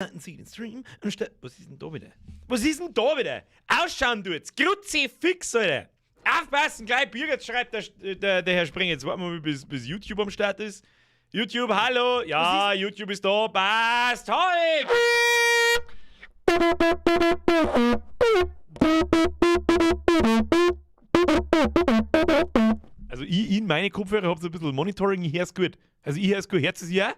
Starten Sie den Stream anstatt. Was ist denn da wieder? Was ist denn da wieder? Ausschauen tut's! Kruzifix, Alter! Aufpassen, gleich Birgit schreibt der Herr Springer. Jetzt warten wir mal, bis YouTube am Start ist. YouTube, hallo! Ja, ist YouTube ist da. Passt! Hi! Also ich in meine Kopfhörer hab so ein bisschen Monitoring, ich hör's gut. Also ich hör's gut. Hört es ja?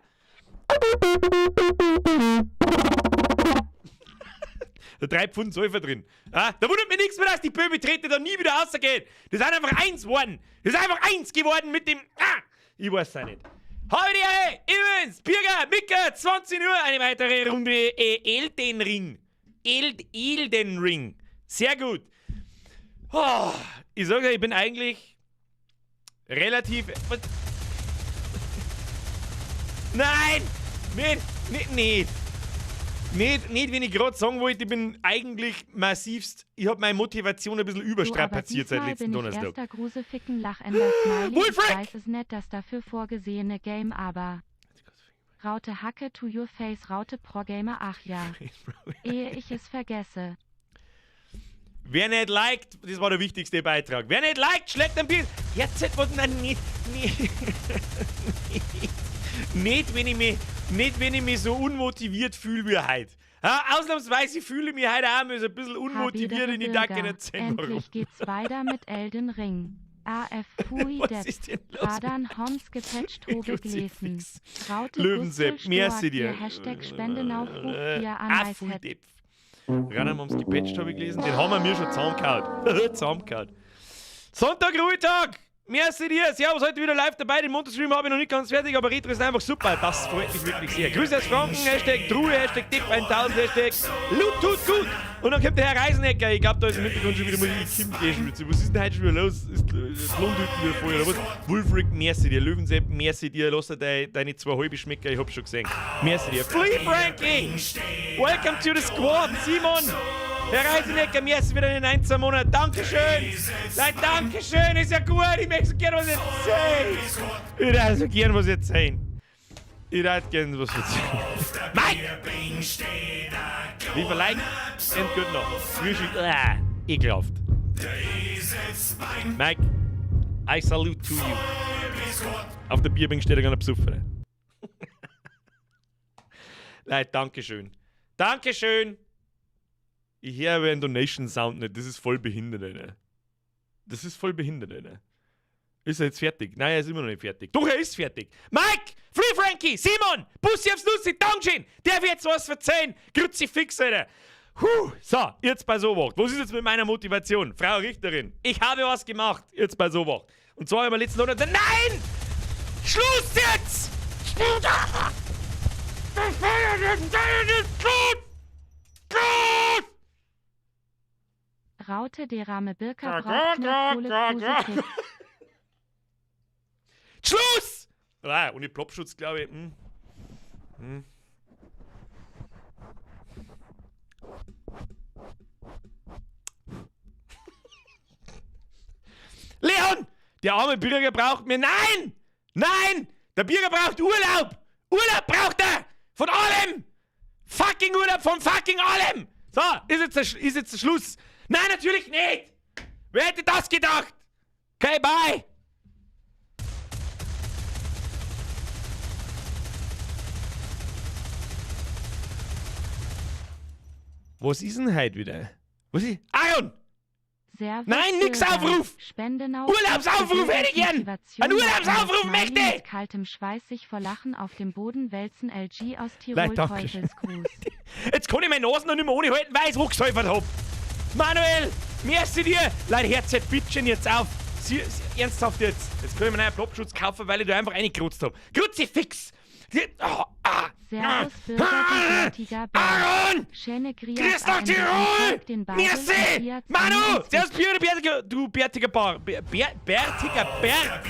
Da 3 Pfund Säufer drin. Ah, da wundert mich nichts mehr, dass die Pöbeltrete da nie wieder rausgeht. Das ist einfach eins geworden. Das ist einfach eins geworden mit dem. Ah, ich weiß es auch nicht. Heute, übrigens, Birger, Mika, 20 Uhr, eine weitere Runde Elden Ring. Elden Ring. Sehr gut. Oh, ich sage, ich bin eigentlich relativ. Was? Nein! Nicht, nicht, nicht. Nicht, nicht, wenn ich gerade sagen wollte, ich bin eigentlich massivst, ich habe meine Motivation ein bisschen überstrapaziert seit letzten bin Donnerstag. Ich erster Gruseficken Lachender Smiley. Wulfric! Ich weiß es nicht, das dafür vorgesehene Game, aber Raute Hacke to your face Raute Pro Gamer, ach ja. Ehe ich es vergesse. Wer nicht liked, das war der wichtigste Beitrag. Wer nicht liked, schlägt ein Bier. Jetzt was nein, nicht, nicht, nicht, wenn ich mich, nicht, wenn ich mich so unmotiviert fühle wie heute. Ja, ausnahmsweise fühle ich mich heute auch mal so ein bisschen unmotiviert und ich danke nicht sehen, warum. Endlich geht's weiter mit Elden Ring. AF Pui Was Depp. ist denn los? Radan Homs gepatcht Hobe gelesen. Raute Löwensepp, Gustl merci dir. Stoak, Hashtag Spendenaufruf via Ah, Nicehead. Depp. Radan haben's gepatcht, habe ich gelesen. Den haben wir mir schon zusammengehauen. Zusammengehauen. Sonntag, Ruhetag! Merci dir! Servus, heute wieder live dabei. Den Montagstream habe ich noch nicht ganz fertig, aber Retro ist einfach super. Das freut mich wirklich sehr. Grüße aus Franken, Hashtag Truhe, Hashtag Tipp 1000, Hashtag Loot tut gut! Und dann kommt der Herr Reisenecker. Ich glaube, da ist im Hintergrund schon wieder Musik. Ich komm, schon wieder. Was ist denn heute schon wieder los? Ist Blondhütten wieder voll oder was? Wulfric, merci dir. Löwensepp, merci dir. Lass dir deine zwei halbe Schmecker, ich hab schon gesehen. Merci dir. Flea Frankie! Welcome to the squad, Simon! Herr Reisenecker, merci für deinen 19 Monat. Dankeschön! Nein, Dankeschön, ist ja gut. Ich möchte so gerne was erzählen. Ich würde so gern was erzählen. Ich würde gerne was erzählen. Mike! Lieber Like and good noch. Grüß ekelhaft. Mike, I salute to you. Auf der Bierbank steht er gar nicht besoffen. Leute, Dankeschön. Dankeschön! Ich höre aber einen Donation Sound nicht. Das ist voll behindert, Alter. Das ist voll behindert, Alter. Ist er jetzt fertig? Nein, er ist immer noch nicht fertig. Doch, er ist fertig. Mike! Free Frankie! Simon! Bussi aufs Nussi! Dankeschön! Der wird jetzt was verzeihen! Kruzifix, Alter! Puh, so, jetzt bei so was. Was ist jetzt mit meiner Motivation? Frau Richterin, ich habe was gemacht. Jetzt bei so was. Und zwar haben wir letzten Monat. Nein! Schluss jetzt! Schluss! Raute Derame Birka braucht mehr Kohle Kruse Schluss! Ah, ohne Plopschutz, glaube ich. Hm. Hm. Leon! Der arme Bürger braucht mir. Nein! Nein! Der Bürger braucht Urlaub! Urlaub braucht er! Von allem! Fucking Urlaub von fucking allem! So, ist jetzt der Schluss. Nein, natürlich nicht! Wer hätte das gedacht? Okay, bye! Was ist denn heute wieder? Was ist? Aaron! Servus, Nein, nix Bürger. Aufruf! Spendenaufruf Urlaubsaufruf hätte ich gern! Motivation Ein Urlaubsaufruf Smiley möchte ich! Mit kaltem Schweiß sich vor Lachen auf dem Boden wälzen LG aus Tirol Leute, Dankeschön. Teufelsgruß. Jetzt kann ich meine Nase noch nicht mehr ohne halten, weil ich's hochgesäufert hab. Manuel, merci dir! Leute, hört jetzt bitte jetzt auf! Sie, ernsthaft jetzt! Jetzt kann ich mir einen Plopschutz kaufen, weil ich da einfach reingerotzt hab. Kruzifix! Oh, ah, Servus ah, Bürger, ah, der Tiger Bär. Aaron! Schöne Grias Grüß nach AMD Tirol! folgt den Bible und Merci! Fiat Manu! Siemens Servus, Björn, Bärtiger, du bärtiger Bar. Bärtiger Bär!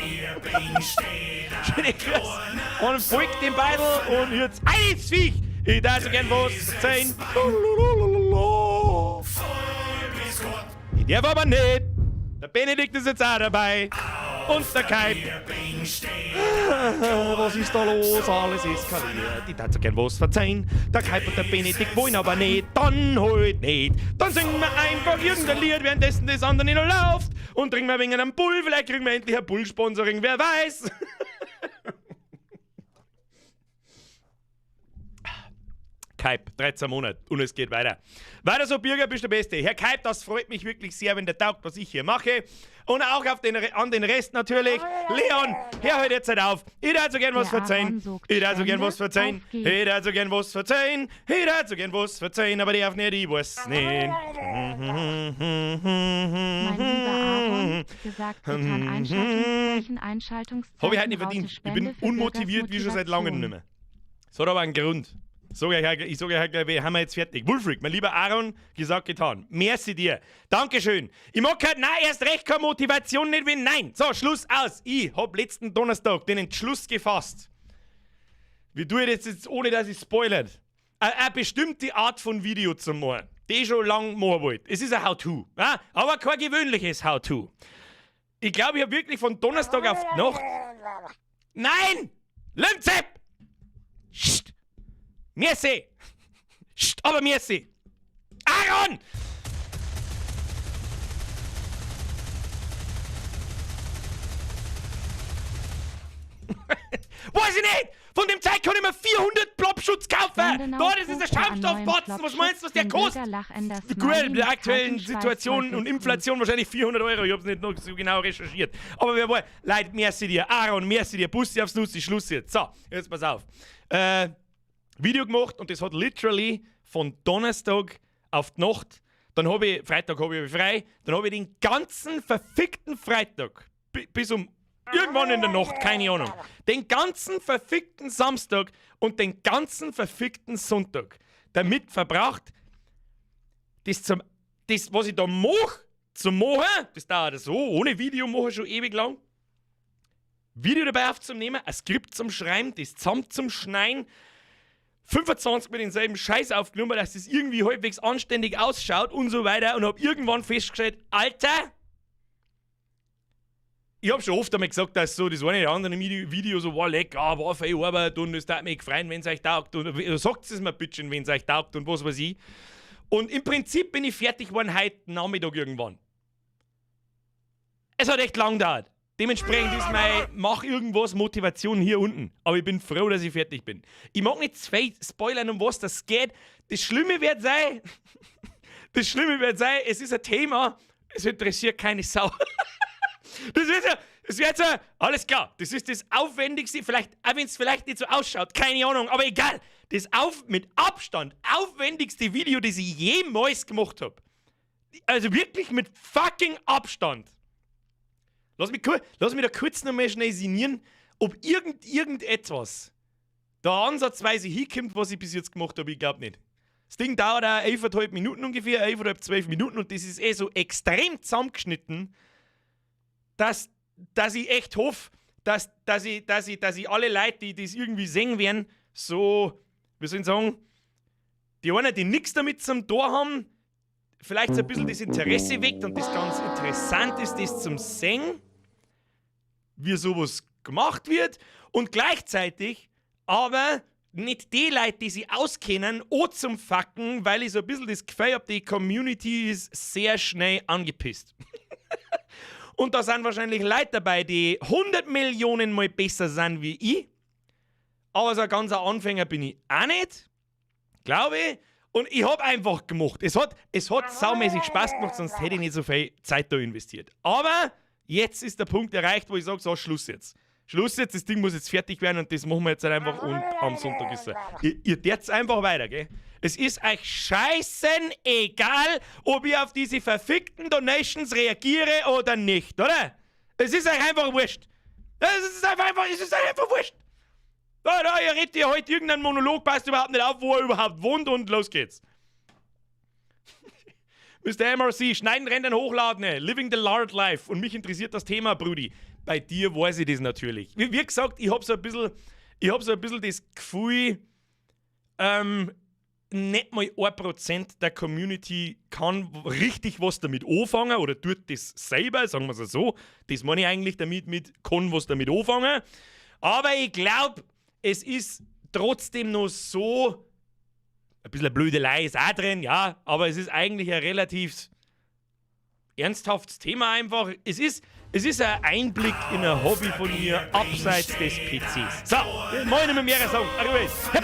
Schöne Grüß! Und folgt dem Beidel und jetzt eins Viech! Ich darf so gern was erzählen. Ich darf aber nicht. Der Benedikt ist jetzt auch dabei. Und der Kai. Was ist da los? Alles eskaliert. Ich tät so gern was verzeihen. Der Kaip und der Benedikt wollen aber nicht. Dann halt nicht. Dann singen wir einfach irgendein Lied, währenddessen das andere noch läuft. Und trinken wir wegen einem Bull. Vielleicht kriegen wir endlich ein Bull-Sponsoring, wer weiß. Kaip, 13 Monate und es geht weiter. Weiter so, Birger, bist der Beste. Herr Kaip, das freut mich wirklich sehr, wenn der taugt, was ich hier mache. Und auch auf den, an den Rest natürlich. Leon, hör halt jetzt halt auf. Ich würde so gern was verzeihen. Ich würde so gern was verzeihen. Ich würde so gern was verzeihen. Ich würde so gern was verzeihen, aber darf nicht, ich weiß nicht. Mein lieber Aaron, gesagt, getan, Einschaltungszeichen, Einschaltungszeichen. Hab ich heute nicht verdient. Ich bin unmotiviert wie schon seit langem nicht mehr. Das hat aber einen Grund. Ich sage euch gleich, haben wir jetzt fertig. Wulfric, mein lieber Aaron, gesagt, getan. Merci dir. Dankeschön. Ich mag halt, nein, erst recht keine Motivation nicht, wenn nein. So, Schluss aus. Ich hab letzten Donnerstag den Entschluss gefasst. Wie tue ich das jetzt, ohne dass ich spoilert? Eine bestimmte Art von Video zu machen, die ich schon lange machen wollte. Es ist ein How-To, ja? Aber kein gewöhnliches How-To. Ich glaube, ich hab wirklich von Donnerstag auf die Nacht... Nein! Lümzepp! Psst! Merci! Psst, aber merci! Aaron! Weiß ich nicht! Von dem Zeug kann ich mir 400 Plopschutz kaufen! Da, das ist ein Schaumstoffbatzen! Was meinst du, was der kostet? Gut, in der aktuellen Situation und Inflation wahrscheinlich 400 Euro. Ich hab's nicht noch so genau recherchiert. Aber wer weiß, Leute, merci dir. Aaron, merci dir. Bussi aufs Nussi, Schluss jetzt. So, jetzt pass auf. Video gemacht und das hat literally von Donnerstag auf die Nacht, dann habe ich, Freitag habe ich frei, dann habe ich den ganzen verfickten Freitag bis um irgendwann in der Nacht, keine Ahnung, den ganzen verfickten Samstag und den ganzen verfickten Sonntag damit verbracht, das, was ich da mache, zu machen, das dauert so, ohne Video mache ich schon ewig lang, Video dabei aufzunehmen, ein Skript zum Schreiben, das zusammen zum Schneiden, 25 mit denselben Scheiß aufgenommen, dass das irgendwie halbwegs anständig ausschaut und so weiter und hab irgendwann festgestellt, Alter, ich hab schon oft einmal gesagt, dass so das eine oder andere Video so war, leck, war viel Arbeit und es tat mich freuen, wenn's euch taugt und sagt es mir bitte, wenn's euch taugt und was weiß ich. Und im Prinzip bin ich fertig geworden heute Nachmittag irgendwann. Es hat echt lang gedauert. Dementsprechend ist meine Mach irgendwas Motivation hier unten. Aber ich bin froh, dass ich fertig bin. Ich mag nicht spoilern, um was das geht. Das Schlimme wird sein, es ist ein Thema, es interessiert keine Sau. Das ist ja, es wird so, alles klar, das ist das Aufwendigste, vielleicht, auch wenn es vielleicht nicht so ausschaut, keine Ahnung, aber egal. Das mit Abstand aufwendigste Video, das ich jemals gemacht hab. Also wirklich mit fucking Abstand. Lass mich da kurz nochmal schnell sinnieren, ob irgendetwas da ansatzweise hinkommt, was ich bis jetzt gemacht habe, ich glaube nicht. Das Ding dauert auch 11,5 Minuten ungefähr, 11,5, 12 Minuten und das ist eh so extrem zusammengeschnitten, dass ich echt hoffe, dass ich alle Leute, die das irgendwie sehen werden, so, wie soll ich sagen, die einen, die nichts damit zum Tor haben, vielleicht so ein bisschen das Interesse weckt und das ganz interessant ist, das zum Sehen, wie sowas gemacht wird und gleichzeitig aber nicht die Leute, die sich auskennen, auch zum Facken, weil ich so ein bisschen das Gefühl habe, die Community ist sehr schnell angepisst. Und da sind wahrscheinlich Leute dabei, die 100 Millionen mal besser sind wie ich. Aber so ein ganzer Anfänger bin ich auch nicht, glaube ich. Und ich hab einfach gemacht. Es hat saumäßig Spaß gemacht, sonst hätte ich nicht so viel Zeit da investiert. Aber jetzt ist der Punkt erreicht, wo ich sage, so, Schluss jetzt. Schluss jetzt, das Ding muss jetzt fertig werden und das machen wir jetzt halt einfach und am Sonntag ist es. Ihr dürft einfach weiter, gell? Es ist euch scheißen egal, ob ich auf diese verfickten Donations reagiere oder nicht, oder? Es ist euch einfach wurscht. Es ist einfach wurscht. Da, ihr redet ihr heute irgendeinen Monolog, passt überhaupt nicht auf, wo er überhaupt wohnt und los geht's. Mr. MRC, schneiden, rendern, hochladen, living the lard life. Und mich interessiert das Thema, Brudi. Bei dir weiß ich das natürlich. Wie gesagt, ich hab so ein bisschen das Gefühl, Nicht mal 1% der Community kann richtig was damit anfangen oder tut das selber, sagen wir es so. Das meine ich eigentlich damit mit, kann was damit anfangen. Aber ich glaube, es ist trotzdem noch so, ein bisschen Blödelei ist auch drin, ja, aber es ist eigentlich ein relativ ernsthaftes Thema einfach. Es ist ein Einblick in ein Hobby von mir abseits des PCs. So, moin nicht mehr mehr sagen. Hey,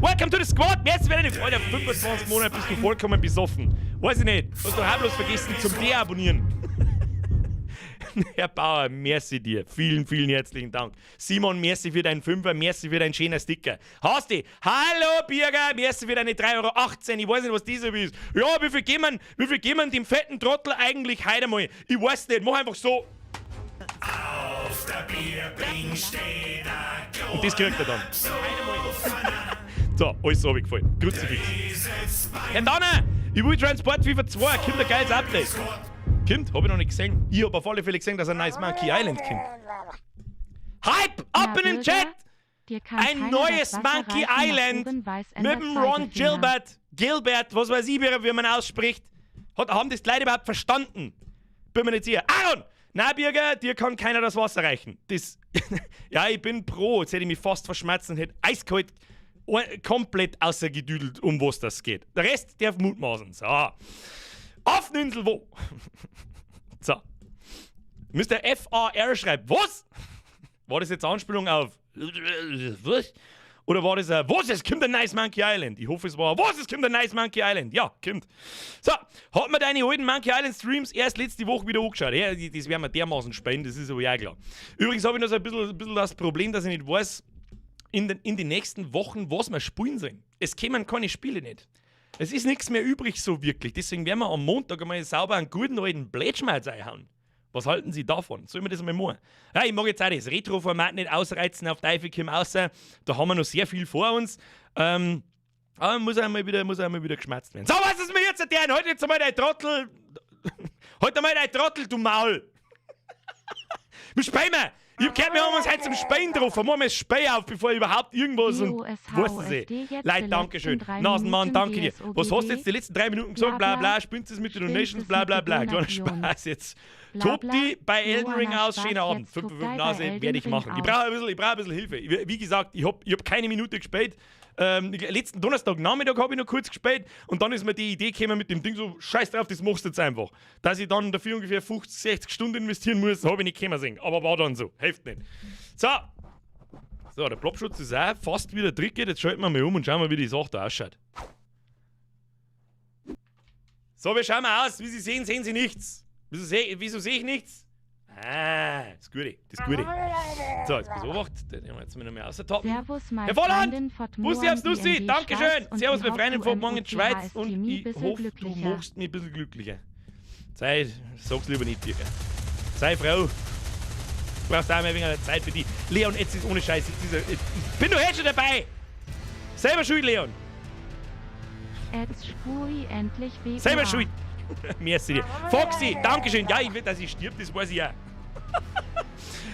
welcome to the squad. Jetzt werde ich, Alter, 25 Monate bist du vollkommen besoffen. Weiß ich nicht. Hast du auch bloß vergessen zum Deabonnieren. Herr Bauer, merci dir. Vielen, vielen herzlichen Dank. Simon, merci für deinen Fünfer, merci für deinen schönen Sticker. Hasti, hallo Birger, merci für deine 3,18 Euro. Ich weiß nicht, was das ist. Ja, wie viel geben wir dem fetten Trottel eigentlich heute mal? Ich weiß nicht, mach einfach so. Auf der Bierbrink steht ein Und das kriegt er dann. So, alles so gefallen. Kruzifix. Herr Danner, ich will Transport FIFA 2, kommt ein geiles Update. Kommt, hab ich noch nicht gesehen. Ich hab auf alle Fälle gesehen, dass ein neues Monkey Island kommt. Hype! Up in den Chat! Dir kann Ein keiner neues das Wasser Monkey reichen, nach Island oben weiß mit ändert dem Ron Zeigefinger. Gilbert. Gilbert, was weiß ich, wie man ausspricht. Haben das die Leute überhaupt verstanden? Bin mir nicht sicher. Aaron! Na, Birger, dir kann keiner das Wasser reichen. Das, ja, ich bin pro. Jetzt hätte ich mich fast verschmerzt und hätte eiskalt komplett außergedüdelt, um was das geht. Der Rest darf mutmaßen. So. Affeninsel wo? So. Mr. FAR schreibt, was? War das jetzt Anspielung auf was? Oder war das ein, was, es kommt ein nice Monkey Island? Ich hoffe, es war, was, es kommt ein nice Monkey Island? Ja, kommt. So, hat mir deine alten Monkey Island Streams erst letzte Woche wieder angeschaut. Ja, das werden wir dermaßen spielen, das ist aber ja klar. Übrigens habe ich noch so ein bisschen das Problem, dass ich nicht weiß, in den nächsten Wochen, was wir spielen sollen. Es kämen keine Spiele nicht. Es ist nichts mehr übrig so wirklich. Deswegen werden wir am Montag einmal sauber einen guten alten Blätschmalz einhauen. Was halten Sie davon? Sollen wir das einmal machen? Ja, ich mag jetzt auch das Retro-Format nicht ausreizen auf Teufel komm außer. Da haben wir noch sehr viel vor uns. Aber muss einmal wieder geschmatzt werden. So, was ist mir jetzt der? Halt jetzt einmal dein Trottel. Halt einmal dein Trottel, du Maul. Wir spielen! Ich hab gehört, wir haben uns heute zum Spielen getroffen. Machen wir das Spiel auf, bevor überhaupt irgendwas und weißt du eh. Leute, Dankeschön. Nasenmann, danke dir. Was hast du jetzt die letzten 3 Minuten gesagt? Bla bla, spinnst du es mit den Donations? Bla bla bla. Kleiner Spaß jetzt. Tob die bei Elden Ring aus, schöner Abend. 5 5 Nase werde ich machen. Ich brauch ein bisschen Hilfe. Wie gesagt, ich hab keine Minute gespielt. Letzten Donnerstag Nachmittag habe ich noch kurz gespielt und dann ist mir die Idee gekommen mit dem Ding so, scheiß drauf, das machst du jetzt einfach. Dass ich dann dafür ungefähr 50, 60 Stunden investieren muss, habe ich nicht kommen sehen. Aber war dann so. Hilft nicht. So. So, der Plopschutz ist auch fast wieder tricky. Jetzt schalten wir mal um und schauen mal, wie die Sache da ausschaut. So, wir schauen mal aus. Wie Sie sehen, sehen Sie nichts. Wieso sehe ich nichts? Ah, das Gute, das Gute. So, jetzt beobacht, den nehmen wir jetzt mal noch mehr außer Servus, mein Herr Volland! Freundin von Bussi aufs Nussi, in die Dankeschön! Schweiz und Servus, ich meine hoff, Freundin du von morgen in die Schweiz MUTHST und mich ich bissel hoffe, du glücklicher. machst mich ein bisschen glücklicher. Sei, sag's lieber nicht, Birger. Sei froh. Du brauchst auch mal wegen der Zeit für die. Leon, jetzt ist ohne Scheiß. Jetzt ist er, ich bin doch jetzt schon dabei! Selber schuld, Leon! Jetzt spuri endlich WUA. Selber schuld! Merci dir. Foxy, Dankeschön. Ja, ich will, dass ich stirb, das weiß ich auch.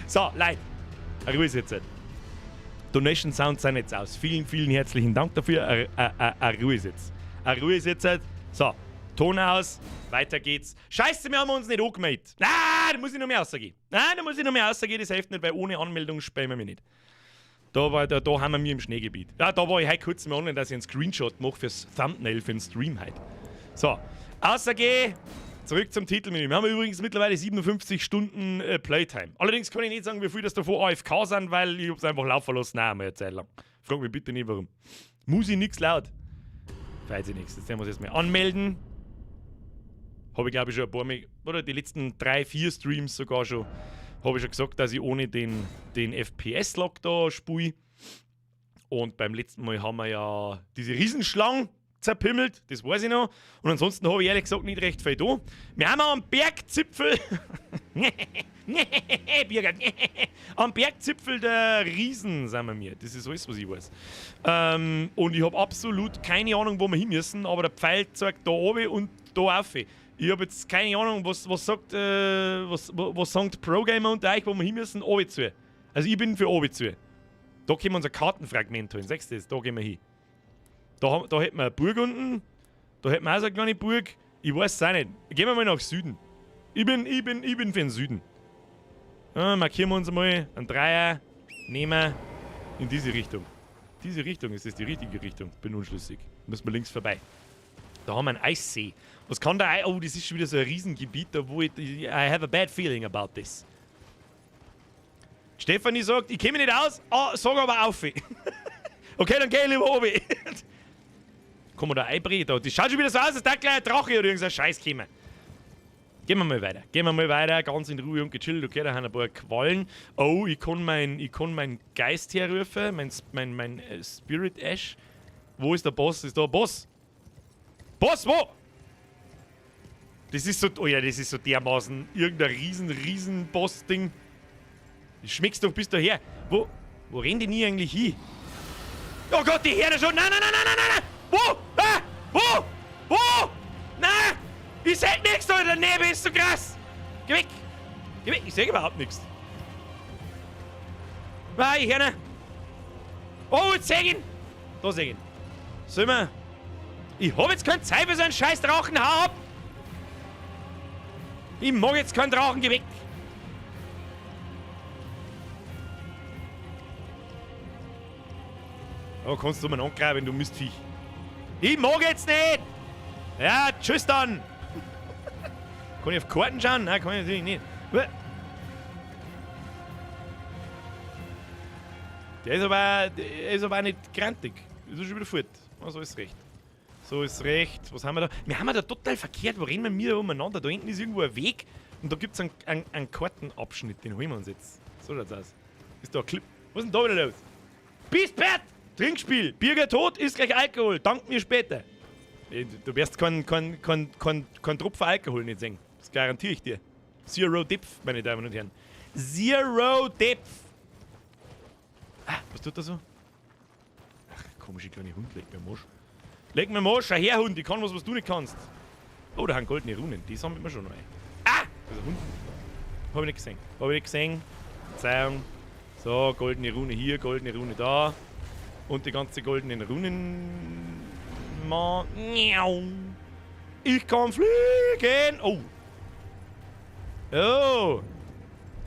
So, Leute. Ruhe ist jetzt. Donation Sounds sind jetzt aus. Vielen, vielen herzlichen Dank dafür. Ruhe ist jetzt. Ruhe ist jetzt. So, Ton aus. Weiter geht's. Scheiße, wir haben uns nicht angemeldet. Nein, da muss ich noch mehr rausgehen. Nein, da muss ich noch mehr rausgehen. Das hilft nicht, weil ohne Anmeldung spielen wir mich nicht. Da haben wir mir im Schneegebiet. Ja, da war ich heute kurz mal online, dass ich einen Screenshot mache fürs Thumbnail für den Stream heute. So, außer zurück zum Titelmenü. Wir haben übrigens mittlerweile 57 Stunden Playtime. Allerdings kann ich nicht sagen, wie viel das davon AFK sind, weil ich hab's einfach laufen lassen. Nein, mal eine Zeit lang. Frag mich bitte nicht, warum. Muss ich nix laut. Weiß ich nichts. Jetzt muss ich jetzt mal anmelden. Habe ich, glaube ich, schon ein paar Mal, oder die letzten drei, vier Streams sogar schon, habe ich schon gesagt, dass ich ohne den FPS-Lock da spiele. Und beim letzten Mal haben wir ja diese Riesenschlange zerpimmelt, das weiß ich noch. Und ansonsten habe ich ehrlich gesagt nicht recht viel da. Wir haben am Bergzipfel. Birger. Am Bergzipfel der Riesen sind wir mir. Das ist alles, was ich weiß. Und ich habe absolut keine Ahnung, wo wir hin müssen, aber der Pfeil zeigt da oben und da auf. Ich habe jetzt keine Ahnung, was sagt Pro-Gamer unter euch, wo wir hin müssen? Oben zu. Also ich bin für oben zu. Da können wir unser Kartenfragment holen. Siehst du das? Da gehen wir hin. Da hätten wir eine Burg unten. Da hätten wir auch so eine kleine Burg. Ich weiß es auch nicht. Gehen wir mal nach Süden. Ich bin für den Süden. Ja, markieren wir uns mal. Einen Dreier. Nehmen wir in diese Richtung. Diese Richtung, ist das die richtige Richtung? Bin unschlüssig. Müssen wir links vorbei. Da haben wir einen Eissee. Was kann da... Oh, das ist schon wieder so ein Riesengebiet, da wo ich... I have a bad feeling about this. Stefanie sagt, ich kenne mich nicht aus, oh, sag aber auf. Okay, dann geh ich lieber oben. Komm mal da einbrechen. Das schaut schon wieder so aus, als da gleich ein Drache oder irgendein Scheiß käme. Gehen wir mal weiter. Gehen wir mal weiter, ganz in Ruhe und gechillt. Okay, da haben ein paar Quallen. Oh, ich kann mein Geist herrufen, mein Spirit Ash. Wo ist der Boss? Ist da ein Boss? Boss, wo? Das ist so, oh ja, das ist so dermaßen irgendein riesen Boss-Ding. Schmeckst doch bis daher. Wo rennen die nie eigentlich hin? Oh Gott, die Herde schon. Nein, nein, nein, nein, nein, nein. Wo? Ah, wo? Wo? Nein! Ich seh nichts, Alter. Der Nebel ist so krass. Geh weg. Geh weg. Ich seh überhaupt nichts. Nein, ich hör nicht. Oh, jetzt seh ich ihn. Da seh ich ihn. Sollen wir... Ich hab jetzt keine Zeit für so einen scheiß Drachen. Hau ab! Ich mag jetzt keinen Drachen. Geh weg. Oh, kannst du mal angreifen, du Mistviech. Ich mag jetzt nicht! Ja, tschüss dann! Kann ich auf Karten schauen? Nein, kann ich natürlich nicht. Der ist aber auch nicht grantig. Ist schon wieder fort. Oh, so ist recht. So ist recht. Was haben wir da? Wir haben da total verkehrt. Wo rennen wir umeinander? Da hinten ist irgendwo ein Weg und da gibt es einen Kartenabschnitt. Den holen wir uns jetzt. So schaut's aus. Ist da ein Clip? Was ist denn da wieder los? Bist Bert! Trinkspiel! Birger tot ist gleich Alkohol. Dank mir später. Du wirst keinen Tropfen Alkohol nicht sehen. Das garantiere ich dir. Zero Depth, meine Damen und Herren. Zero Depth! Ah, was tut da so? Ach, komische kleine Hund, leg mir am Arsch. Leg mir am Arsch, schau her, Hund, ich kann was, was du nicht kannst. Oh, da haben goldene Runen, die sammeln wir schon noch ein. Ah! Da ist ein Hund. Hab ich nicht gesehen. Hab ich nicht gesehen. Verzeihung. So, goldene Rune hier, goldene Rune da. Und die ganze goldenen Runen. Ich kann fliegen! Oh! Oh!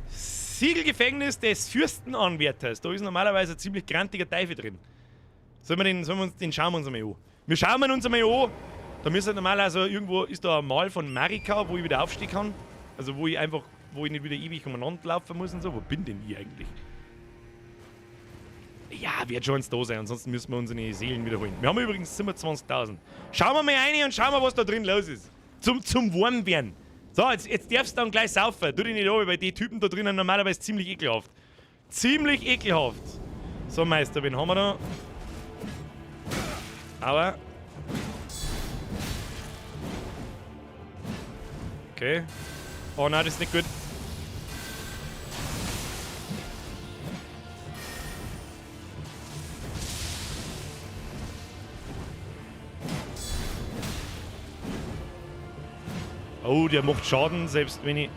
Siegelgefängnis des Fürstenanwärters. Da ist normalerweise ein ziemlich grantiger Teufel drin. Sollen wir uns den schauen wir uns einmal an. Wir schauen uns einmal an. Da müsste normalerweise irgendwo ist da ein Mal von Marika, wo ich wieder aufstehen kann. Also wo ich einfach, wo ich nicht wieder ewig umeinander laufen muss und so. Wo bin denn ich eigentlich? Ja, wird schon eins da sein, ansonsten müssen wir unsere Seelen wiederholen. Wir haben übrigens 27.000. Schauen wir mal rein und schauen wir, was da drin los ist. Zum Warmwerden. So, jetzt darfst du dann gleich saufen. Tu dich nicht an, weil die Typen da drinnen normalerweise ziemlich ekelhaft. Ziemlich ekelhaft. So, Meister, wen haben wir da? Aber. Okay. Oh nein, das ist nicht gut. Oh, der macht Schaden, selbst wenn ich...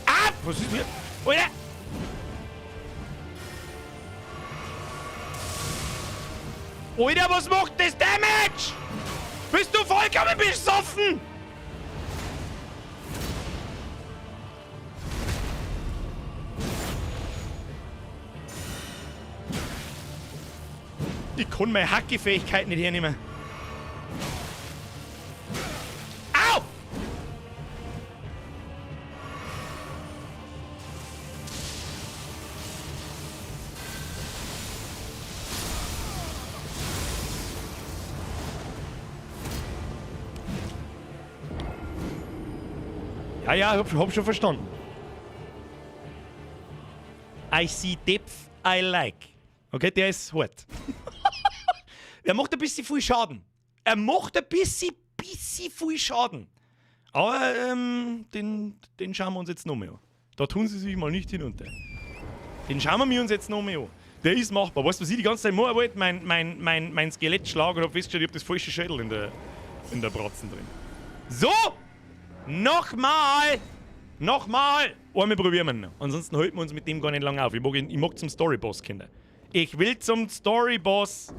Ah! Was ist hier? Alter! Alter, was macht das Damage? Bist du vollkommen besoffen? Ich kann meine Hackefähigkeit nicht hernehmen. Au! Ja, ja, hab schon verstanden. I see depth I like. Okay, der ist hart. Er macht ein bisschen viel Schaden. Er macht ein bisschen viel Schaden. Aber den schauen wir uns jetzt noch mehr an. Da tun sie sich mal nicht hinunter. Den schauen wir uns jetzt noch mehr an. Der ist machbar. Weißt du, was ich die ganze Zeit machen wollte? Mein Skelett schlagen und hab festgestellt, ich hab das falsche Schädel in der Bratzen drin. So! Nochmal! Nochmal! Einmal probieren wir noch. Ansonsten halten wir uns mit dem gar nicht lange auf. Ich mag zum Story-Boss, Kinder. Ich will zum Story-Boss.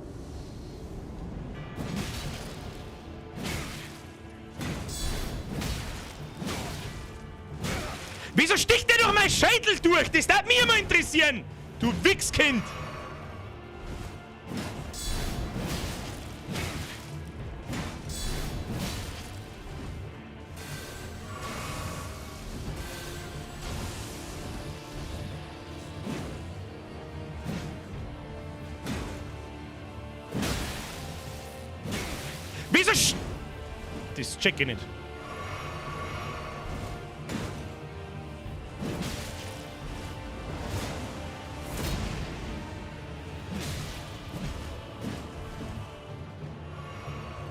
Wieso sticht der durch mein Schädel durch? Das darf mich immer interessieren! Du Wichskind! Wieso sch... Das check ich nicht.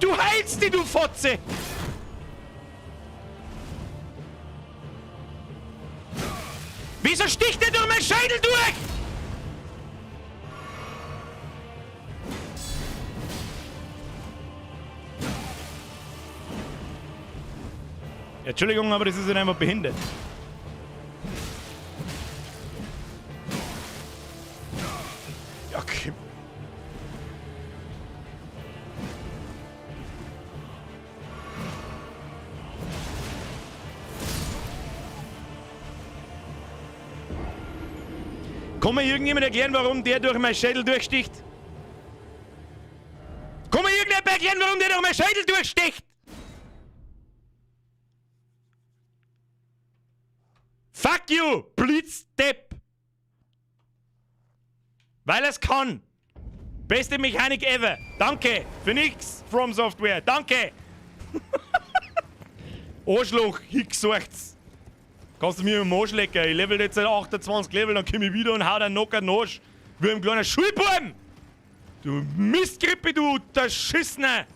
Du heilst dich, du Fotze! Wieso sticht der durch meinen Schädel durch? Ja, Entschuldigung, aber das ist halt einfach behindert. Ja, okay. Kann mir irgendjemand erklären, warum der durch meinen Schädel durchsticht? Kann mir irgendjemand erklären, warum der durch meinen Schädel durchsticht? Fuck you, Blitzdepp! Weil er's kann. Beste Mechanik ever. Danke. Für nix, From Software. Danke. Arschloch, hingesorgt's. Kannst du mir im Arsch lecken? Ich level jetzt 28 Level, dann komm ich wieder und hau deinen Nocker in den Arsch. Wie ein kleiner Schulbuben! Du Mistgrippe, du der Schissener!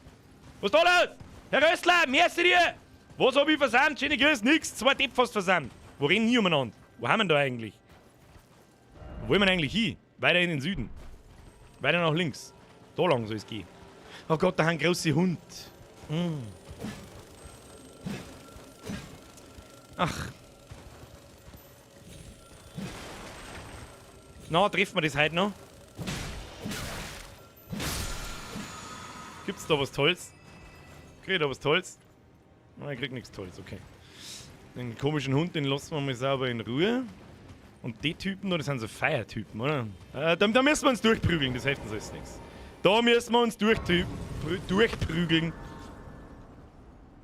Was ist da los? Herr Rössler, merci dir! Was hab ich versandt? Schöne Grüße, nix, zwei Depp fast versandt. Wo rennen die umeinander? Wo haben wir denn da eigentlich? Wo wollen wir denn eigentlich hin? Weiter in den Süden. Weiter nach links. Da lang soll es gehen. Oh Gott, da haben große Hund. Mm. Ach. Na, treffen wir das heute noch? Gibt's da was Tolles? Krieg ich da was Tolles? Nein, ich krieg nichts Tolles, okay. Den komischen Hund, den lassen wir mal sauber in Ruhe. Und die Typen da, das sind so Feiertypen, oder? Da müssen wir uns durchprügeln, das hilft uns alles nichts. Da müssen wir uns durchprügeln.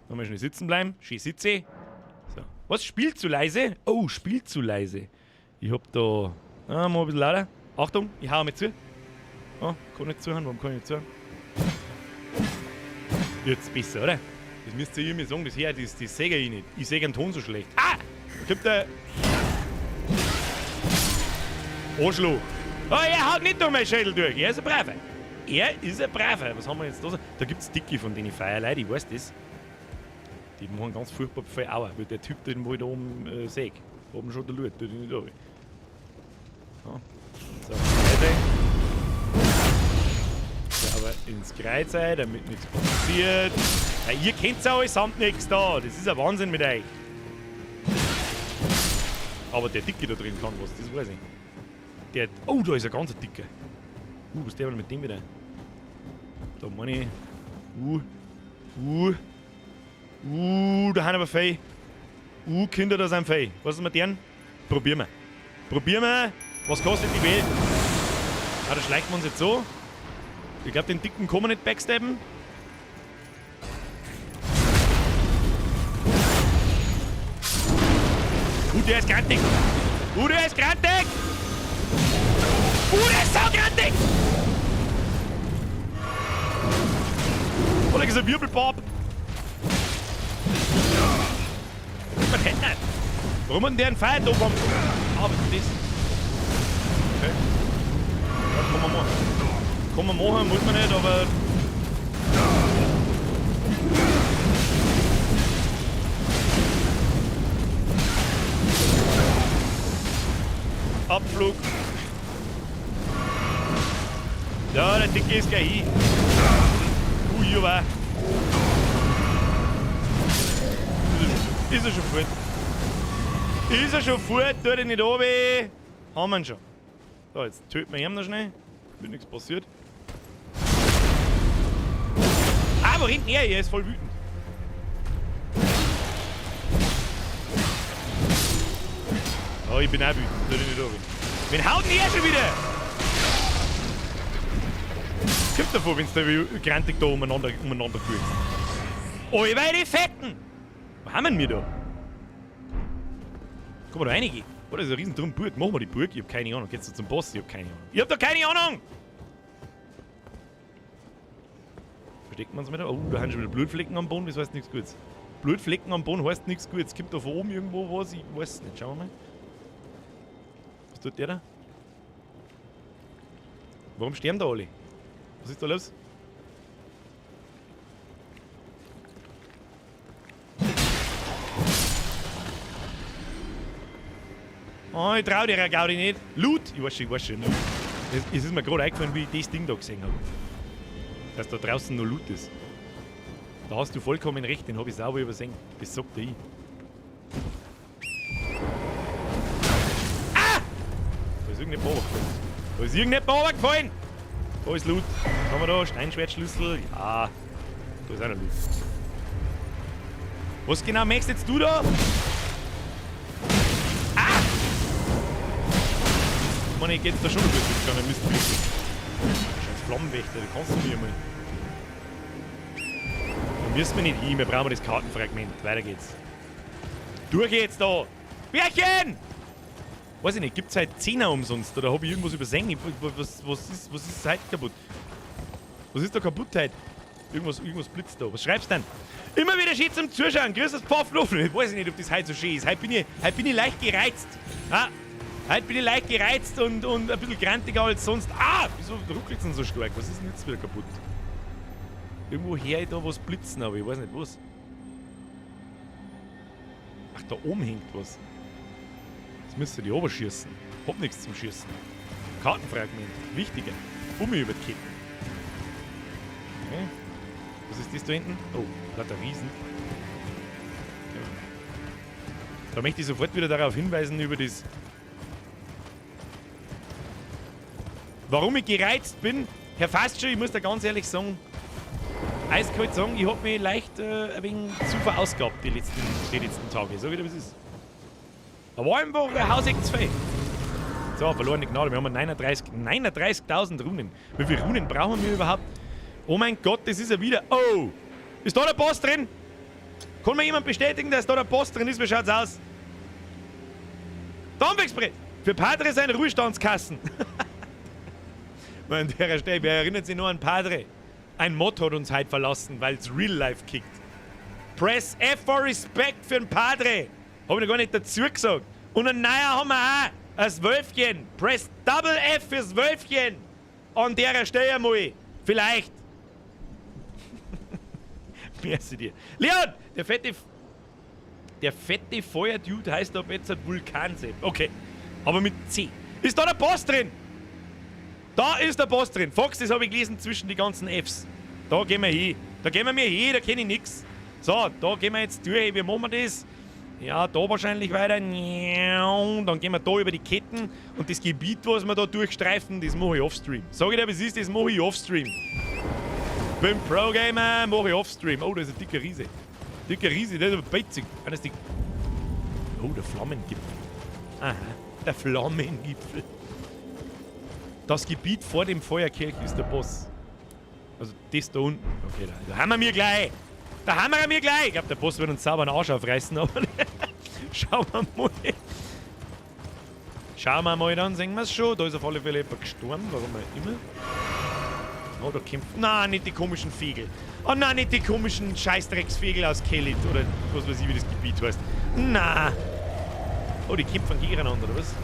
Da mal schnell sitzen bleiben. Schön sitze. So. Was? Spielt zu leise? Oh, spielt zu leise. Ich hab da... Ah, mal ein bisschen lauter. Achtung, ich hau mit zu. Oh, kann nicht zuhören. Warum kann ich nicht zuhören? Jetzt besser, oder? Das müsst ihr mir sagen, das her, das sehe ich nicht. Ich sehe den Ton so schlecht. Ah! Da kommt der... Arschloch. Oh, er haut nicht durch meinen Schädel durch. Er ist ein Braver. Er ist ein Braver. Was haben wir jetzt da? Da gibt's Dicke von denen Feierleute, ich weiß das. Die machen ganz furchtbar viel Aua, weil der Typ, den wo ich da oben sehe. Oben schon der Lut, tut ihn nicht runter. Ja. So, weiter. So, aber ins Kreuz sein, damit nichts passiert. Ja, ihr kennt ja allesamt nichts da. Das ist ein Wahnsinn mit euch. Aber der Dicke da drin kann was, das weiß ich. Der, oh, da ist ein ganz dicker. Was ist der mit dem wieder? Da meine ich. Da haben wir Fei. Kinder, da sind Fei. Was ist mit denen? Probieren wir. Probieren wir. Was kostet die Welt? Ah, da schleichen wir uns jetzt so. Ich glaube, den Dicken kann man nicht backstabben. Der ist grantig! Der ist grantig! Der ist saugrantig! Oh, da ist ein Wirbelbob! Warum hat denn der einen Feiertag am... Ah, was ist das? Okay. Ja, kann man machen. Kann man machen, muss man nicht, aber... Abflug. Ja, der Dicke ist gleich hin. Ui, aber. Ist er schon fort. Ist er schon fort, tut er nicht runter. Haben wir ihn schon. So, jetzt töten wir ihn noch schnell. Wird nichts passiert. Ah, wo rennt er? Er ist voll wütend. Oh, ich bin auch wütend. Tut er nicht runter. Wen haut denn er schon wieder? Kommt davor, wenn's da grantig da umeinander fühlst. Allweil die Fetten! Wo haben wir da? Kann man da reingehen? Oh, das ist ein riesen Drum Burg. Machen wir die Burg? Ich hab keine Ahnung. Geht's da zum Boss? Ich hab keine Ahnung. Ich hab da keine Ahnung! Versteckt man uns wieder? Oh, da haben schon wieder Blutflecken am Boden. Das heißt nichts Gutes. Blutflecken am Boden heißt nichts Gutes. Kommt da von oben irgendwo was? Ich weiß es nicht. Schauen wir mal. Was tut der da? Warum sterben da alle? Was ist da los? Oh, ich trau dir, Gaudi, nicht. Loot! Ich weiß schon. Loot. Es ist mir gerade eingefallen, wie ich das Ding da gesehen habe. Dass da draußen noch Loot ist. Da hast du vollkommen recht, den habe ich sauber übersehen. Das sagt der ich. Ah! Da ist irgendein Bauer gefallen. Da ist irgendein Bauer gefallen! Da ist Loot. Was haben wir da? Steinschwertschlüssel. Ja. Da ist auch noch Loot. Was genau möchtest jetzt du da? Ah! Ich meine, ich geh jetzt da schon ein bisschen gegangen, Mist. Scheiß Flammenwächter, da kannst du mir mal. Da müssen wir nicht hin, wir brauchen das Kartenfragment. Weiter geht's. Durch jetzt da! Bärchen! Weiß ich nicht, gibt's heute 10er umsonst? Oder hab ich irgendwas übersehen? Was ist heute kaputt? Was ist da kaputt heute? Irgendwas blitzt da. Was schreibst du denn? Immer wieder schön zum Zuschauen. Grüß das Pfafflofen. Ich weiß nicht, ob das heute so schön ist. Heute bin ich leicht gereizt. Ah, heute bin ich leicht gereizt und ein bisschen grantiger als sonst. Ah, wieso ruckelt es denn so stark? Was ist denn jetzt wieder kaputt? Irgendwo her ich da was blitzen, aber ich weiß nicht was. Ach, da oben hängt was. Jetzt müsst ihr die oberschießen. Hab nichts zum Schießen. Kartenfragment. Wichtiger. Um über die Ketten. Okay. Was ist das da hinten? Oh, lauter Riesen. Ja. Da möchte ich sofort wieder darauf hinweisen, über das... Warum ich gereizt bin, Herr Fastscher, ich muss da ganz ehrlich sagen, eiskalt sagen, ich hab mich leicht ein wenig zu verausgabt die letzten Tage. Sag ich dir, was ist. Da war einfach ein Hauseck zu viel. So, verlorene Gnade. Wir haben 39.000 Runen. Wie viele Runen brauchen wir überhaupt? Oh mein Gott, das ist ja wieder... Oh! Ist da der Boss drin? Kann mir jemand bestätigen, dass da der Boss drin ist? Wie schaut's aus? Dampfexpress! Für Padre sein Ruhestandskassen. An der Stelle, wer erinnert sich noch an Padre? Ein Mod hat uns heute verlassen, weil's Real Life kickt. Press F for Respect für den Padre! Hab ich noch gar nicht dazu gesagt. Und ein neuer haben wir auch. Das Wölfchen. Press Double F fürs Wölfchen. An der Stelle mal. Vielleicht. Merci dir. Leon, der fette Feuerdude heißt ab jetzt Vulkansepp. Okay. Aber mit C. Ist da der Boss drin? Da ist der Boss drin. Fox, das habe ich gelesen zwischen die ganzen Fs. Da gehen wir hin. Da gehen wir mir hin, da kenne ich nix. So, da gehen wir jetzt durch. Wie machen wir das? Ja, da wahrscheinlich weiter. Dann gehen wir da über die Ketten. Und das Gebiet, was wir da durchstreifen, das mache ich offstream. Sag ich dir, was ist, das mache ich offstream. Bin Pro-Gamer, mache ich offstream. Oh, da ist ein dicker Riese. Dicker Riese, der ist aber beizig. Einer ist die... Oh, der Flammengipfel. Aha, der Flammengipfel. Das Gebiet vor dem Feuerkelch ist der Boss. Also das da unten. Okay, da haben wir mir gleich. Da haben wir mir gleich. Ich glaube, der Boss wird uns sauber einen Arsch aufreißen, aber schauen wir mal. Schauen wir mal, dann sehen wir es schon. Da ist auf alle Fälle jemand gestorben, warum auch immer. Oh, da kämpft... Nein, nicht die komischen Vögel. Oh nein, nicht die komischen Scheißdrecksvögel aus Kelit oder was weiß ich, wie das Gebiet heißt. Na. Oh, die kämpfen gegeneinander, oder was?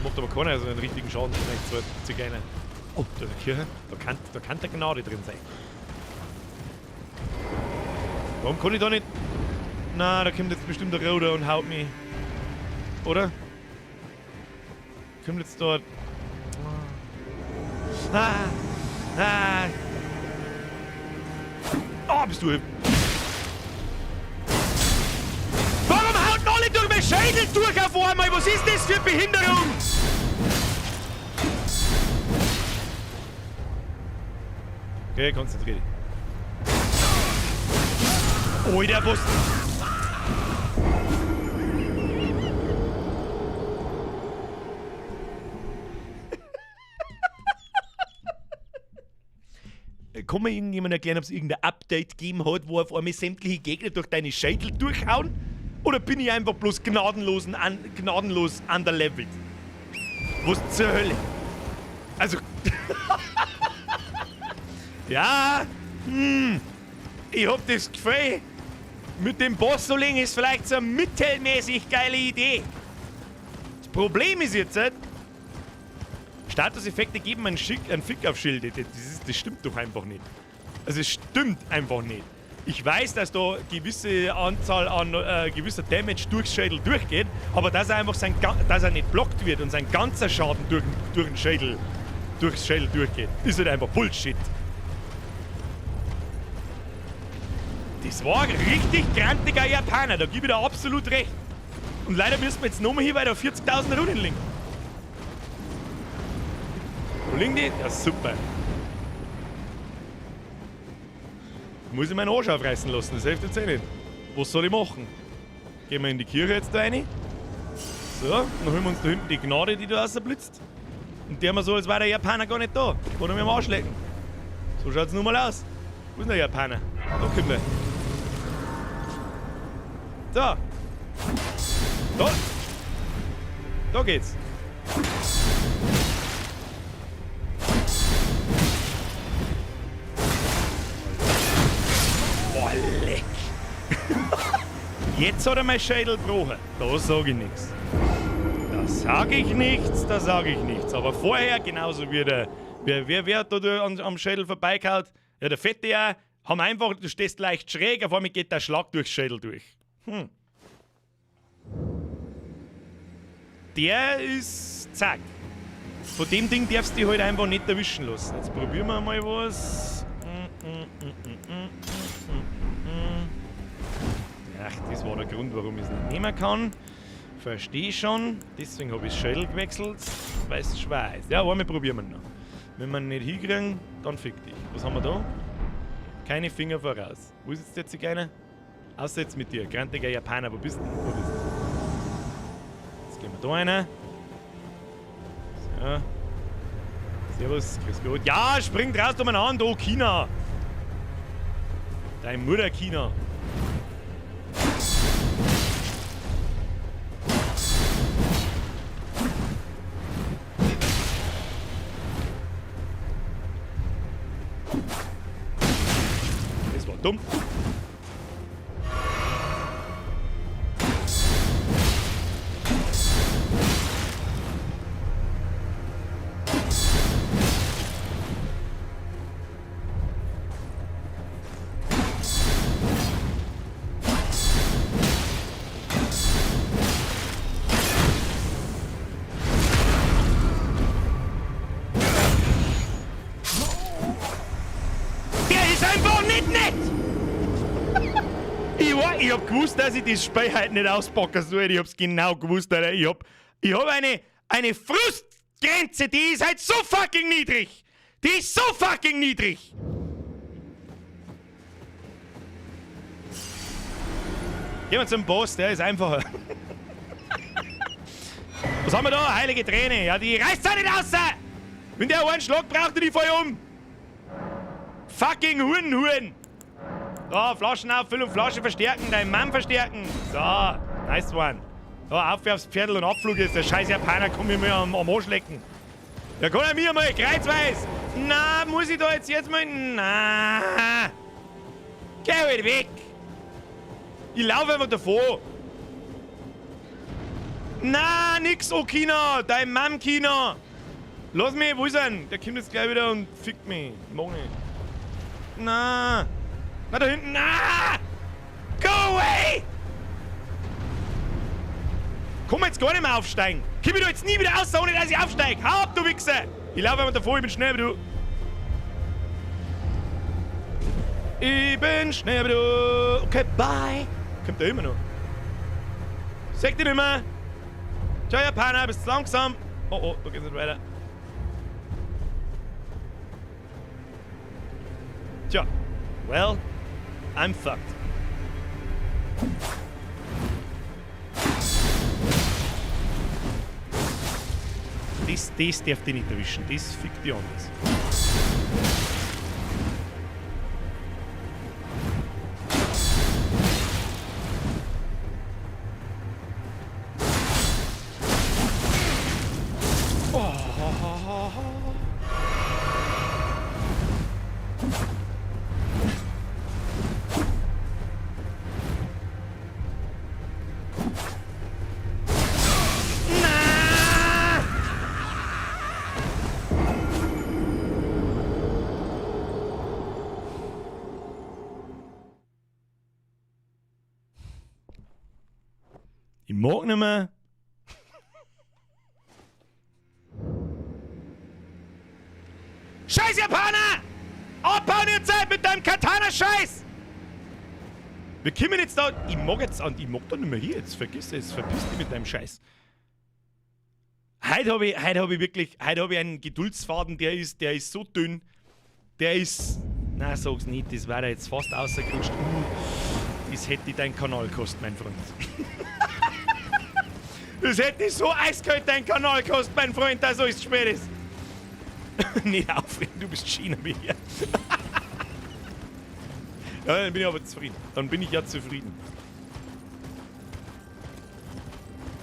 Macht aber keiner so einen richtigen Schaden, vielleicht zwei Zigeuner. Oh, da ist eine Kirche. Da kann der Gnade drin sein. Warum kann ich da nicht... Na, da kommt jetzt bestimmt der Roder und haut mich. Oder? Kommt jetzt dort... Ah! Ah! Oh, bist du... Schädel durch auf einmal. Was ist das für Behinderung? Okay, konzentrier dich. Alter, was... Kann mir irgendjemand erklären, ob es irgendein Update gegeben hat, wo auf einmal sämtliche Gegner durch deine Schädel durchhauen? Oder bin ich einfach bloß gnadenlos underlevelt? Was zur Hölle? Also... ja, ich hab das Gefühl, mit dem Boss so legen ist vielleicht so eine mittelmäßig geile Idee. Das Problem ist jetzt, Statuseffekte geben einen Fick auf Schilde. Das stimmt doch einfach nicht. Also es stimmt einfach nicht. Ich weiß, dass da gewisse Anzahl an gewisser Damage durchs Schädel durchgeht, aber dass er einfach dass er nicht blockt wird und sein ganzer Schaden durch den Schädel, durchs Schädel durchgeht, ist halt einfach Bullshit. Das war ein richtig grantiger Japaner, da gebe ich dir absolut recht. Und leider müssen wir jetzt nochmal hier, weil da 40.000 Runen liegen. Wo liegen die? Ja, super. Muss ich meinen Arsch aufreißen lassen, das hilft jetzt eh nicht. Was soll ich machen? Gehen wir in die Kirche jetzt da rein. So, dann holen wir uns da hinten die Gnade, die da rausblitzt. Und der haben wir so, als wäre der Japaner gar nicht da. Kann er mir am Arsch lecken. So schaut's nun mal aus. Wo ist denn der Japaner? Da kommt er. So. Da. Da geht's. Boah, leck. Jetzt hat er mein Schädel gebrochen. Da sag ich nichts. Da sag ich nichts, da sag ich nichts. Aber vorher, genauso wie der... Wer hat da am Schädel vorbeigehauen? Ja, der Fette ja, haben einfach, du stehst leicht schräg, auf einmal geht der Schlag durchs Schädel durch. Hm. Der ist... zack. Von dem Ding darfst du dich halt einfach nicht erwischen lassen. Jetzt probieren wir mal was. Ach, das war der Grund, warum ich es nicht nehmen kann. Verstehe schon. Deswegen habe ich das Schädel gewechselt. Weiß Schweiß. Ja, einmal probieren wir noch. Wenn wir ihn nicht hinkriegen, dann fick dich. Was haben wir da? Keine Finger voraus. Wo ist jetzt der Zigeuner? Außer jetzt mit dir. Grantiger Japaner. Wo bist du? Wo bist du? Jetzt gehen wir da rein. So. Servus, grüß Gott. Ja, springt raus umeinander, oh China! Dein Mutter China! Das war dumm. Ich hab gewusst, dass ich das Spiel heute nicht auspacken soll. Ich hab's genau gewusst, Alter. Ich hab eine Frustgrenze, die ist halt so fucking niedrig. Die ist so fucking niedrig. Gehen wir zum Boss, der ist einfacher. Was haben wir da? Heilige Träne. Ja, die reißt ja nicht raus! Wenn der einen Schlag braucht, die fall um. Fucking Huren, Da, Flaschen auffüllen und Flasche verstärken, deinen Mann verstärken. So, nice one. Da, auf aufs Pferdl und Abflug ist. Der scheiß Japaner kann mich mal am Arsch lecken. Ja, kann er mir mal, kreuzweis. Na, muss ich da jetzt mal... Na. Geh halt weg. Ich laufe einfach davor. Na, nix, oh China. Dein Mann China. Lass mich, wo ist er denn? Der kommt jetzt gleich wieder und fickt mich. Mag nicht. Na. Na, da hinten! Na! Go away! Komm jetzt gar nicht mehr aufsteigen! Komm ich da jetzt nie wieder raus, ohne dass ich aufsteige! Hau ab, du Wichser! Ich laufe einfach davor, ich bin schnell wie du! Ich bin schnell wie du! Okay, bye! Kommt der immer noch? Sag dich nicht mehr. Ciao, Japaner, bist langsam. Oh, oh, da geht's nicht weiter. Tja. Well, I'm fucked. Das darf dich nicht erwischen. Das fickt dich anders. Ich mag nicht mehr. Scheiß Japaner! Abbauen ihr Zeit mit deinem Katana-Scheiß! Wir kommen jetzt da. Ich mag jetzt und ich mag da nicht mehr hier. Jetzt vergiss es, verpiss dich mit deinem Scheiß. Heute habe ich, heute hab ich wirklich, heute habe ich einen Geduldsfaden, der ist so dünn. Der ist. Na, sag's nicht, das war da jetzt fast ausgerutscht. Das hätte dein Kanal gekostet, mein Freund. Das hätte so eiskalt dein Kanal gekostet, mein Freund, dass alles spät ist. Nicht aufregen, du bist schöner wie ich. Ja, dann bin ich aber zufrieden. Dann bin ich ja zufrieden.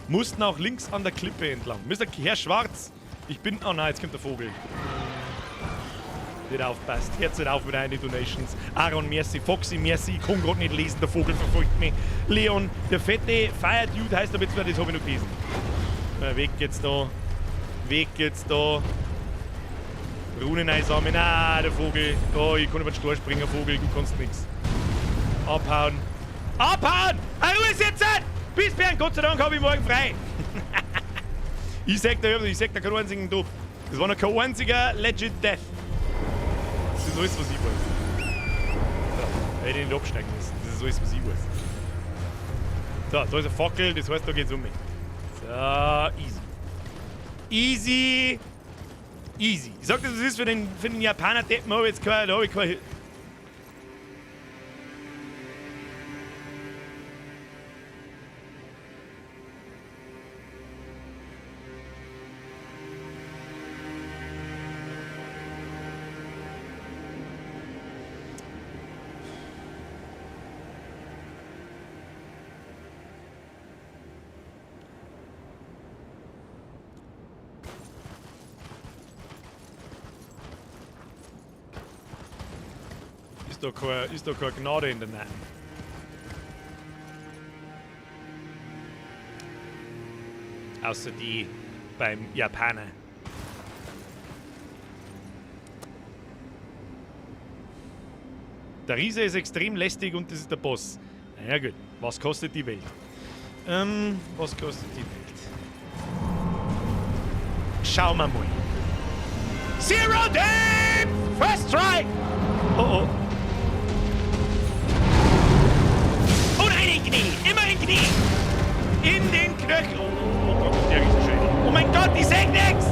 Mussten auch links an der Klippe entlang. Mr. Herr Schwarz, ich bin... Oh nein, jetzt kommt der Vogel. Nicht aufpasst. Herz nicht auf mit deinen Donations. Aaron, merci. Foxy, merci. Ich kann grad nicht lesen, der Vogel verfolgt mich. Leon, der fette Fire Dude heißt aber jetzt, das hab ich noch gelesen. Weg geht's da. Weg geht's da. Runen einsammeln. Ah, der Vogel. Oh, ich kann über den Stor springen, Vogel. Du kannst nix. Abhauen. Abhauen! Ruhe ist jetzt! Bis Bernd, Gott sei Dank habe ich morgen frei. Ich sag da, keinen einzigen Tod. Das war noch kein einziger Legit Death. Das ist alles, was ich weiß. So, hätte ich nicht absteigen müssen. Das ist alles, was ich weiß. So, da ist eine Fackel, das heißt, da geht's um mich. So, easy. Easy. Easy. Ich sag das, das ist für den Japaner Deppen, hab ich jetzt kein, da hab ich kein. Ist da keine Gnade in der Nähe? Außer die beim Japaner. Der Riese ist extrem lästig und das ist der Boss. Na ja gut, was kostet die Welt? Was kostet die Welt? Schauen wir mal. Zero Day! First Try! Oh oh. Oh nein, in den Knie! Immer in den Knie! In den Knöchel! Oh, oh Gott, der Riesenschädel. Oh mein Gott, ich seh nix!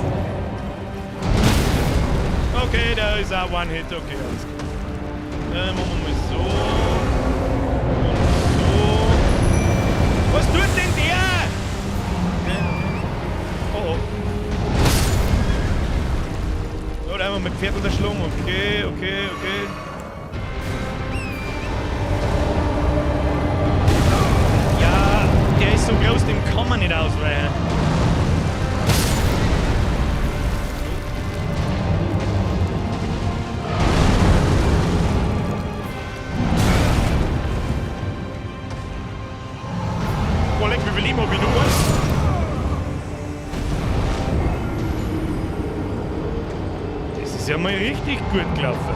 Okay, da ist auch One-Hit. Okay, alles klar. Machen wir mal so. Und so. Was tut denn der? Oh oh. So, da haben wir mit Pferd unterschlungen. Okay, okay, okay. Ja, der ist so groß, dem kann man nicht ausweichen. Boah, leck, wie viel Leben hab ich noch? Das ist ja mal richtig gut gelaufen.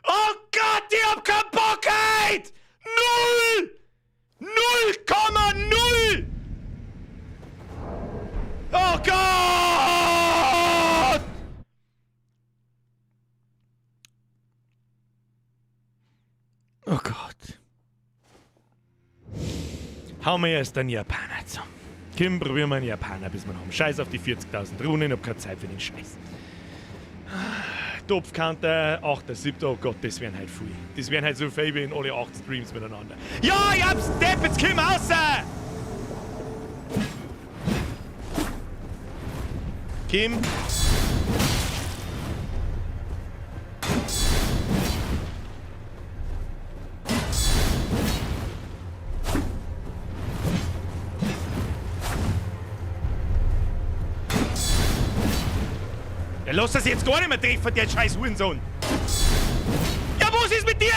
Oh Gott, ich hab keinen Bock heute! 0! 0,0! Oh Gott! Oh Gott. Hauen wir erst einen Japaner zusammen. Kim, probieren wir einen Japaner, bis wir haben. Scheiß auf die 40.000 Runen, ich hab keine Zeit für den Scheiß. Topfcounter, 8., 7., oh Gott, das wären halt viel. Das wären halt so viel wie in alle 8 Streams miteinander. Ja, ich hab's, Depp, jetzt komm raus! Kim. Ja, lass das jetzt gar nicht mehr treffen, der scheiß Hurensohn! Ja, was ist mit dir?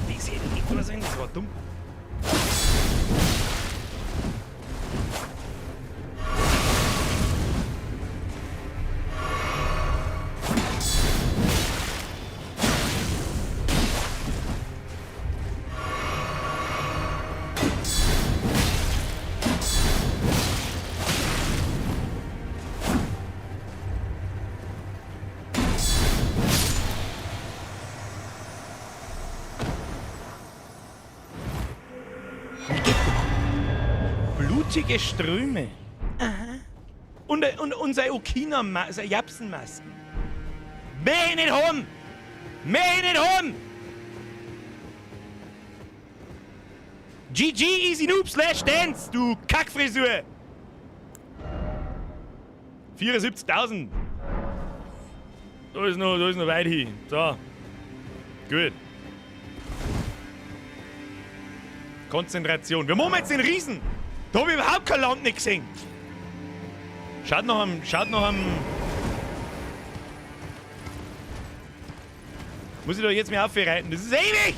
Das hätte nicht wahr sein, das war dumm. Blutige Ströme. Aha. Und unsere Okina, seine Japsenmasken. Mehr nicht haben! Mehr nicht haben! GG Easy Noob slash Dance, du Kackfrisur! 74.000. Da ist noch weit hin. So. Gut. Konzentration. Wir machen jetzt den Riesen! Da hab ich überhaupt kein Land nicht gesehen. Schaut noch am. Muss ich da jetzt mehr aufreiten? Das ist ewig!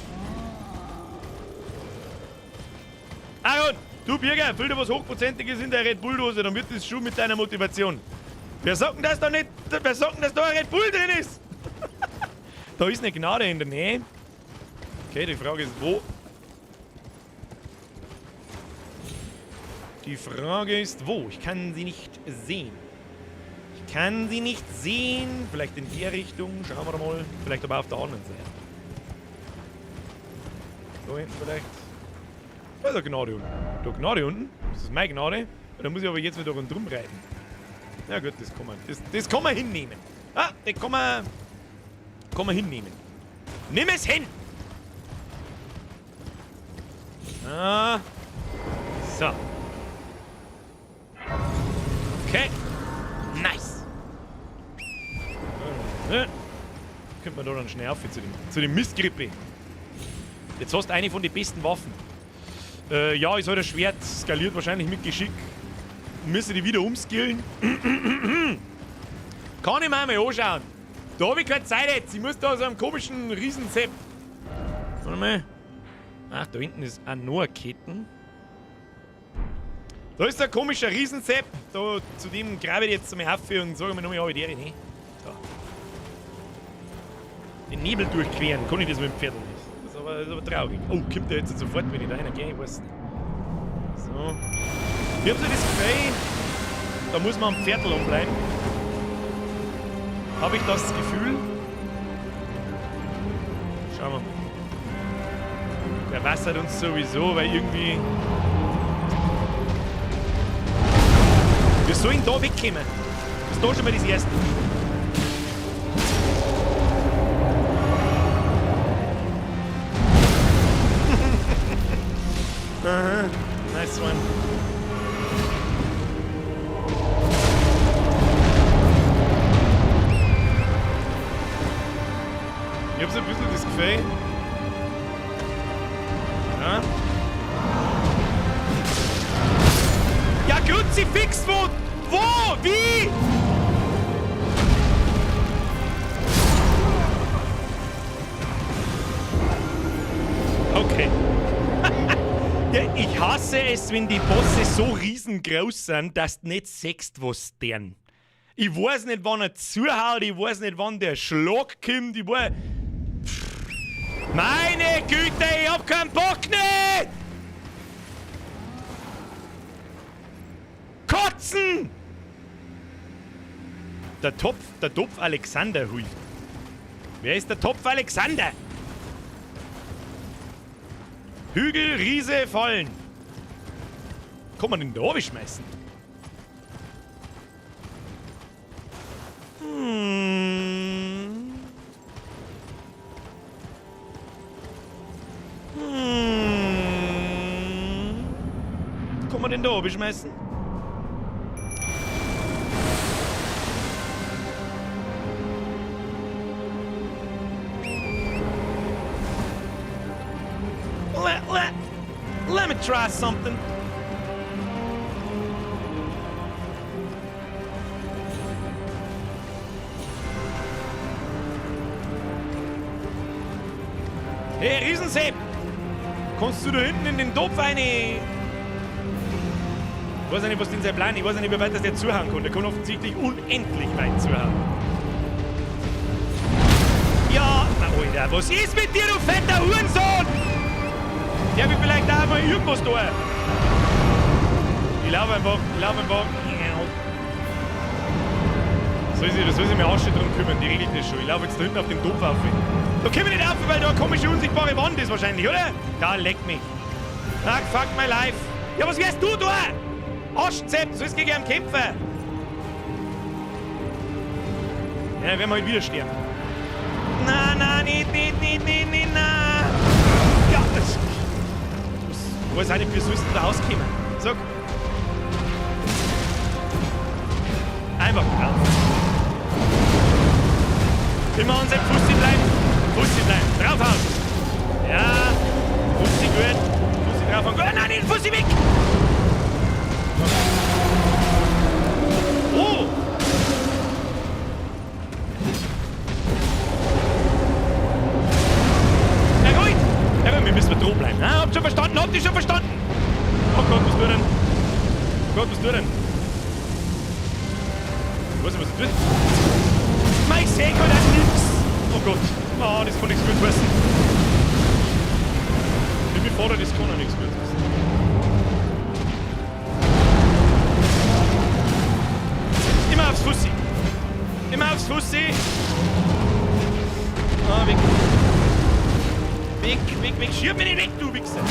Aaron, du Birger, füll dir was Hochprozentiges in der Red Bull-Dose, dann wird das schon mit deiner Motivation. Wer sagt denn, dass da nicht. Wer sagt denn, dass da ein Red Bull drin ist? Da ist eine Gnade in der Nähe. Okay, die Frage ist, wo? Die Frage ist, wo? Ich kann sie nicht sehen. Ich kann sie nicht sehen. Vielleicht in der Richtung. Schauen wir mal. Vielleicht aber auf der anderen Seite. Da hinten vielleicht. Da ist eine Gnade unten. Da Gnade unten. Das ist meine Gnade. Da muss ich aber jetzt wieder rundherum reiten. Ja gut, das kann man. Das kann man hinnehmen. Ah, das kann man. Kann man hinnehmen. Nimm es hin! Ah. So. Okay. Nice. Könnte man da dann schnell auf zu dem Mistgrippe. Jetzt hast du eine von den besten Waffen. Ja, ist halt ein Schwert. Skaliert wahrscheinlich mit Geschick. Müsste die wieder umskillen. Kann ich mir mal anschauen. Da habe ich keine Zeit jetzt. Ich muss da so einem komischen Riesensepp. Warte mal. Ach, da hinten ist auch noch eine Ketten. Da ist der komische Riesensepp. Da, zu dem grabe ich jetzt zum Haffe und sage mir nochmal, habe ich die, ne? Da. Den Nebel durchqueren, kann ich das mit dem Pferd nicht. Das ist aber traurig. Oh, kommt der jetzt sofort, wenn ich da reingehe? Ich weiß nicht. So. Ich hab so das Gefühl, da muss man am Pferdl umbleiben. Habe ich das Gefühl? Schauen wir mal. Der wassert uns sowieso, weil irgendwie. Wir sollen da wegkommen. Das ist da schon mal das Erste. Aha, nice one. Ich hab so ein bisschen das Gefühl. Ja. Ja, Kruzifix, wo? Wo? Wie? Okay. Ja, ich hasse hasse es, wenn die Bosse so riesengroß sind, dass du nicht siehst, was deren. Ich weiß nicht, wann er zuhaut, ich weiß nicht, wann der Schlag kommt, ich weiß. Meine Güte, ich hab keinen Bock nicht! Kotzen! Der Topf Alexander hilft. Wer ist der Topf Alexander? Hügel, Riese, Fallen. Kann man den da schmeißen? Kann man den da schmeißen? Let me try something. Hey, Riesensepp! Kannst du da hinten in den Topf rein? Ich weiß ja nicht, was denn sein Plan ist. Ich weiß ja nicht, wie weit das der zuhauen kann. Der kann offensichtlich unendlich weit zuhauen. Ja, na, Alter, was ist mit dir, du fetter Hurensohn? Der will vielleicht auch mal irgendwas tun. Ich laufe einfach, ich laufe einfach. Soll sich mir Asche drum kümmern, die regelt das schon. Ich laufe jetzt da hinten auf den Topf auf. Da komm ich nicht auf, weil da eine komische, unsichtbare Wand ist wahrscheinlich, oder? Da leck mich. Ach, fuck my life. Ja, was wirst du da? Aschenzepp, du sollst gegen einen kämpfen. Ja, dann werden wir halt wieder sterben. Na, na, nicht, nicht, nicht, nicht, nicht, na. Ja, das. Ich weiß auch nicht, wie sollst du da rauskommen? Sag. Einfach drauf. Immer an seinem Fussi bleiben. Fussi bleiben. Draufhauen. Ja. Fussi gut. Fussi draufhauen. Gut. Nein, nicht Fussi weg. Oh. Ja, gut. Ja, wir müssen dran bleiben. Ah, habt schon verstanden? Habt ihr schon verstanden? Oh Gott, was tut denn? Oh Gott, was tut denn? Ich weiß nicht, was er tut. Mein ich seh grad auch nix. Oh Gott. Ah, das kann nichts gut heißen. Bin mir froh, das kann auch nichts gut heißen. Immer aufs Fussi. Immer aufs Fussi. Ah, weg. Weg, weg, weg. Schieb mich nicht weg, du Wichser.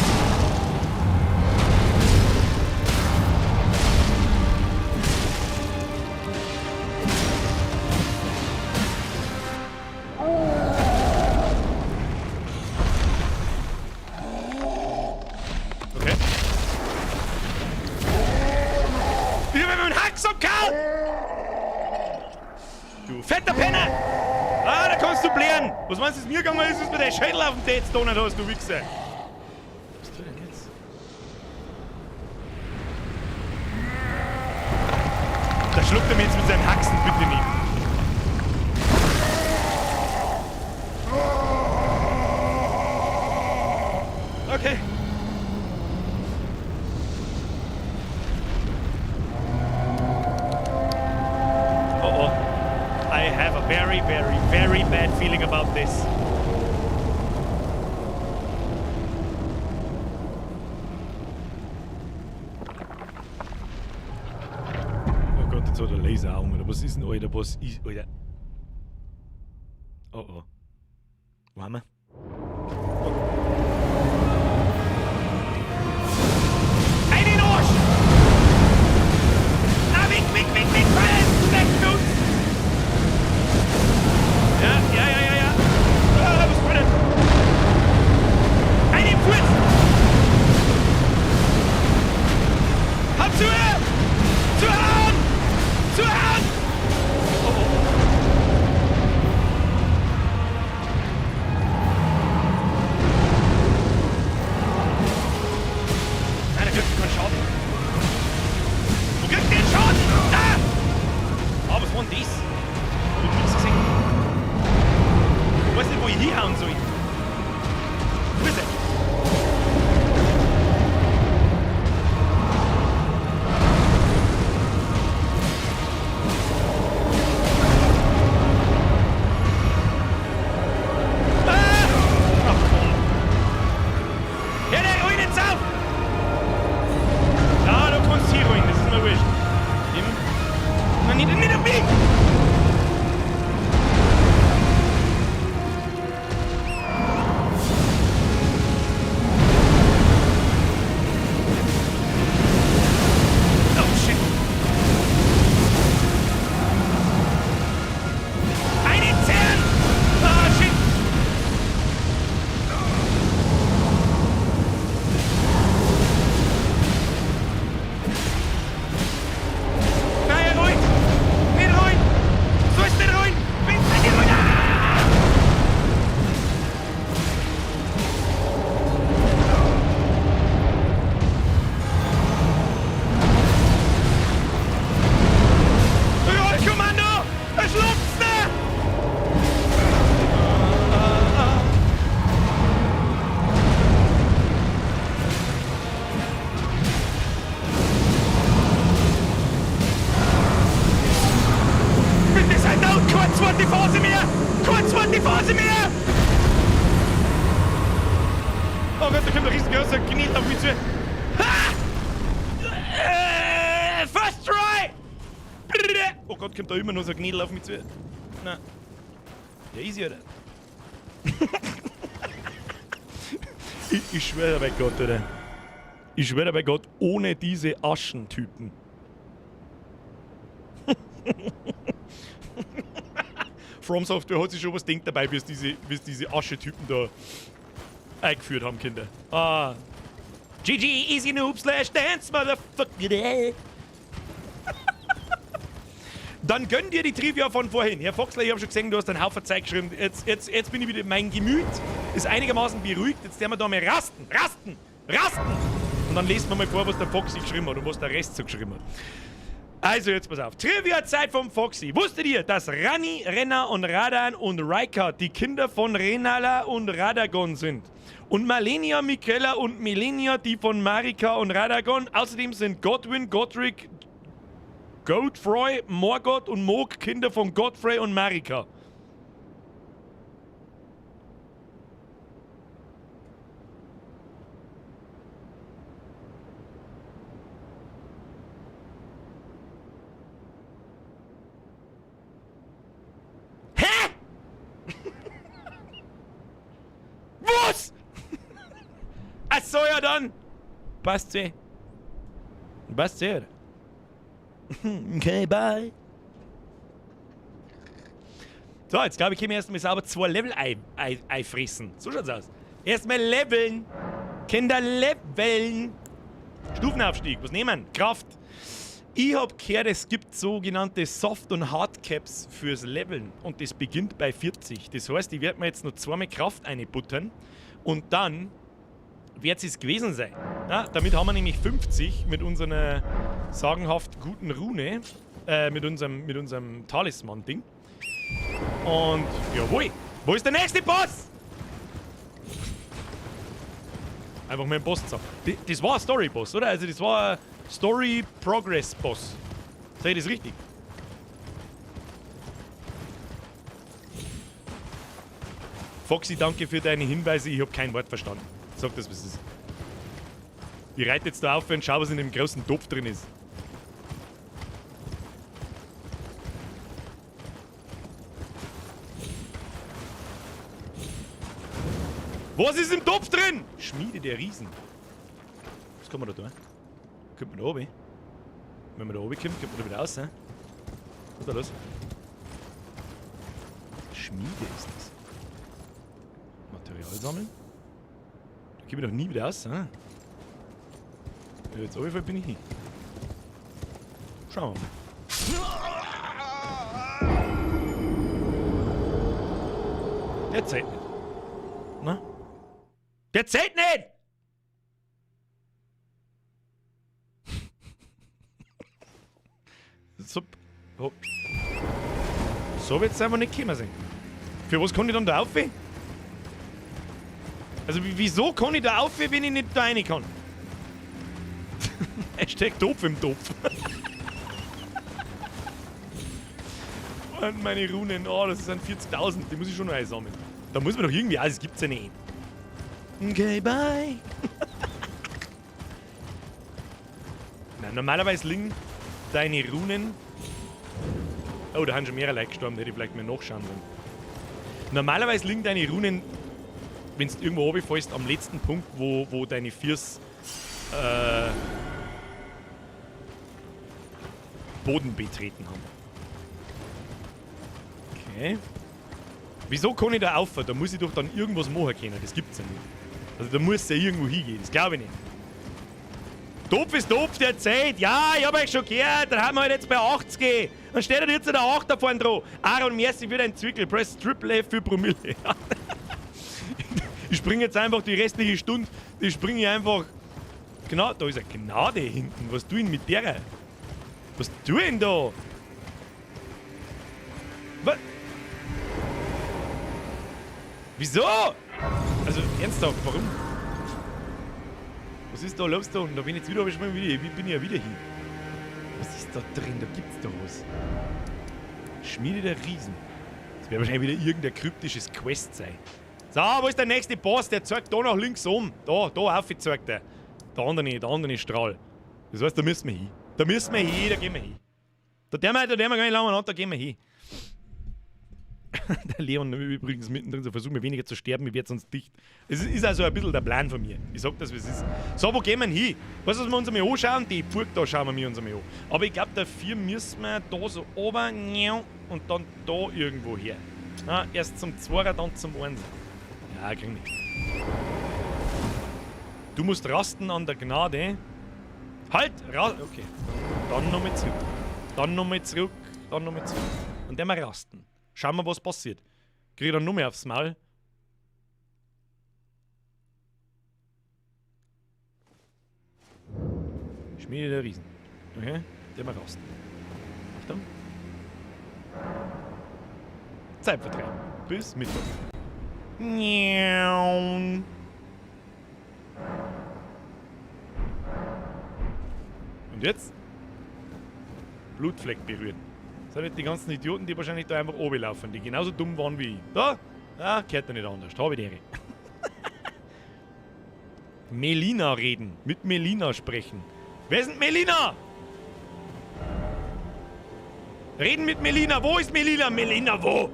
Okay. Ich hab mit dem Hax abgehauen! Du fetter Penner! Ah, da kannst du blären! Was meinst du, was mir gegangen ist, ist mir dein Schädel auf dem Tetz donert hast, du Wichser! Was tut denn jetzt? Da schluckt er mir jetzt mit seinem Haxen, bitte nicht. Okay. Oh oh. I have a very, very, very bad feeling about this. Oh Gott, jetzt hat er Laseraugen, oder was ist denn, Alter? Was ist, Alter? Oh oh. Wo haben wir? Oh. Ein in den Arsch! Na, weg, weg, weg, weg, weg, weg, uns! Ja, ja, ja, ja, ja. Ah, was tut denn? Ein im Fuß! Hau zu! Zuhauen! Zuhauen! Oh, oh. Nein, der kriegt keinen Schaden. Wo kriegt der den Schaden? Da! Ah, was war denn das? Hab ich nichts gesehen. Ich weiß nicht, wo ich hinhauen soll. Wo ist er? Die Phase mehr! Oh Gott, da kommt ein riesengroßer Knie auf mich zu. Ha! First try! Oh Gott, kommt da immer noch so ein Gnädel auf mich zu. Na. Ja, easy, oder? Ich schwöre bei Gott, oder? Ich schwöre bei Gott, ohne diese Aschentypen. From Software hat sich schon was denkt dabei, bis diese Aschetypen da eingeführt haben, Kinder. Ah. GG, easy noob slash dance, motherfucker. Dann gönn dir die Trivia von vorhin. Herr Foxler, ich habe schon gesehen, du hast einen Haufen Zeit geschrieben. Jetzt bin ich wieder, mein Gemüt ist einigermaßen beruhigt. Jetzt werden wir da mal rasten, rasten, rasten. Und dann lesen wir mal vor, was der Foxy geschrieben hat und was der Rest so geschrieben hat. Also jetzt pass auf. Trivia-Zeit vom Foxy. Wusstet ihr, dass Rani, Renna und Radan und Raika die Kinder von Renala und Radagon sind? Und Malenia, Michaela und Melenia die von Marika und Radagon. Außerdem sind Godwin, Godric, Godfroy, Morgoth und Mohg Kinder von Godfrey und Marika. Hä? Was? Ach so, ja dann. Passt eh. Passt eh, oder? Okay, bye. So, jetzt glaube ich, können wir erstmal sauber 2 Level einfressen. So schaut's aus. Erstmal leveln. Kinder leveln. Stufenaufstieg. Was nehmen wir? Kraft. Ich hab gehört, es gibt sogenannte Soft- und Hardcaps fürs Leveln. Und das beginnt bei 40. Das heißt, ich werde mir jetzt noch zweimal Kraft einbuttern. Und dann wird es gewesen sein. Ja, damit haben wir nämlich 50 mit unserer sagenhaft guten Rune, mit unserem Talisman-Ding. Und jawohl, wo ist der nächste Boss? Einfach mal einen Boss zusammen. Das war ein Story-Boss, oder? Also das war ein Story-Progress-Boss. Sehe ich das richtig? Foxy, danke für deine Hinweise. Ich habe kein Wort verstanden. Sag das, was es ist. Ich reite jetzt da auf und schau, was in dem großen Topf drin ist. Was ist im Topf drin? Schmiede der Riesen. Was kann man da tun? Kommt man da oben? Wenn man da oben kommt, kommt man da wieder raus, ne? Was ist da los? Schmiede ist das. Material sammeln? Da komme ich doch nie wieder raus, ne? Ja, jetzt auf jeden Fall bin ich hin. Schauen wir mal. Der zählt nicht. Na? Der zählt nicht! So, oh. So wird's einfach nicht gekommen sein. Für was kann ich dann da auf? Also wieso kann ich da auf, wenn ich nicht da rein kann? Hashtag Topf im Topf. Und meine Runen, oh, das sind 40.000, die muss ich schon noch einsammeln. Da muss man doch irgendwie, das gibt's ja nicht. Okay, bye. Na, normalerweise liegen deine Runen... Oh, da haben schon mehrere Leute gestorben, da hätte ich vielleicht mal nachschauen sollen. Normalerweise liegen deine Runen, wenn du irgendwo runterfällst, am letzten Punkt, wo deine Füße Boden betreten haben. Okay. Wieso kann ich da auf? Da muss ich doch dann irgendwas machen können. Das gibt's ja nicht. Also da muss ja irgendwo hingehen. Das glaube ich nicht. Topf ist Topf, der zählt. Ja, ich hab euch schon gehört. Dann haben wir halt jetzt bei 80. Dann steht er jetzt der 8 da vorne dran. Aaron, merci für deinen Zwickel. Press Triple F für Promille. Ich springe jetzt einfach die restliche Stunde. Die springe ich einfach. Genau, da ist eine Gnade hinten. Was tu ich denn mit der? Was tu ich denn da? Was? Wieso? Also ernsthaft, warum? Was ist da los da? Und da bin ich jetzt wieder, bin ich ja wieder hin. Was ist da drin? Da gibt's doch was. Schmiede der Riesen. Das wird wahrscheinlich wieder irgendein kryptisches Quest sein. So, wo ist der nächste Boss? Der zeigt da nach links um. Da, da auf zeigt der. Der andere Strahl. Das heißt, da müssen wir hin. Da müssen wir hin, da gehen wir hin. Da der wir gar nicht lange an, da gehen wir hin. Der Leon übrigens mittendrin, so versuchen wir weniger zu sterben, ich werde sonst dicht. Es ist also ein bisschen der Plan von mir. Ich sag das, wie es ist. So, wo gehen wir hin? Weißt du, was wir uns einmal anschauen? Die Pfurg da schauen wir uns einmal an. Aber ich glaube, dafür müssen wir da so oben und dann da irgendwo her. Na, erst zum Zweier, dann zum Einser. Ja, krieg ich. Du musst rasten an der Gnade. Halt! Okay. Dann nochmal zurück. Dann nochmal zurück. Dann nochmal zurück. Und dann mal rasten. Schauen wir, was passiert. Krieg ich dann noch mehr aufs Maul. Schmiede der Riesen. Okay, der mal rasten. Achtung. Zeitvertreib. Bis Mittag. Und jetzt? Blutfleck berühren. Das sind nicht die ganzen Idioten, die wahrscheinlich da einfach oben laufen, die genauso dumm waren wie ich. Da? Ah, gehört da nicht anders. Da hab ich die Ehre. Melina reden. Mit Melina sprechen. Wer ist denn Melina? Reden mit Melina. Wo ist Melina? Melina, wo?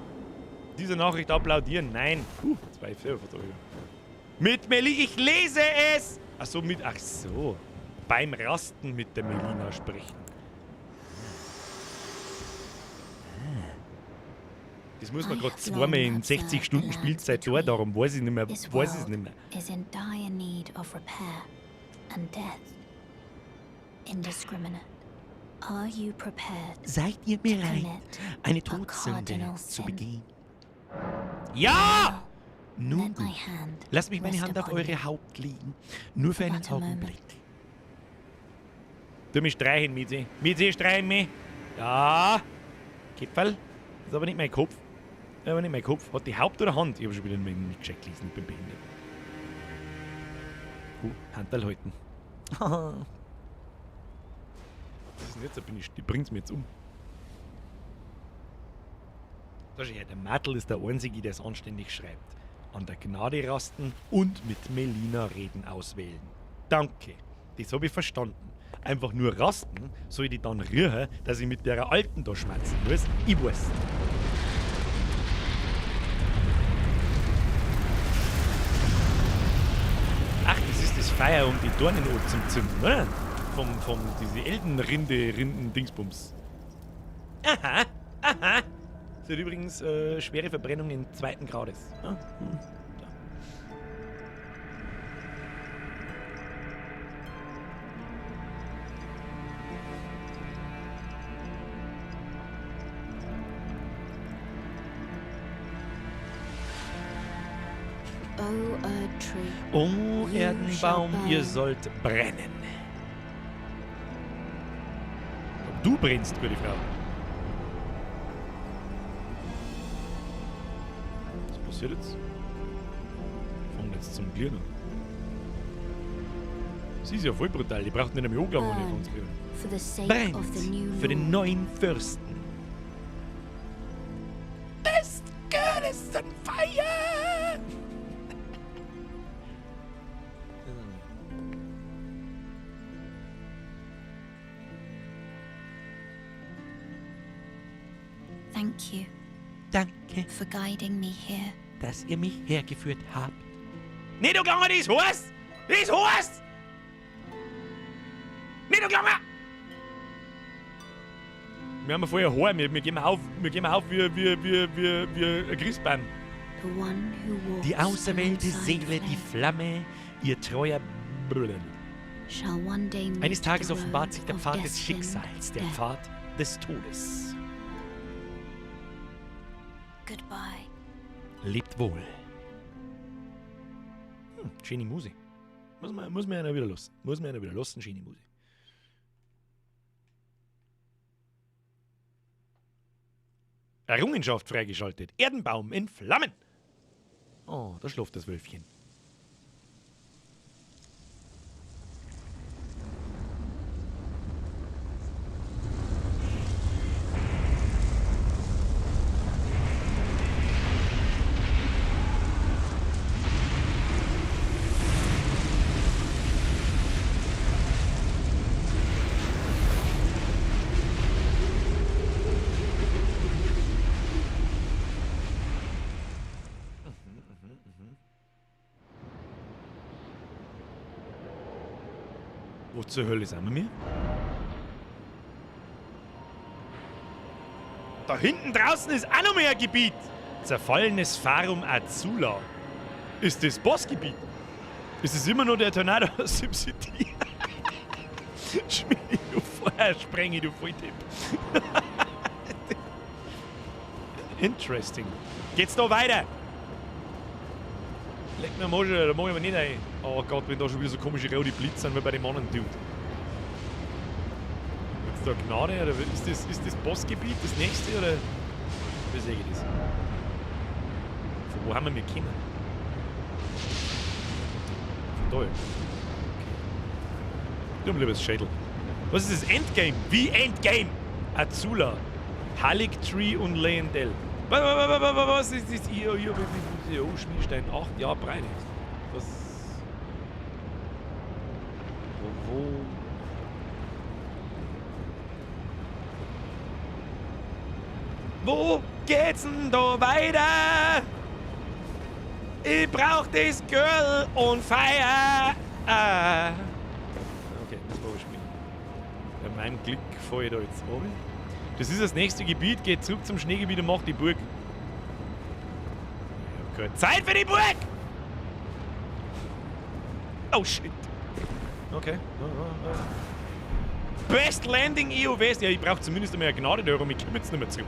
Diese Nachricht applaudieren. Nein. 2 Server. Mit Melina. Ich lese es. Ach so, mit. Ach so. Beim Rasten mit der Melina sprechen. Das muss man gerade zweimal in 60 Stunden Spielzeit tun, darum weiß ich nicht mehr. Weiß ich es nicht mehr. Is in dire need of repair and death. Indiscriminate. Are you prepared? Seid ihr bereit, eine Todsünde zu begehen? Ja! Nun gut, lasst mich meine Hand auf eure Haupt legen. Nur für einen Augenblick. Du mich streichen, Mizi. Mizi, streichen mich. Ja. Kipferl. Das ist aber nicht mein Kopf. Aber nicht mein Kopf. Hat die Haupt oder Hand? Ich habe schon wieder nicht gescheit gelesen. Ich bin behindert. Handteil halten. Was ist denn jetzt? Die bringt's mir jetzt um. Da schau her, der Mattel ist der Einzige, der es anständig schreibt. An der Gnade rasten und mit Melina reden auswählen. Danke. Das habe ich verstanden. Einfach nur rasten, soll ich die dann rühren, dass ich mit der Alten da schmatzen muss? Ich weiß. Ach, das ist das Feuer, um die Dornen zum Zünden, oder? Vom diese Eldenrinde, Rinden, Dingsbums. Aha, aha. Das hat übrigens schwere Verbrennungen 2. Grades. Ja? Hm. O Erdenbaum, ihr sollt brennen. Du brennst, gute Frau. Was passiert jetzt? Fangen jetzt zum Glühen an. Sie ist ja voll brutal, die braucht nicht mehr angelangen, wenn ich von uns glühen. Brennt für den neuen Fürsten. This girl is on fire! Thank you. Danke. For guiding me here. Dass ihr mich hergeführt habt. Nicht so lange, das ist heiß! Das ist heiß! Nicht so lange! Wir haben vorher Haar, wir gehen auf, wie ein Christbaum. Die auserwählte Seele, die Flamme, ihr treuer Bruder. Eines Tages offenbart sich der Pfad des Schicksals, der Pfad des Todes. Goodbye. Lebt wohl. Schöne Musik. Muss man einer wieder lassen. Muss man einer wieder lassen, schöne Musik. Errungenschaft freigeschaltet. Erdenbaum in Flammen. Oh, da schläft das Wölfchen. Wo zur Hölle sind wir? Da hinten draußen ist auch noch mehr Gebiet. Zerfallenes Farum Azula. Ist das Bossgebiet? Ist es immer nur der Tornado aus SimCity? Schmied, du Feuer, sprenge, du Volltipp. Interesting. Geht's da weiter? Leck mir am Arsch, da mach ich mir nicht ein. Oh Gott, wenn da schon wieder so komische rote Blitze sind wie bei dem anderen Dude. Ist da Gnade oder ist das Bossgebiet das nächste oder wie sehe ich das? Von wo haben wir gekommen? Von da. Okay. Du liebes Schädel. Was ist das Endgame? Wie Endgame? Azula, Haligtree und Leyndell. Was ist das? Hier, oh, Schmiedstein 8, ja, Breite. Was? Wo? Wo geht's denn da weiter? Ich brauch das Girl on fire. Okay, das war spielen. Bei meinem Glück fahre ich da jetzt runter. Das ist das nächste Gebiet, geht zurück zum Schneegebiet und macht die Burg. Ich hab keine Zeit für die Burg! Oh shit. Okay. Best Landing EU West. Ja, ich brauch zumindest einmal eine Gnade da, ich komme jetzt nicht mehr zurück.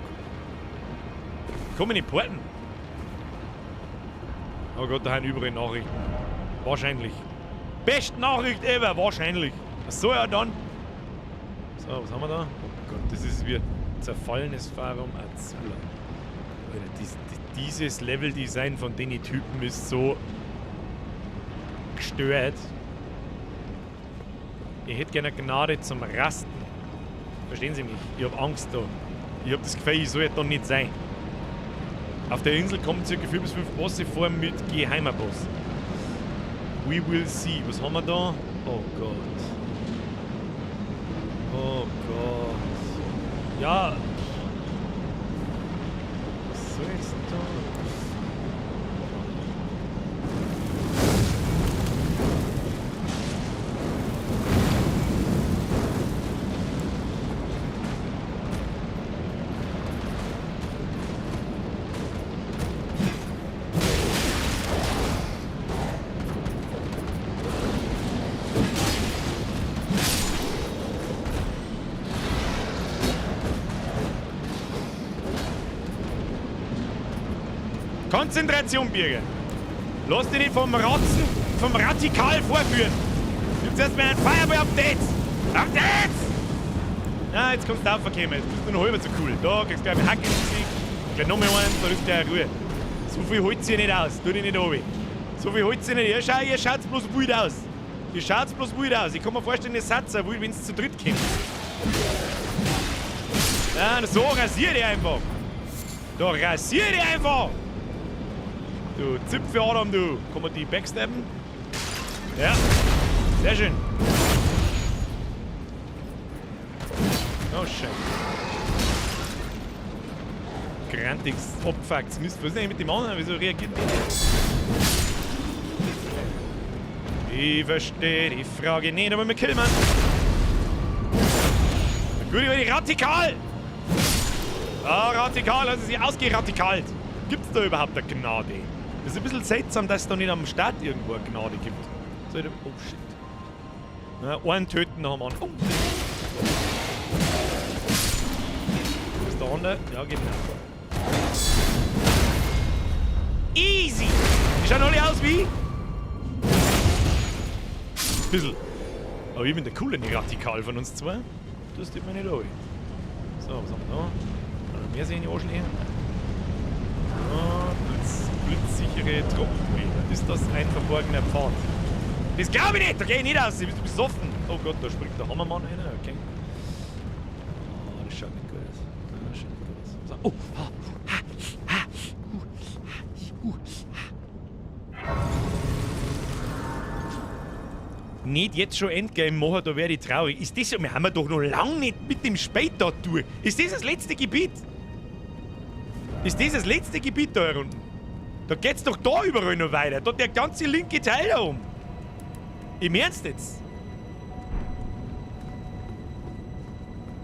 Ich komme in die Porten. Oh Gott, da haben überall Nachrichten. Wahrscheinlich. Best Nachricht ever, wahrscheinlich. Was soll er dann? So, was haben wir da? Oh Gott, das ist wie zerfallenes Farum Azula. Alter, dieses Level-Design von den Typen ist so gestört. Ich hätte gerne Gnade zum Rasten. Verstehen Sie mich? Ich hab Angst da. Ich hab das Gefühl, ich soll da nicht sein. Auf der Insel kommen ca. 4 bis 5 Bosse vor mit geheimer Boss. We will see. Was haben wir da? Oh Gott. Oh Gott. Ja. Was soll jetzt da? Konzentration, Birger. Lass dich nicht vom Ratzen, vom Radikal vorführen. Gibt's erstmal ein Fireball-Update. Updates! Na, jetzt kommst du raufgekommen. Jetzt bist du noch halber so cool. Da kriegst du gleich einen Hack ins Gesicht. Gleich nochmal eins, da ist gleich Ruhe. So viel holt sie nicht aus. Tu dich nicht runter. So viel holt sie nicht. Ihr schaut bloß wild aus. Ihr schaut bloß wild aus. Ich kann mir vorstellen, ihr seid so wild, wenn es zu dritt kommt. Ja, so rasier dich einfach. Da rasier dich einfach. Du Zipfel Adam, du. Kann man die backstabben? Ja. Sehr schön. Oh, Scheiße. Grantiges, abgefucktes Mist. Was ist denn mit dem anderen? Wieso reagiert der nicht? Ich verstehe die Frage nicht, aber wir killen, Mann. Gut, über die Radikal! Ah, Radikal, also sie ausgeradikalt. Gibt's da überhaupt eine Gnade? Das ist ein bisschen seltsam, dass es da nicht am Start irgendwo eine Gnade gibt. So, oh shit. Na, einen töten noch am Anfang. Oh. Wo ist der andere? Ja, genau. Easy! Die schauen alle aus wie? Bisschen. Aber ich bin der coole Radikal von uns zwei. Das tut mir nicht an. So, was haben wir da? Noch mehr sehen die Arschlöcher. Oh, blitzsichere Trockenbilder. Ist das ein verborgener Pfad? Das glaube ich nicht! Da geh ich nicht aus! Ich bin besoffen! Oh Gott, da springt der Hammermann einer. Okay. Oh, das schaut nicht gut aus. Das schaut nicht gut aus. So. Oh! Ha, ha, ha, hu, ha. Nicht jetzt schon Endgame machen, da werde ich traurig. Ist das so? Wir haben ja doch noch lange nicht mit dem Spät da durch. Ist das das letzte Gebiet? Ist das das letzte Gebiet da herunten? Da geht's doch da überall noch weiter. Da der ganze linke Teil da oben. Im Ernst jetzt?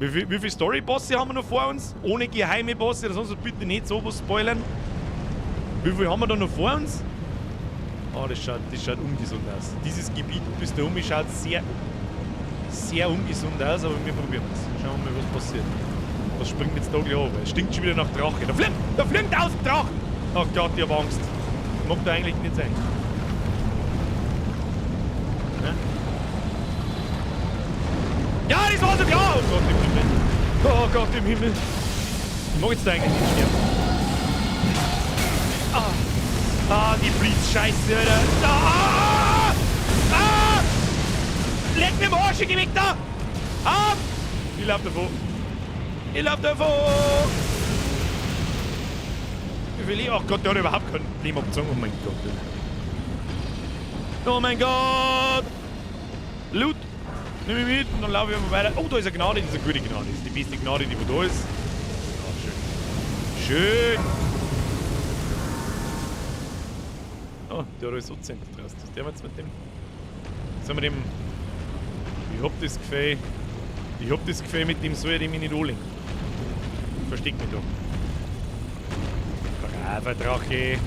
Wie viel Story-Bosse haben wir noch vor uns? Ohne geheime Bosse oder sonst was, bitte nicht sowas spoilern. Wie viel haben wir da noch vor uns? Oh, das schaut ungesund aus. Dieses Gebiet bis da oben schaut sehr, sehr ungesund aus, aber wir probieren es. Schauen wir mal, was passiert. Was springt jetzt da gleich runter? Es stinkt schon wieder nach Drache. Da fliegen 1000 Drachen! Ach Gott, ich hab Angst. Mag da eigentlich nicht sein. Ne? Ja, das war so klar! Oh Gott im Himmel! Oh Gott im Himmel! Ich mag jetzt da eigentlich nicht sterben. Ah! Ah, die Blitzscheiße, Alter! Ah! Ah! Leck mir im Arsch, geh weg da! Ah! Ich lauf davon! Ich lauf davon! Wie viel Leben? Ach Gott, der hat überhaupt kein Leben abgezogen. Oh mein Gott. Oh mein Gott! Loot! Nimm mich mit und dann laufe ich einfach weiter. Oh, da ist eine Gnade, das ist eine gute Gnade. Das ist die beste Gnade, die wo da ist. Ja, schön. Schön! Oh, der hat alles so Zentrum draußen. Was der jetzt mit dem? Sollen wir dem. Ich hab das Gefühl. Ich hab das Gefühl, mit dem soll ich mich nicht anlegen. Versteck mich da. Braver Drache.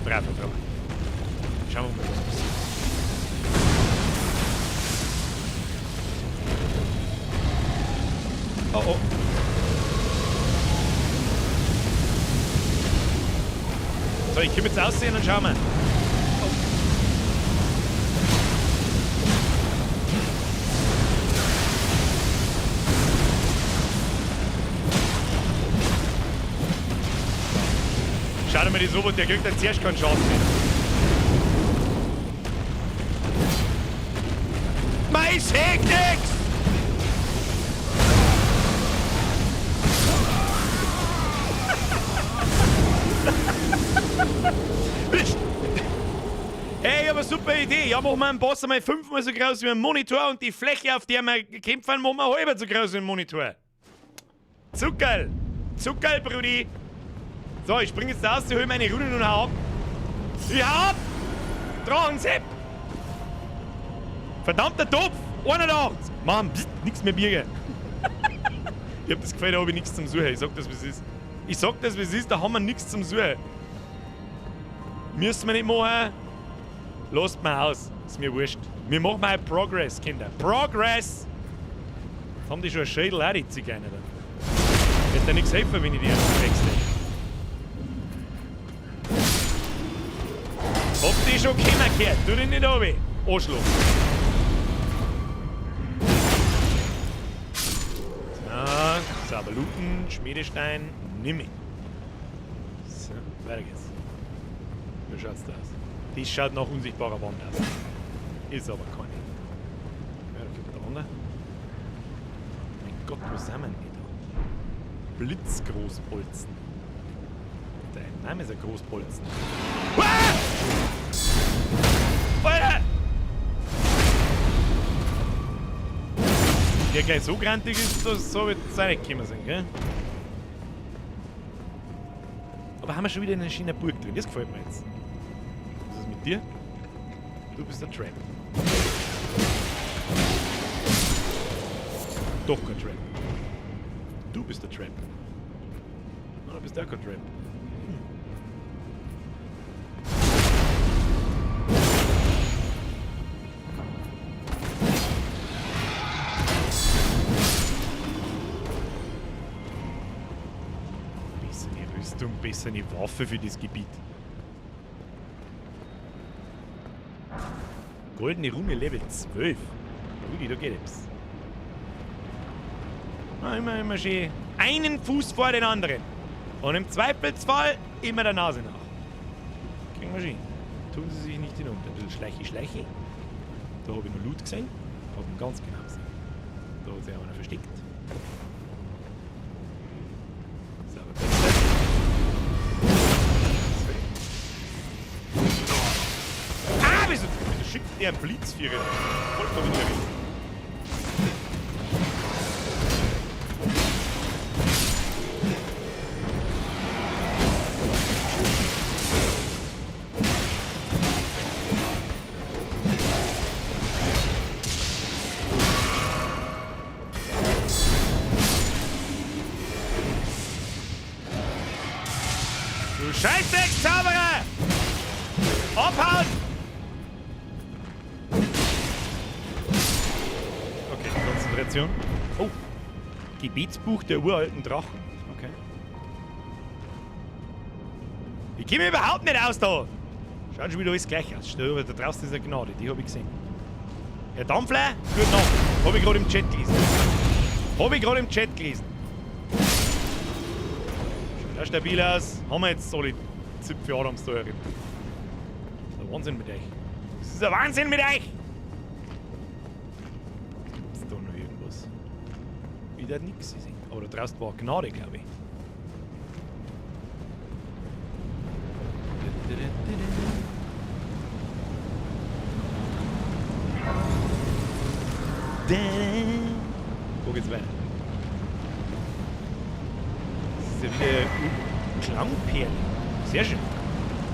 Braver Drache. Schauen wir mal, was passiert. Oh oh. So, ich komm jetzt aussehen und schauen wir. Oh. Schau dir mal das Robot, der kriegt dann zuerst keinen Schaden mehr. Mei, seh nix! Hey, aber super Idee. Ja, machen wir einen Boss einmal 5-mal so groß wie ein Monitor und die Fläche, auf der wir kämpfen, machen wir halber so groß wie ein Monitor. Zuckerl! Zuckerl, Brudi! So, ich spring jetzt raus, ich hol meine Runen und hau ab. Ich hau ab! Drachensepp! Verdammter Topf! 81! Mann, pst, nix mehr Bier. Ich hab das Gefühl, da hab ich nichts zum Suchen. Ich sag das, wie es ist. Ich sag das, wie es ist, da haben wir nichts zum Suchen. Müssen wir nicht machen. Lasst mal aus. Ist mir wurscht. Wir machen mal Progress, Kinder. Progress! Jetzt haben die schon einen Schädel auch, die Zigeuner da. Wird dir nichts helfen, wenn ich die ersten wechsle. Hab die schon kommen gehört? Tu dich nicht runter. Arschloch. So, sauber looten, Schmiedestein, nimm ich. So, weiter geht's. Wie schaut's da aus? Das schaut nach unsichtbarer Wand aus. Ist aber keine. Ja, da kommt der andere. Mein Gott, wo sind wir denn da? Blitzgroßbolzen. Dein Name ist ein Großbolzen. Ah! Alter! Der gleich so grantig ist, dass so wird es auch nicht gekommen sein, gell? Aber haben wir schon wieder eine schöne Burg drin? Das gefällt mir jetzt. Was ist mit dir? Du bist der Trap. Doch kein Trap. Du bist der Trap. Oh, du bist auch kein Trap. Bessere Rüstung, bessere Waffe für das Gebiet. Goldene Rune Level 12. Rudi, da geht es. Immer, immer schön. Einen Fuß vor den anderen. Und im Zweifelsfall immer der Nase nach. Kriegen wir schön. Tun Sie sich nicht hinunter. Ein bisschen Schleichi, Schleichi. Da habe ich noch Loot gesehen. Hab ihn ganz genau gesehen. Da hat sich auch einer versteckt. Sauber besser. Ah, wieso schickt der einen Blitzvierer? Vollkommen irre. Du Scheißdreck-Zauberer! Abhauen! Okay, Konzentration. Oh, Gebetsbuch der uralten Drachen. Okay. Ich komme überhaupt nicht aus da! Schaut schon wieder alles gleich aus. Da draußen ist eine Gnade, die habe ich gesehen. Herr Dampfler, gute Nacht. Habe ich gerade im Chat gelesen. Habe ich gerade im Chat gelesen. Schaut auch stabil aus. Haben wir jetzt alle Zipfel Adams da herin. Das ist ein Wahnsinn mit euch. Das ist ein Wahnsinn mit euch! Gibt's da noch irgendwas? Wieder nichts gesehen. Aber da draußen war Gnade, glaube ich. Wo geht's weiter? Das ist ja wieder Klangperle. Sehr schön.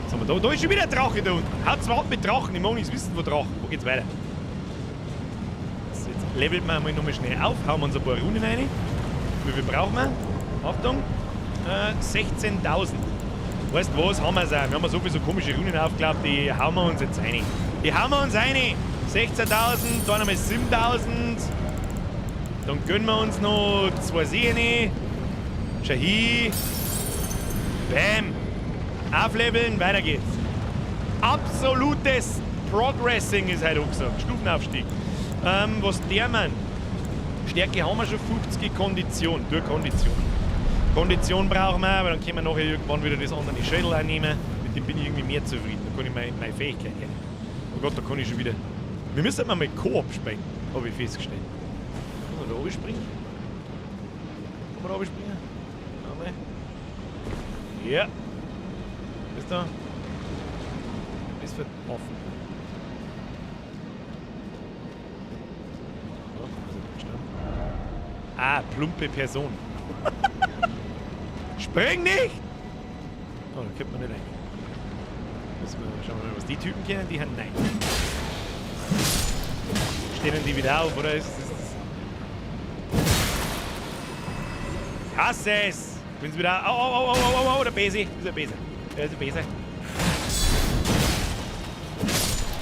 Was haben wir da? Da ist schon wieder ein Drache da unten. Haut zwar ab mit Drachen, ich mag nichts wissen von Drachen. Wo geht's weiter? So, jetzt leveln wir mal nochmal schnell auf. Hauen wir uns ein paar Runen rein. Wie viel brauchen wir? Achtung. 16.000. Weißt du was? Haben wir es auch. Wir haben so viele so komische Runen aufgeklappt, die hauen wir uns jetzt rein. Die hauen wir uns rein. 16.000, dann nochmal 7.000. Dann gönnen wir uns noch 2 Sehne. Schau hin. Bam. Aufleveln, weiter geht's. Absolutes Progressing ist heute angesagt. Stufenaufstieg. Was der Mann? Stärke haben wir schon 50, Kondition. Durch Kondition. Kondition brauchen wir, aber dann können wir nachher irgendwann wieder das andere Schädel einnehmen. Mit dem bin ich irgendwie mehr zufrieden. Da kann ich meine Fähigkeit hernehmen. Oh Gott, da kann ich schon wieder. Wir müssen mal mit Koop spielen, habe ich festgestellt. Kann man da oben springen? Kann man da oben springen? Einmal. Ja. Ist da? Ist offen. Oh, ah, plumpe Person. Spring nicht! Oh, da kommt man nicht rein. Müssen wir, schauen wir mal, was die Typen kennen. Die haben nein. Stehen die wieder auf, oder? Ist das? Ich hasse es! Bin's wieder. Au, au, au, au, au, au, der Besi. Ist der Bese. Der ist der Bese.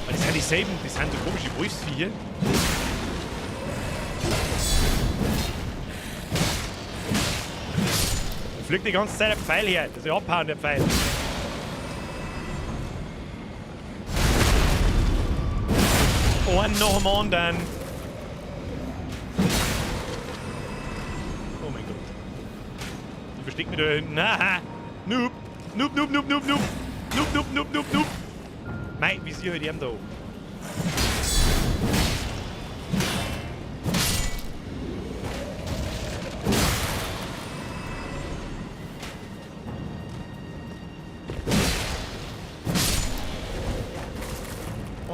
Aber das sind dieselben, das sind so komische Wolfsviecher. Da fliegt die ganze Zeit ein Pfeil her. Das ist ja abhauen, der Pfeil. Einen nach dem anderen. Oh mein Gott. Ich versteck mich da hinten. Aha. Noob. Noob, noob, noob, noob, noob. Noob, noob, noob, noob, noob. Mei, wie sie halt ihm da.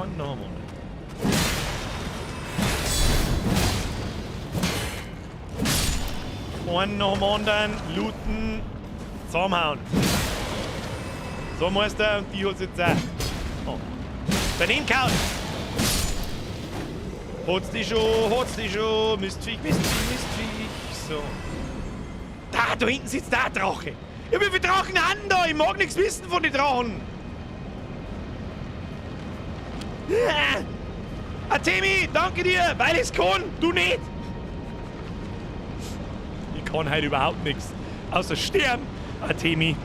Einen nach dem anderen. Einen nach dem anderen, looten, zusammenhauen. So, Meister, und die hat's jetzt auch. Oh. Daneben gehauen! Hat's die schon, Mistviech, Mistviech, Mistviech. So. Da hinten sitzt der Drache. Ja, wie viele Drachen haben da? Ich mag nichts wissen von den Drachen. Artemi, danke dir, weil ich's kann, du nicht. Ich kann heute überhaupt nichts. Außer sterben, Artemi.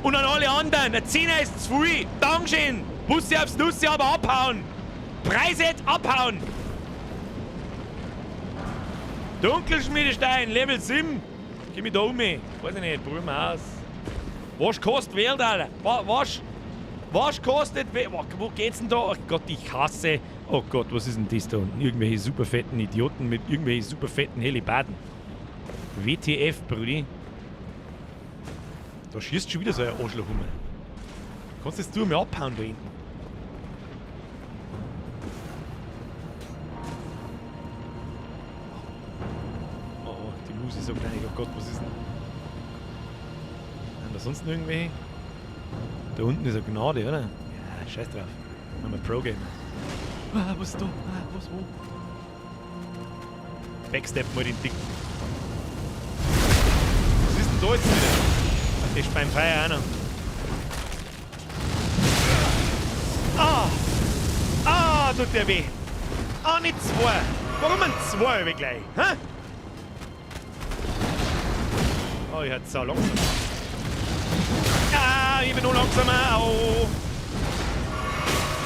Und an alle anderen, ein Zehner ist zu viel. Dankeschön. Bussi aufs Nussi, aber abhauen. Preiset abhauen. Dunkelschmiedestein, Level 7. Geh mich da um. Weiß ich nicht, probieren wir aus. Was kostet Welt, Alter? Was kostet Welt? Wo geht's denn da? Oh Gott, ich hasse. Oh Gott, was ist denn das da unten? Irgendwelche super fetten Idioten mit irgendwelchen super fetten Helibaden. WTF, Brudi. Da schießt schon wieder so ein Arschloch rum. Kannst jetzt du mir abhauen da hinten? Oh, oh, die Maus ist so klein. Oh Gott, was ist denn? Haben da sonst noch irgendwelche? Da unten ist eine Gnade, oder? Ja, scheiß drauf. I'm a Pro-Gamer. Ah, was ist da? Ah, was, wo? Backstep mal den Dicken. Was ist denn da jetzt wieder? Ach, das ist beim Feuer auch noch. Ah, tut der weh. Ah, nicht zwei. Warum ein zwei wie gleich? Hä? Oh, ich hatte sau langsam. Ah, ich bin nur langsamer. Au.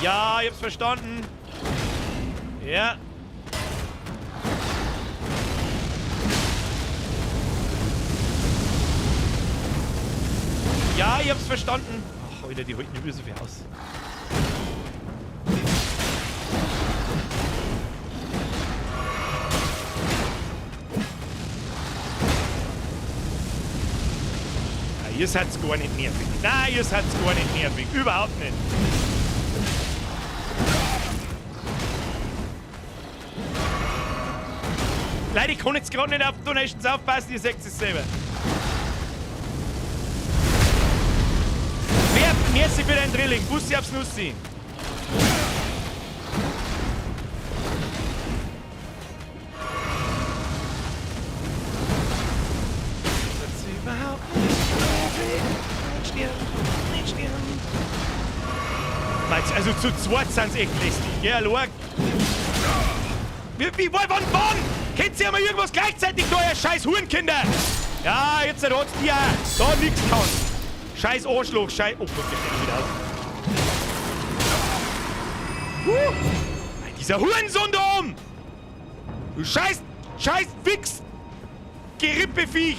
Ja, ich hab's verstanden. Ja. Ja, ich hab's verstanden. Ach, Alter, die halten übel so viel aus. Ja, ihr seid gar nicht nervig. Nein, ihr seid gar nicht nervig. Überhaupt nicht. Leute, ich kann jetzt gerade nicht auf Donations aufpassen, ihr seht es selber. Wer, merci für dein Drilling. Bussi aufs Nussi. Also zu zweit sind's echt lästig. Ja, schau. Wie, wann, wann? Kennt ihr mal irgendwas gleichzeitig da, ihr scheiß Hurenkinder? Ja, jetzt hat's die auch. Da nix kann. Scheiß Arschloch, scheiß... Oh Gott, der steht wieder auf. Dieser Hurensohn da oben! Du scheiß... Scheiß Wichs! Gerippeviech!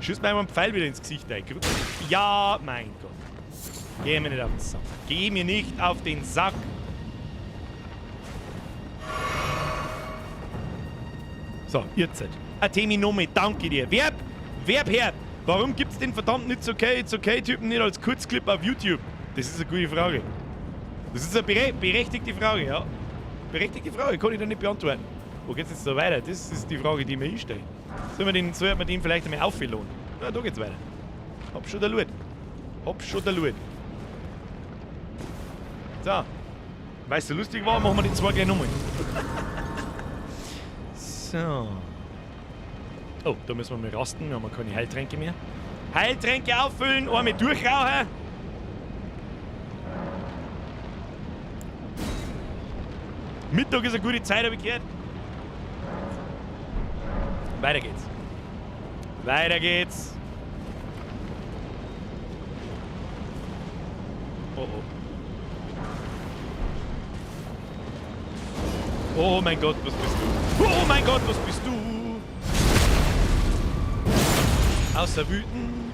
Schieß mir einmal einen Pfeil wieder ins Gesicht ein. Ja, mein Gott. Geh mir nicht auf den Sack. Geh mir nicht auf den Sack. So, jetzt. Ateminome, danke dir. Werb her. Warum gibt's den verdammten It's Okay, It's Okay Typen nicht als Kurzclip auf YouTube? Das ist eine gute Frage. Das ist eine berechtigte Frage, ja. Berechtigte Frage, kann ich da nicht beantworten. Wo geht's jetzt da weiter? Das ist die Frage, die ich mir einstelle. Soll man den vielleicht einmal auflohnen? Na, da geht's weiter. Hab schon der Loot. Hab schon der Loot. So. Weil es so lustig war, machen wir die zwei gleich nochmal. So. Oh, da müssen wir mal rasten. Wir haben keine Heiltränke mehr. Heiltränke auffüllen, einmal durchrauchen. Mittag ist eine gute Zeit, habe ich gehört. Weiter geht's. Weiter geht's. Oh oh. Oh mein Gott, was bist du? Oh mein Gott, was bist du? Außer wütend.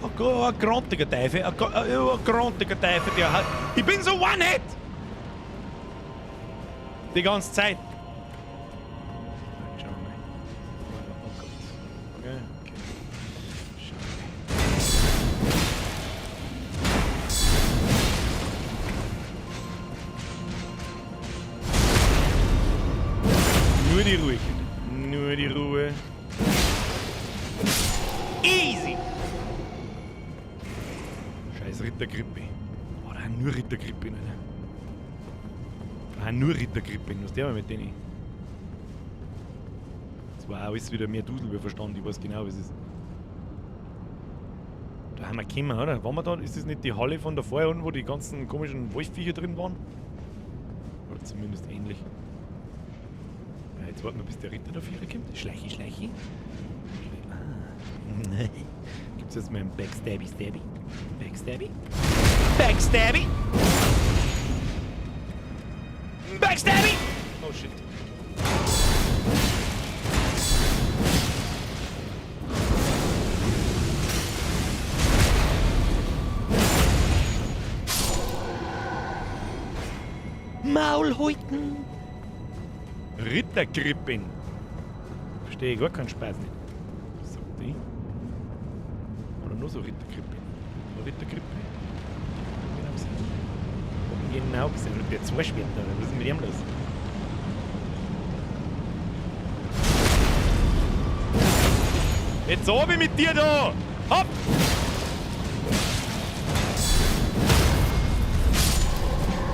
Oh Gott, ein grantiger Teufel. Ein grantiger Teufel, der hat... Ich bin so One-Hit! Die ganze Zeit. Schauen wir mal. Oh Gott. Okay, okay. Schauen wir mal. Nur die Ruhe, Kinder. Nur die Ruhe. Easy! Scheiß Rittergrippe. Oh, da haben nur Rittergrippe, Alter. Da haben nur Rittergrippe. Was der mit denen? Das war auch alles wieder mehr Dusel wie Verstand. Ich weiß genau, was es ist. Da haben wir gekommen, oder? Waren wir da? Ist das nicht die Halle von da vorher unten, wo die ganzen komischen Wolfviecher drin waren? Oder zumindest ähnlich. Ja, jetzt warten wir, bis der Ritter da vorne kommt. Schleichi, schleichi. Ah. Gibt's jetzt mal einen Backstabby, Stabby? Backstabby? Backstabby! Backstabby! Oh shit. Maul halten! Rittergrippin. Verstehe ich gar keinen Spaß nicht. Was sagt die? Oder nur so Rittergrippin? Nur Rittergrippe? Genau gesehen. Genau gesehen. Und der zwei Schwerter. Was ist denn mit ihm los? Jetzt hab ich mit dir da! Hopp!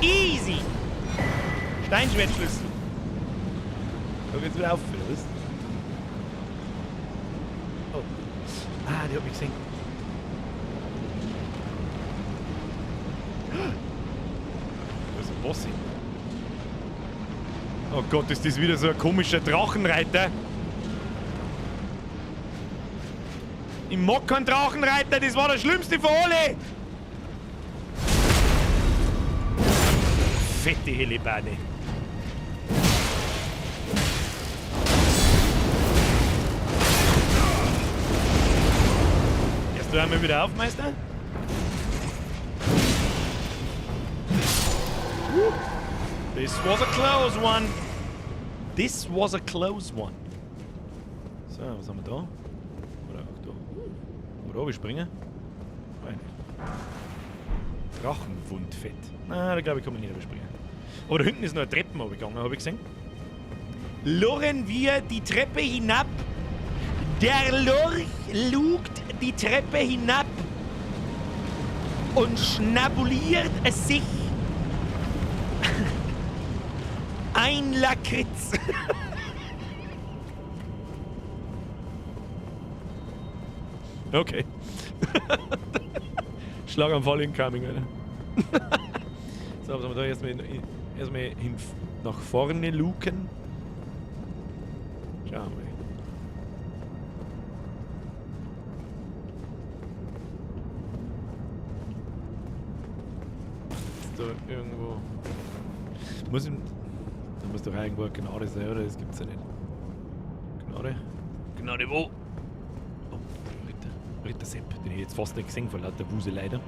Easy! Steinschwertschlüssel. Da geht's wieder auf, oder was? Oh. Ah, die hat mich gesehen. Da ist ein Bossi. Oh Gott, ist das wieder so ein komischer Drachenreiter? Ich mag keinen Drachenreiter, das war der schlimmste von alle! Fette Hellebarde. Erst du einmal wieder auf, Meister? This was a close one. This was a close one. So, was haben wir da? Oder auch da. Oder wir springen? Nein. Drachenwundfett. Na, da glaube ich, kann man nicht überspringen. Aber da hinten ist noch eine Treppe runtergegangen, habe ich gesehen. Lurren wir die Treppe hinab. Der Lurch lugt die Treppe hinab und schnabuliert es sich ein Lakritz. Okay. Schlaganfall incoming, Alter. So, was haben wir da? Erstmal hin, nach vorne luken. Schauen wir mal. Ist da irgendwo. Muss ich. Da muss doch irgendwo eine Gnade sein, oder? Das gibt's ja nicht. Gnade? Gnade wo? Oh, Ritter. Ritter Sepp, den ich jetzt fast nicht gesehen vor lauter Wuse leider.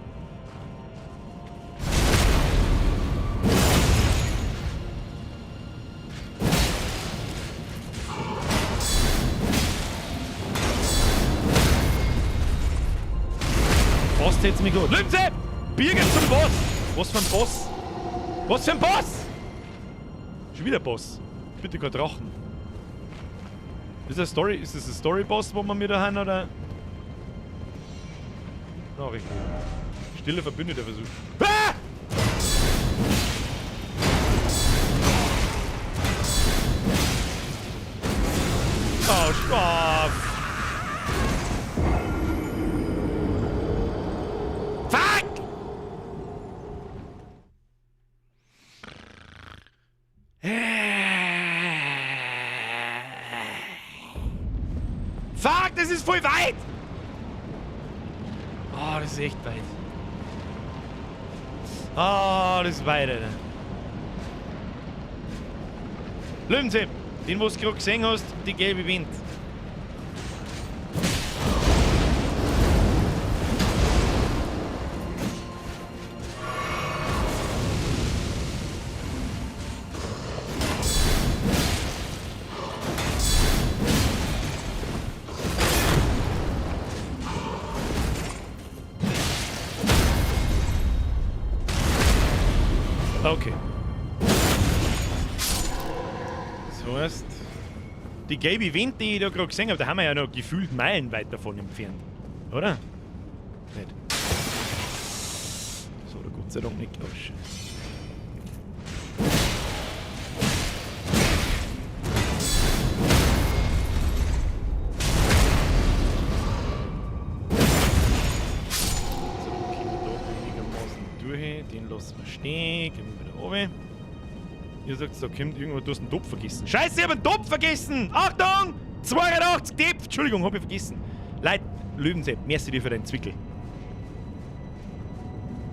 Fast hätt's mich gut. Löwensepp! Birger zum Boss! Was für ein Boss? Was für ein Boss? Schon wieder Boss. Bitte kein Drachen. Ist das Story? Ist das ein Story-Boss, wo wir mir da haben, oder? Nachrichten. Stille Verbündeter versucht. Ah! Oh, Stopp! Fuck! Fuck, das ist voll weit! Oh, das ist echt weit. Ah, oh, das ist weit, Alter. Löwensepp, den, was du gerade gesehen hast, die gelbe Wind. Okay. Das heißt, die gelbe Wind, die ich da gerade gesehen habe, da haben wir ja noch gefühlt meilenweit davon entfernt. Oder? Nicht. So, da Gott sei Dank nicht. Oh, Scheiße. So, kommen wir da einigermaßen durch. Den lassen wir stehen. Gehen wir wieder runter. Ihr sagt, da kommt irgendwo, du hast einen Topf vergessen. Scheiße, ich hab einen Topf vergessen! Achtung! 82 Topf! Entschuldigung, hab ich vergessen. Leute, Löwensepp, merci dir für deinen Zwickel.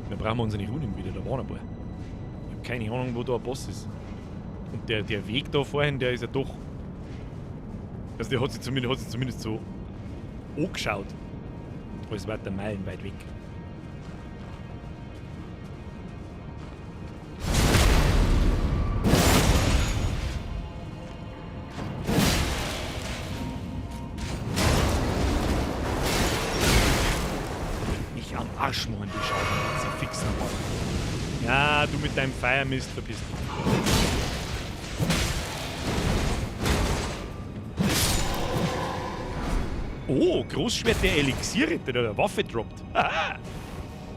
Wir brauchen unsere Runen wieder, da waren ein paar. Ich hab keine Ahnung, wo da ein Boss ist. Und der Weg da vorhin, der ist ja doch... Also der hat sich zumindest so angeschaut. Als wäre der meilenweit weg. Mich am Arsch machen, die schauen, sie fixen. Ja, du mit deinem Feiermist, verpiss dich. Oh, Großschwert der Elixierritter, der der Waffe droppt. Aha.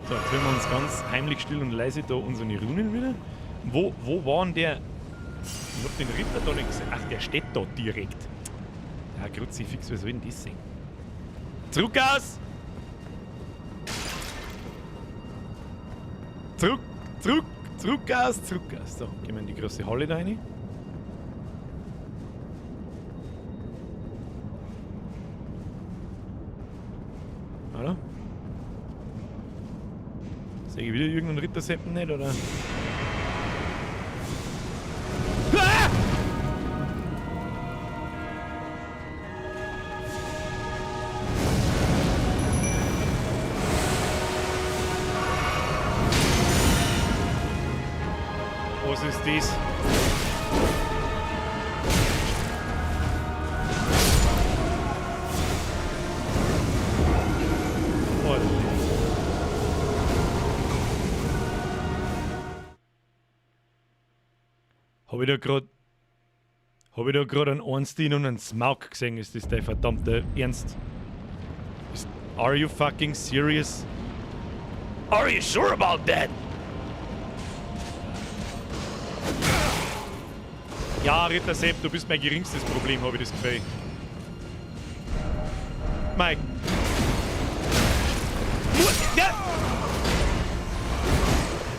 So, jetzt hören wir uns ganz heimlich still und leise da unsere Runen wieder. Wo waren der? Ich hab den Ritter da nicht gesehen. Ach, der steht da direkt. Ja, Kruzifix, wer soll denn das sehen? Zurück aus! Zurück, zurück, zurück aus, zurück aus. So, gehen wir in die große Halle da rein. Oder? Sehe ich wieder irgendeinen Ritterseppen nicht, oder? Ah! Was ist das? Hab ich da grad. Hab ich da grad einen Ornstein und einen Smaug gesehen? Ist das dein verdammter Ernst? Are you fucking serious? Are you sure about that? Ja, Ritter Sepp, du bist mein geringstes Problem, habe ich das Gefühl. Mike. Ja.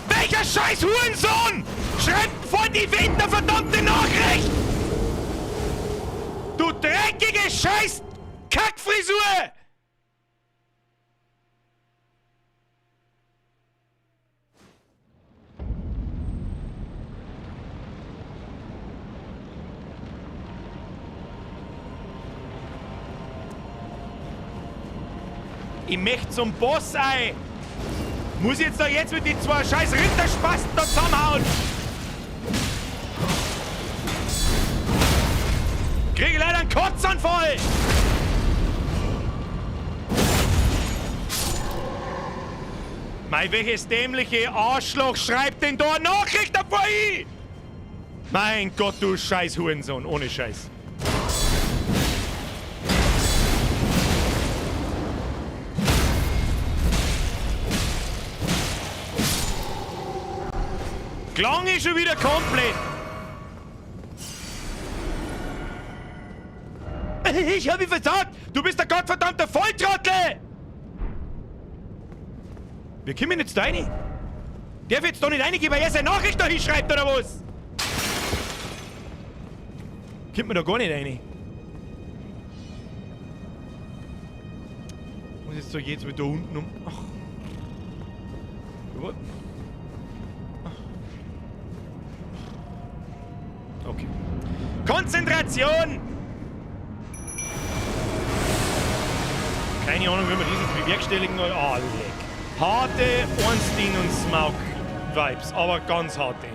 Welcher scheiß Hurensohn schreibt vor die Welt eine verdammte Nachricht? Du dreckige scheiß Kackfrisur! Ich möchte zum Boss ein! Muss ich jetzt da jetzt mit den zwei scheiß Ritterspasten da zusammenhauen? Kriege leider einen Kotzanfall! Mei, welches dämliche Arschloch schreibt denn da eine Nachricht davor hin? Mein Gott, du scheiß Hurensohn, ohne Scheiß. Klang ist schon wieder komplett. Ich hab ihn versagt! Du bist der gottverdammte Volltrottel! Wir kommen jetzt da rein. Darf jetzt da nicht reingehen, weil er seine Nachricht da hinschreibt, oder was? Kommt man da gar nicht rein. Muss jetzt da jetzt wieder unten um. Ach. Was? Okay. Konzentration! Keine Ahnung, wie man das jetzt bewerkstelligen soll. Ah, leck. Harte Ornstein und Smaug Vibes, aber ganz harte.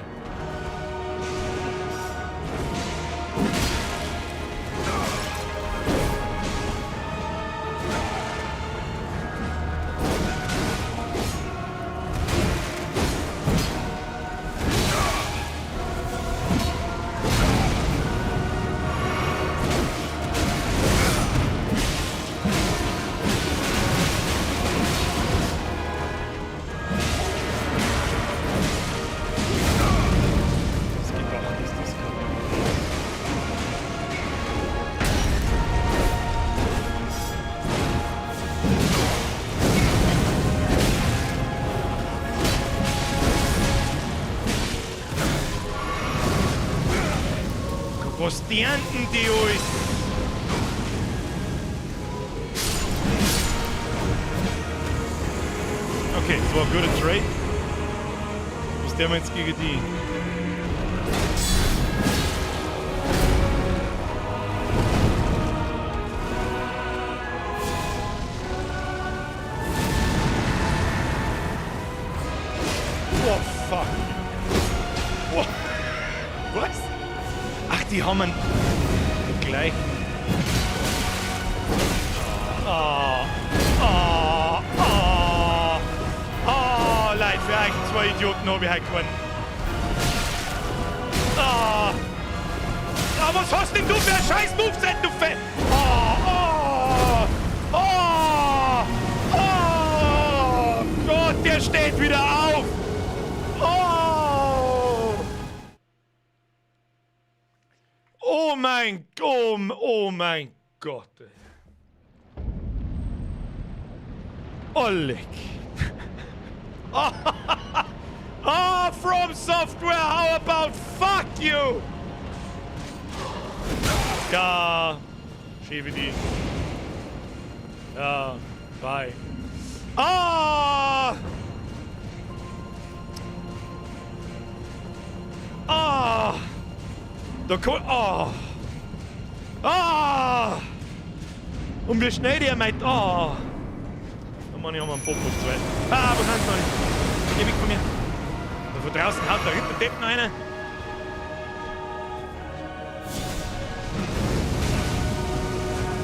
Was ernten die alles? Okay, das war ein guter Trade. Was der wir jetzt gegen die? Oh, fuck. Oh. Was? Ach, die haben einen gleichen. Ah, ah, ah, ah, Leute, für euch zwei Idioten hab ich heute gewonnen. Ah. Ah, was hast denn du für ein scheiß Moveset, du Fett? Ah, ah, ah, ah, Gott, der steht wieder auf. Oh. mein, oh, oh mein Gott. Oh, leck. Oh, From Software, how about fuck you? Ja, schiebe die. Ja, bye. Ah! Ah! Da kommt. Ah! Ah! Und wie schnell der meint. Ah! Oh Mann, ich hab einen Popo zwei. Ah, wo sind sie noch nicht? Geh weg von mir. Da von draußen haut der Ritterdepp noch einer.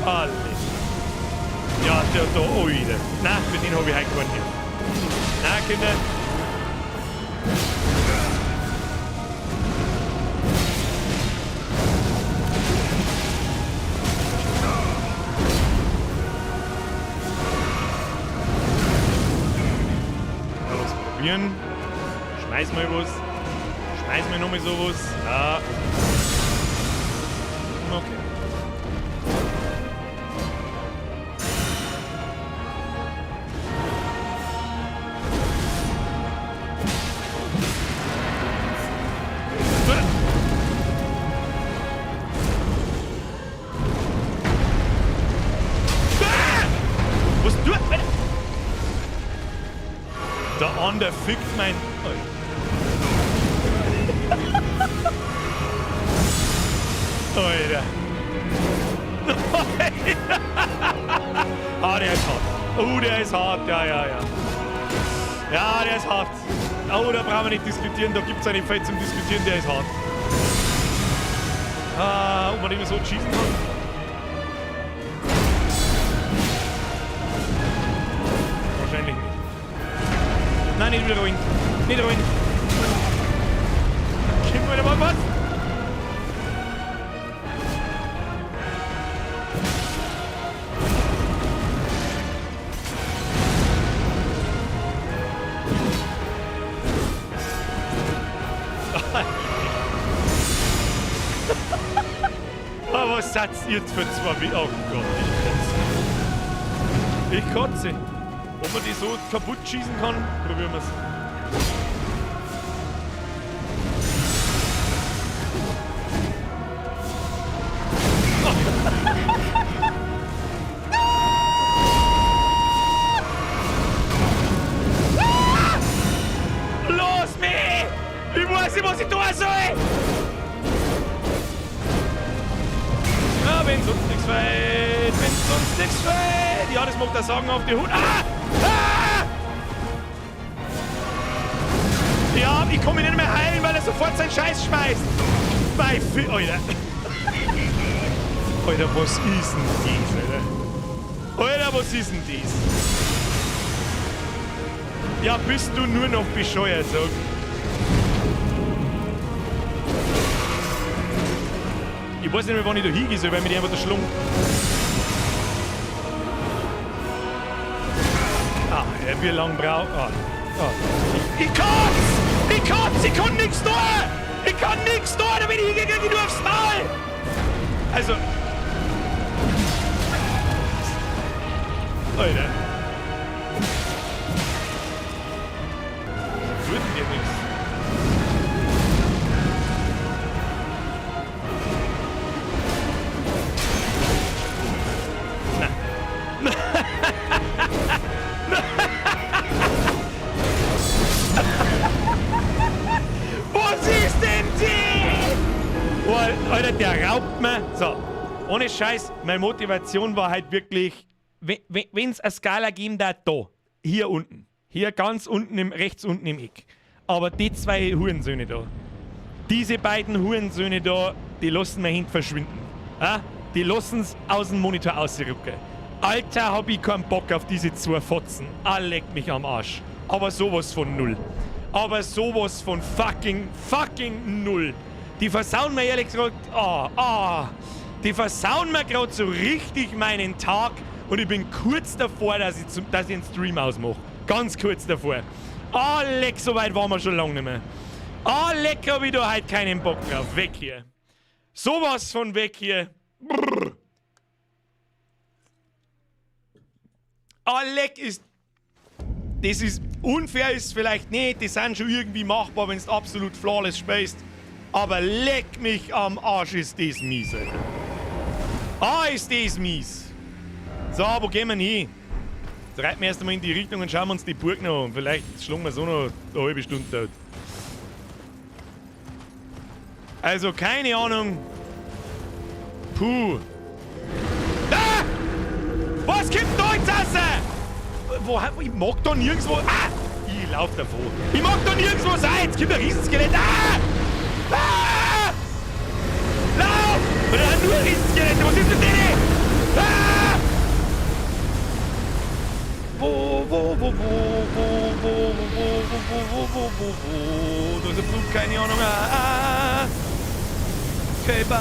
Alle. Ja, der da, oh wieder. Nein, für den hab ich heute keinen hier. Nein, Kinder. Ja, was probieren. Schmeiß mal was. Schmeiß mal nochmal sowas. Ja. Okay. Was tut? Der andere fickt mein. Alter. Ah, der ist hart. Oh, der ist hart. Ja, ja, ja. Ja, der ist hart. Oh, da brauchen wir nicht diskutieren. Da gibt es einen Feld zum Diskutieren. Der ist hart. Ah, ob man immer so schießen kann. Wahrscheinlich nicht. Nein, nicht wieder ruhig. Nicht ruhig. Gib mir mal was. Aber was seid ihr jetzt für zwei? Oh Gott, ich kotze. Ich kotze. Ob man die so kaputt schießen kann, probieren wir's. Los mich! Ich weiß nicht, was ich tun soll! Ja, wenn sonst nichts fällt, wenn sonst nichts fällt. Ja, das macht der Sagen auf die Hut. Ah! Ah! Ja, ich kann mich nicht mehr heilen, weil er sofort seinen Scheiß schmeißt. Bei Fi Alter. Alter, was ist denn das, Alter? Alter, was ist denn das? Ja, bist du nur noch bescheuert, sag. Ich weiß nicht mehr, wann ich da hingehe soll, weil mir die einfach der Schlung. Ah, ja, wie lange braucht. Ah, ah. Ich kotz! Ich kotz! Ich kann nix tun! Ich kann nix tun! Da bin ich hingegangen, nur aufs Maul! Also. Alter. Tut denn dir nichts? Was ist denn die? Oh, Alter, der raubt mir. So, ohne Scheiß, meine Motivation war halt wirklich, wenn es eine Skala geben da, da, hier unten. Hier ganz unten, rechts unten im Eck. Aber die zwei Hurensöhne da, diese beiden Hurensöhne da, die lassen mir hinten verschwinden. Ah? Die lassen's aus dem Monitor ausrücken. Alter, hab ich keinen Bock auf diese zwei Fotzen. Ah, leck mich am Arsch. Aber sowas von null. Aber sowas von fucking, fucking null. Die versauen mir ehrlich gesagt, die versauen mir grad so richtig meinen Tag und ich bin kurz davor, dass ich den Stream ausmache. Ganz kurz davor. Ah, leck, so weit waren wir schon lange nicht mehr. Ah, leck, hab ich da heute keinen Bock drauf. Weg hier. Sowas von weg hier. Brrr. Ah, leck ist... Das ist... Unfair ist vielleicht nicht, die sind schon irgendwie machbar, wenn du absolut flawless spielst. Aber leck mich am Arsch, ist das mies, Alter. Ah, ist das mies. So, wo gehen wir hin? Jetzt reiten wir erst einmal in die Richtung und schauen wir uns die Burg noch an. Vielleicht schlagen wir so noch eine halbe Stunde dort. Also, keine Ahnung. Puh. Ah! Was kommt da jetzt raus? Wo, ich mag da nirgendwo... Ah! Ich lauf davon. Ich mag da nirgendwo sein. Jetzt kommt ein Riesenskelett. Ah! Ah! Lauf! Da sind nur Riesenskelette. Was ist mit denen? Ah! Wo, wo, wo, wo, wo, wo, wo, wo, wo, wo, wo, wo, wo. Da ist ein Flug, keine Ahnung. Ah! Okay, bye.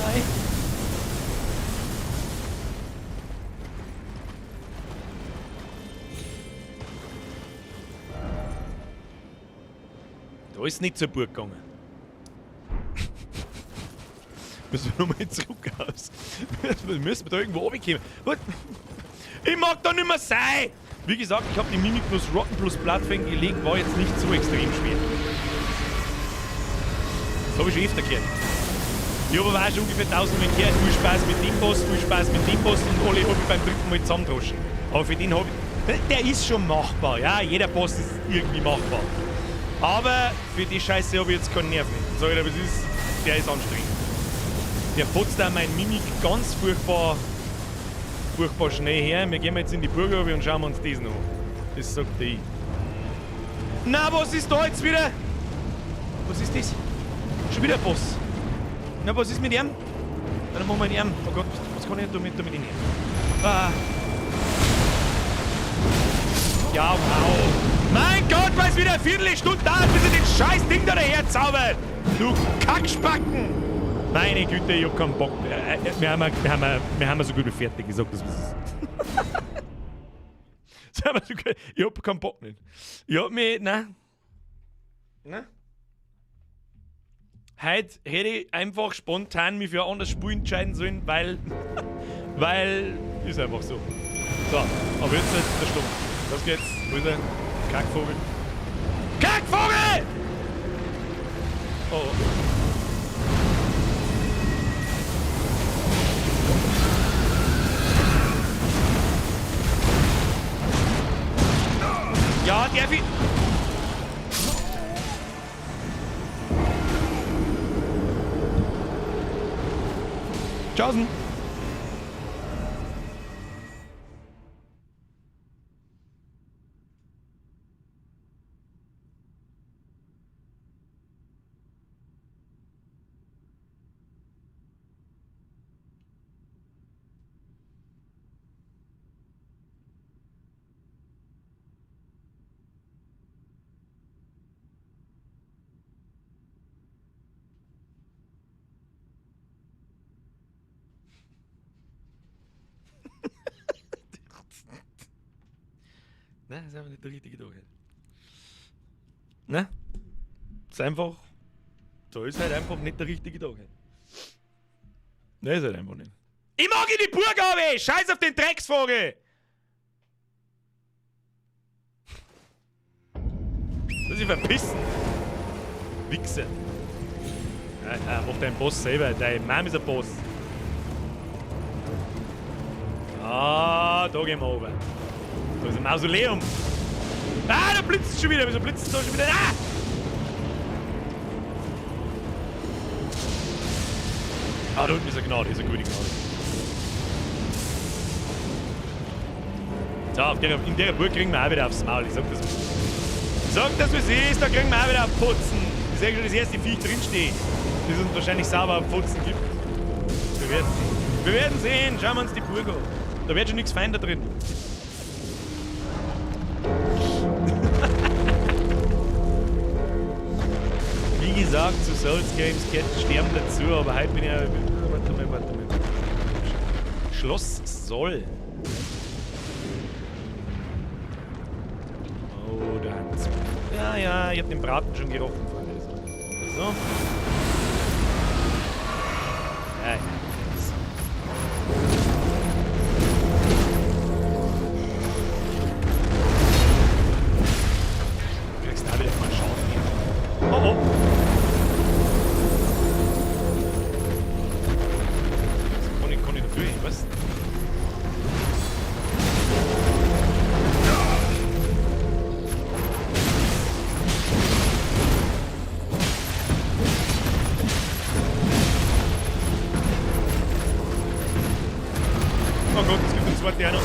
Da ist nicht zur Burg gegangen. Müssen wir nochmal zurück aus. Müssen wir da irgendwo runterkommen. Ich mag da nicht mehr sein! Wie gesagt, ich habe die Mimic plus Rotten plus Bloodfang gelegt, war jetzt nicht so extrem schwer. Das habe ich schon öfter gehört. Ich habe aber auch schon ungefähr 1000 Mal gehört, viel Spaß mit dem Boss, viel Spaß mit dem Boss und alle habe ich beim dritten Mal zusammendroschen. Aber für den habe ich... Der ist schon machbar, ja, jeder Boss ist irgendwie machbar. Aber für die Scheiße habe ich jetzt keinen Nerv mehr. Sag ich dir, was ist, der ist anstrengend. Der fotzt auch mein Mimic ganz furchtbar, furchtbar schnell her. Wir gehen jetzt in die Burg und schauen uns das noch an. Das sagt ich. Na, was ist da jetzt wieder? Was ist das? Schon wieder ein Boss. Na, was ist mit ihm? Dann machen wir mit ihm. Oh Gott, was kann ich denn damit ihm her? Ah. Ja, wow. Mein Gott, weil es wieder eine Viertelstunde dauert, bis ich den scheiß Ding da daher zaubert. Du Kackspacken! Meine Güte, ich hab keinen Bock. Wir haben so gut wie fertig. Ich sag das, was es ist. Ich hab keinen Bock nicht. Ich hab mich. Nein. Nein. Heute hätte ich einfach spontan mich für ein anderes Spiel entscheiden sollen, weil. Weil. Ist einfach so. So, aber jetzt ist der Sturm. Los geht's. Wo ist er? Kackvogel. Kackvogel! Oh. Ja, der wie. Tschaußen. Nein, das ist einfach nicht der richtige Tag. Nein? Das ist einfach. Da ist halt einfach nicht der richtige Tag. Nein, ist halt einfach nicht. Ich mag in die Burg, aber! Scheiß auf den Drecksvogel! Soll sich verpissen! Wichser! Ja, mach deinen Boss selber. Dein Mom ist ein Boss. Ah, da gehen wir runter. Da ist ein Mausoleum. Ah, da blitzt es schon wieder. Wieso blitzt es da schon wieder? Ah! Ah, da unten ist eine Gnade. Ist eine gute Gnade. So, in der Burg kriegen wir auch wieder aufs Maul. Ich sag das. Sag das, wie es ist. Da kriegen wir auch wieder auf Putzen. Ich sag schon, das erste Viech drinsteht. Das uns wahrscheinlich sauber auf Putzen gibt. Wir werden sehen. Wir werden sehen. Schauen wir uns die Burg an. Da wird schon nichts fein da drin. Wie gesagt, zu Souls Games gehört Sterben dazu, aber heute bin ich ja. Warte mal, warte mal. Schloss Soll. Oh, da hat's. Ja, ja, ich hab den Braten schon gerochen, Freunde. So. Ja. Kriegst da wieder keinen Schaden hier. Oh oh. Das kann ich natürlich, was? Oh Gott, es gibt einen zweiten auch noch.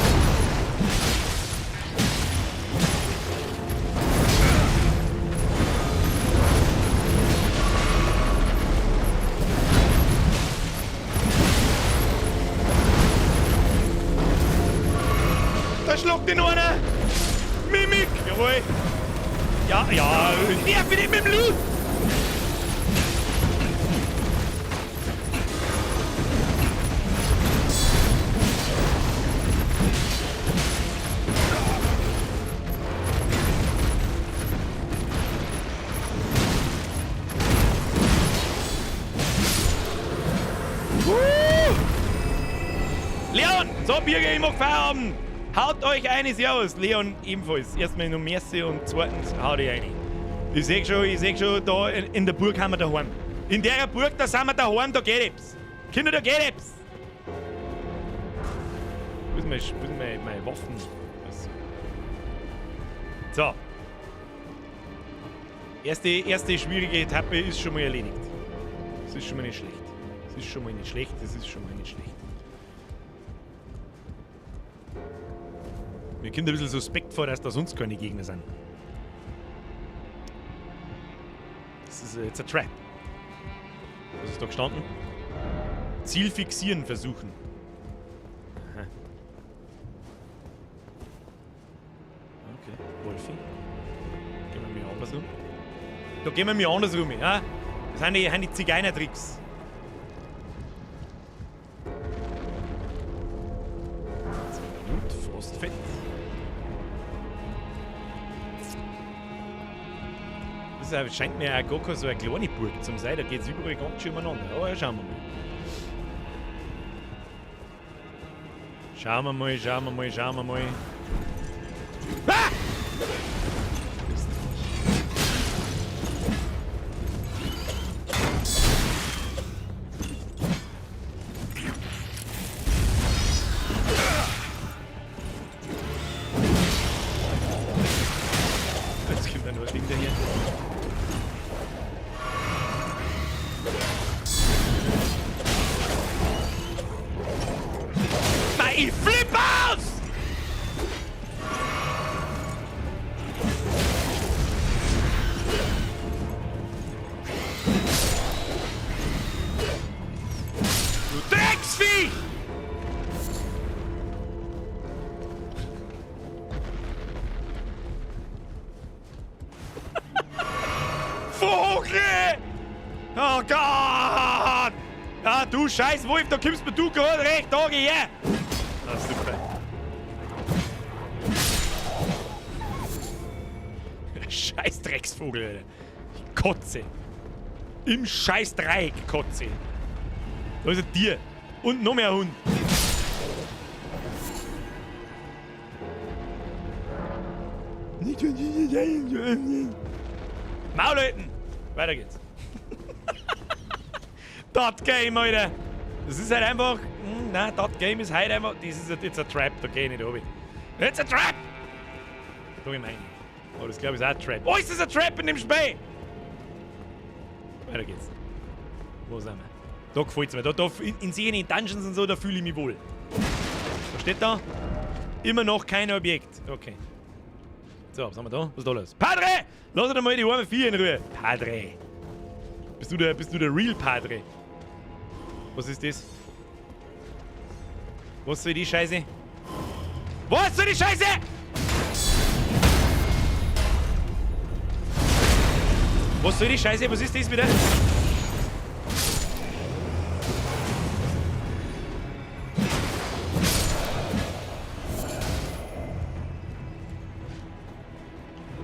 Da schluckt ihn einer! Mimik! Jawohl! Ja, ja, nerv mich nicht mit dem Loot! Leon! So, Birger, ich mach Feierabend! Haut euch eine, Servus! Leon ebenfalls. Erstmal nur merci und zweitens haut euch eine. Ich seh schon, da in der Burg haben wir daheim. In der Burg, da sind wir daheim, da geht etwas. Kinder, da geht etwas. Wo ist meine Waffen? Was? So. Erste schwierige Etappe ist schon mal erledigt. Das ist schon mal nicht schlecht. Das ist schon mal nicht schlecht, das ist schon mal nicht schlecht. Mir kommt ein bisschen suspekt vor, dass da sonst keine Gegner sind. Das ist jetzt ein Trap. Was ist da gestanden? Ziel fixieren versuchen. Aha. Okay, Wolfi. Gehen wir mir andersrum. Da gehen wir mir andersrum, ja? Das sind die Zigeuner-Tricks. Frostfett. Das scheint mir auch gar keine so eine kleine Burg zu sein. Da geht's überall ganz schön umeinander. Aber ja, schauen wir mal. Schauen wir mal, schauen wir mal, schauen wir mal. Ah! Jetzt kommt da noch ein Ding daher. Ich flipp aus! Du Drecksviech! Vogel! Oh Gott! Ah, du scheiß Wolf, da kommst mir du gerade recht, da geh her! Ah, super. Scheiß Drecksvogel, Alter. Ich kotze. Im scheiß Dreieck kotze. Da ist ein Tier. Und noch mehr Hund. Maul halten! Weiter geht's. Das Game, Alter! Das ist halt einfach. Nein, das Game ist halt einfach. Das ist it's a trap, da geh ich nicht runter. It's a trap! Da geh ich rein. Oh, das glaube ich ist auch ein Trap. Oh, ist das ein Trap in dem Spiel? Weiter geht's. Wo sind wir? Da gefällt's mir. Da in Serien, in Dungeons und so, da fühle ich mich wohl. Was steht da? Immer noch kein Objekt. Okay. So, was haben wir da? Was ist da los? Padre! Lass doch mal die arme Vieh in Ruhe. Padre. Bist du der Real Padre? Was ist das? Was soll die Scheiße? Was soll die Scheiße? Was soll die Scheiße? Was ist das wieder?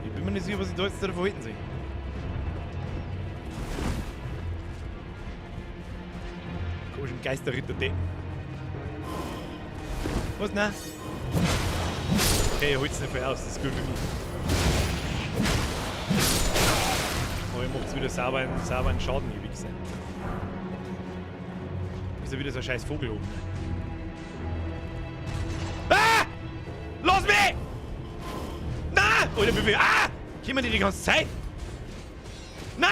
Ich bin mir nicht sicher, was ich da jetzt davon halten soll. Komischen Geisterritter Deppen. Was? Nein? Okay, ihr holt's nicht viel aus, das ist gut für mich. Aber ihr macht's wieder sauberen Schaden, ihr Wichser. Ist ja wieder so ein scheiß Vogel oben. Ah! Lass mich! Na! Alter, wie viel. Ah! Kommen die die ganze Zeit? Na!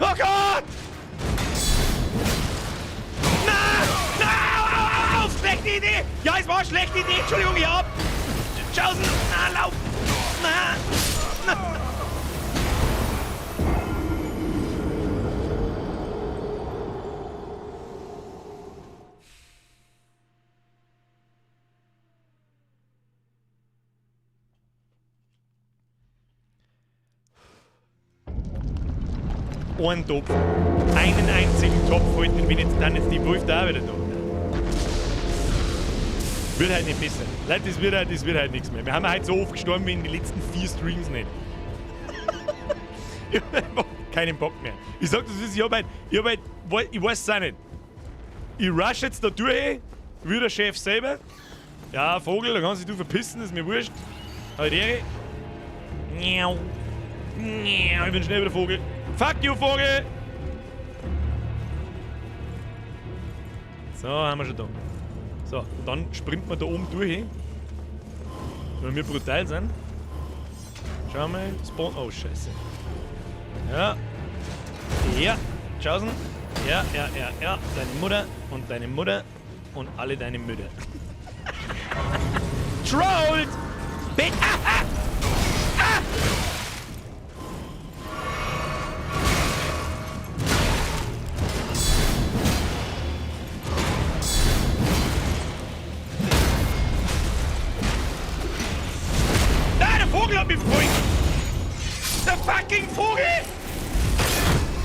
Oh Gott! Na! Na! Au, au, au! Schlechte Idee! Ja, es war eine schlechte Idee! Entschuldigung, ich hab! Tschaußen! Na, lauf! Na! Na! Einen Topf. Einen einzigen Topf halten, wenn jetzt dann jetzt die Wolf da auch wieder da. Wird halt nicht besser. Leute, das wird halt nichts mehr. Wir haben halt so oft gestorben wie in den letzten 4 Streams nicht. Ich hab einfach keinen Bock mehr. Ich sag das ist, ich hab halt, ich weiß es auch nicht. Ich rush jetzt da durch, wie der Chef selber. Ja, Vogel, da kannst dich du verpissen, ist mir wurscht. Halt Ehre. Miau. Miau, ich bin schnell wieder Vogel. Fuck you, Vogel! So, haben wir schon da. So, und dann springt man da oben durch. Wenn wir brutal sind. Schau mal, Spawn. Oh, Scheiße. Ja. Ja. Tschaußen. Ja, ja, ja, ja. Deine Mutter und deine Mutter und alle deine Mütter. Trolled! Bit. Ah, ah! Ah! Ah, der Vogel hat mich verfolgt! Der fucking Vogel!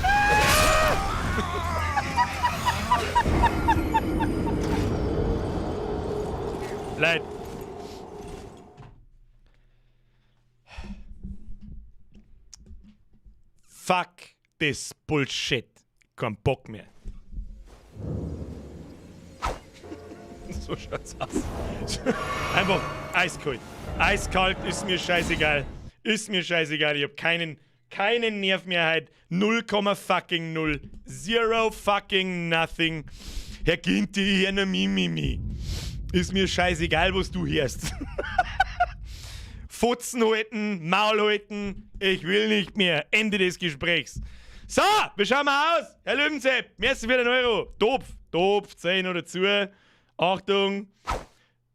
Ah! Leid. Fuck this bullshit. Kein Bock mehr. So schaut's aus. Einfach eiskalt. Eiskalt ist mir scheißegal. Ist mir scheißegal. Ich hab keinen Nerv mehr heute. 0, fucking 0. Zero fucking nothing. Herr Ginti, Herr Mimimi. Ist mir scheißegal, was du hörst. Fotzen halten, Maul halten. Ich will nicht mehr. Ende des Gesprächs. So, wie schauen wir aus? Herr Löwensepp, merci für den Euro. Topf, Topf, 10 oder zu. Achtung.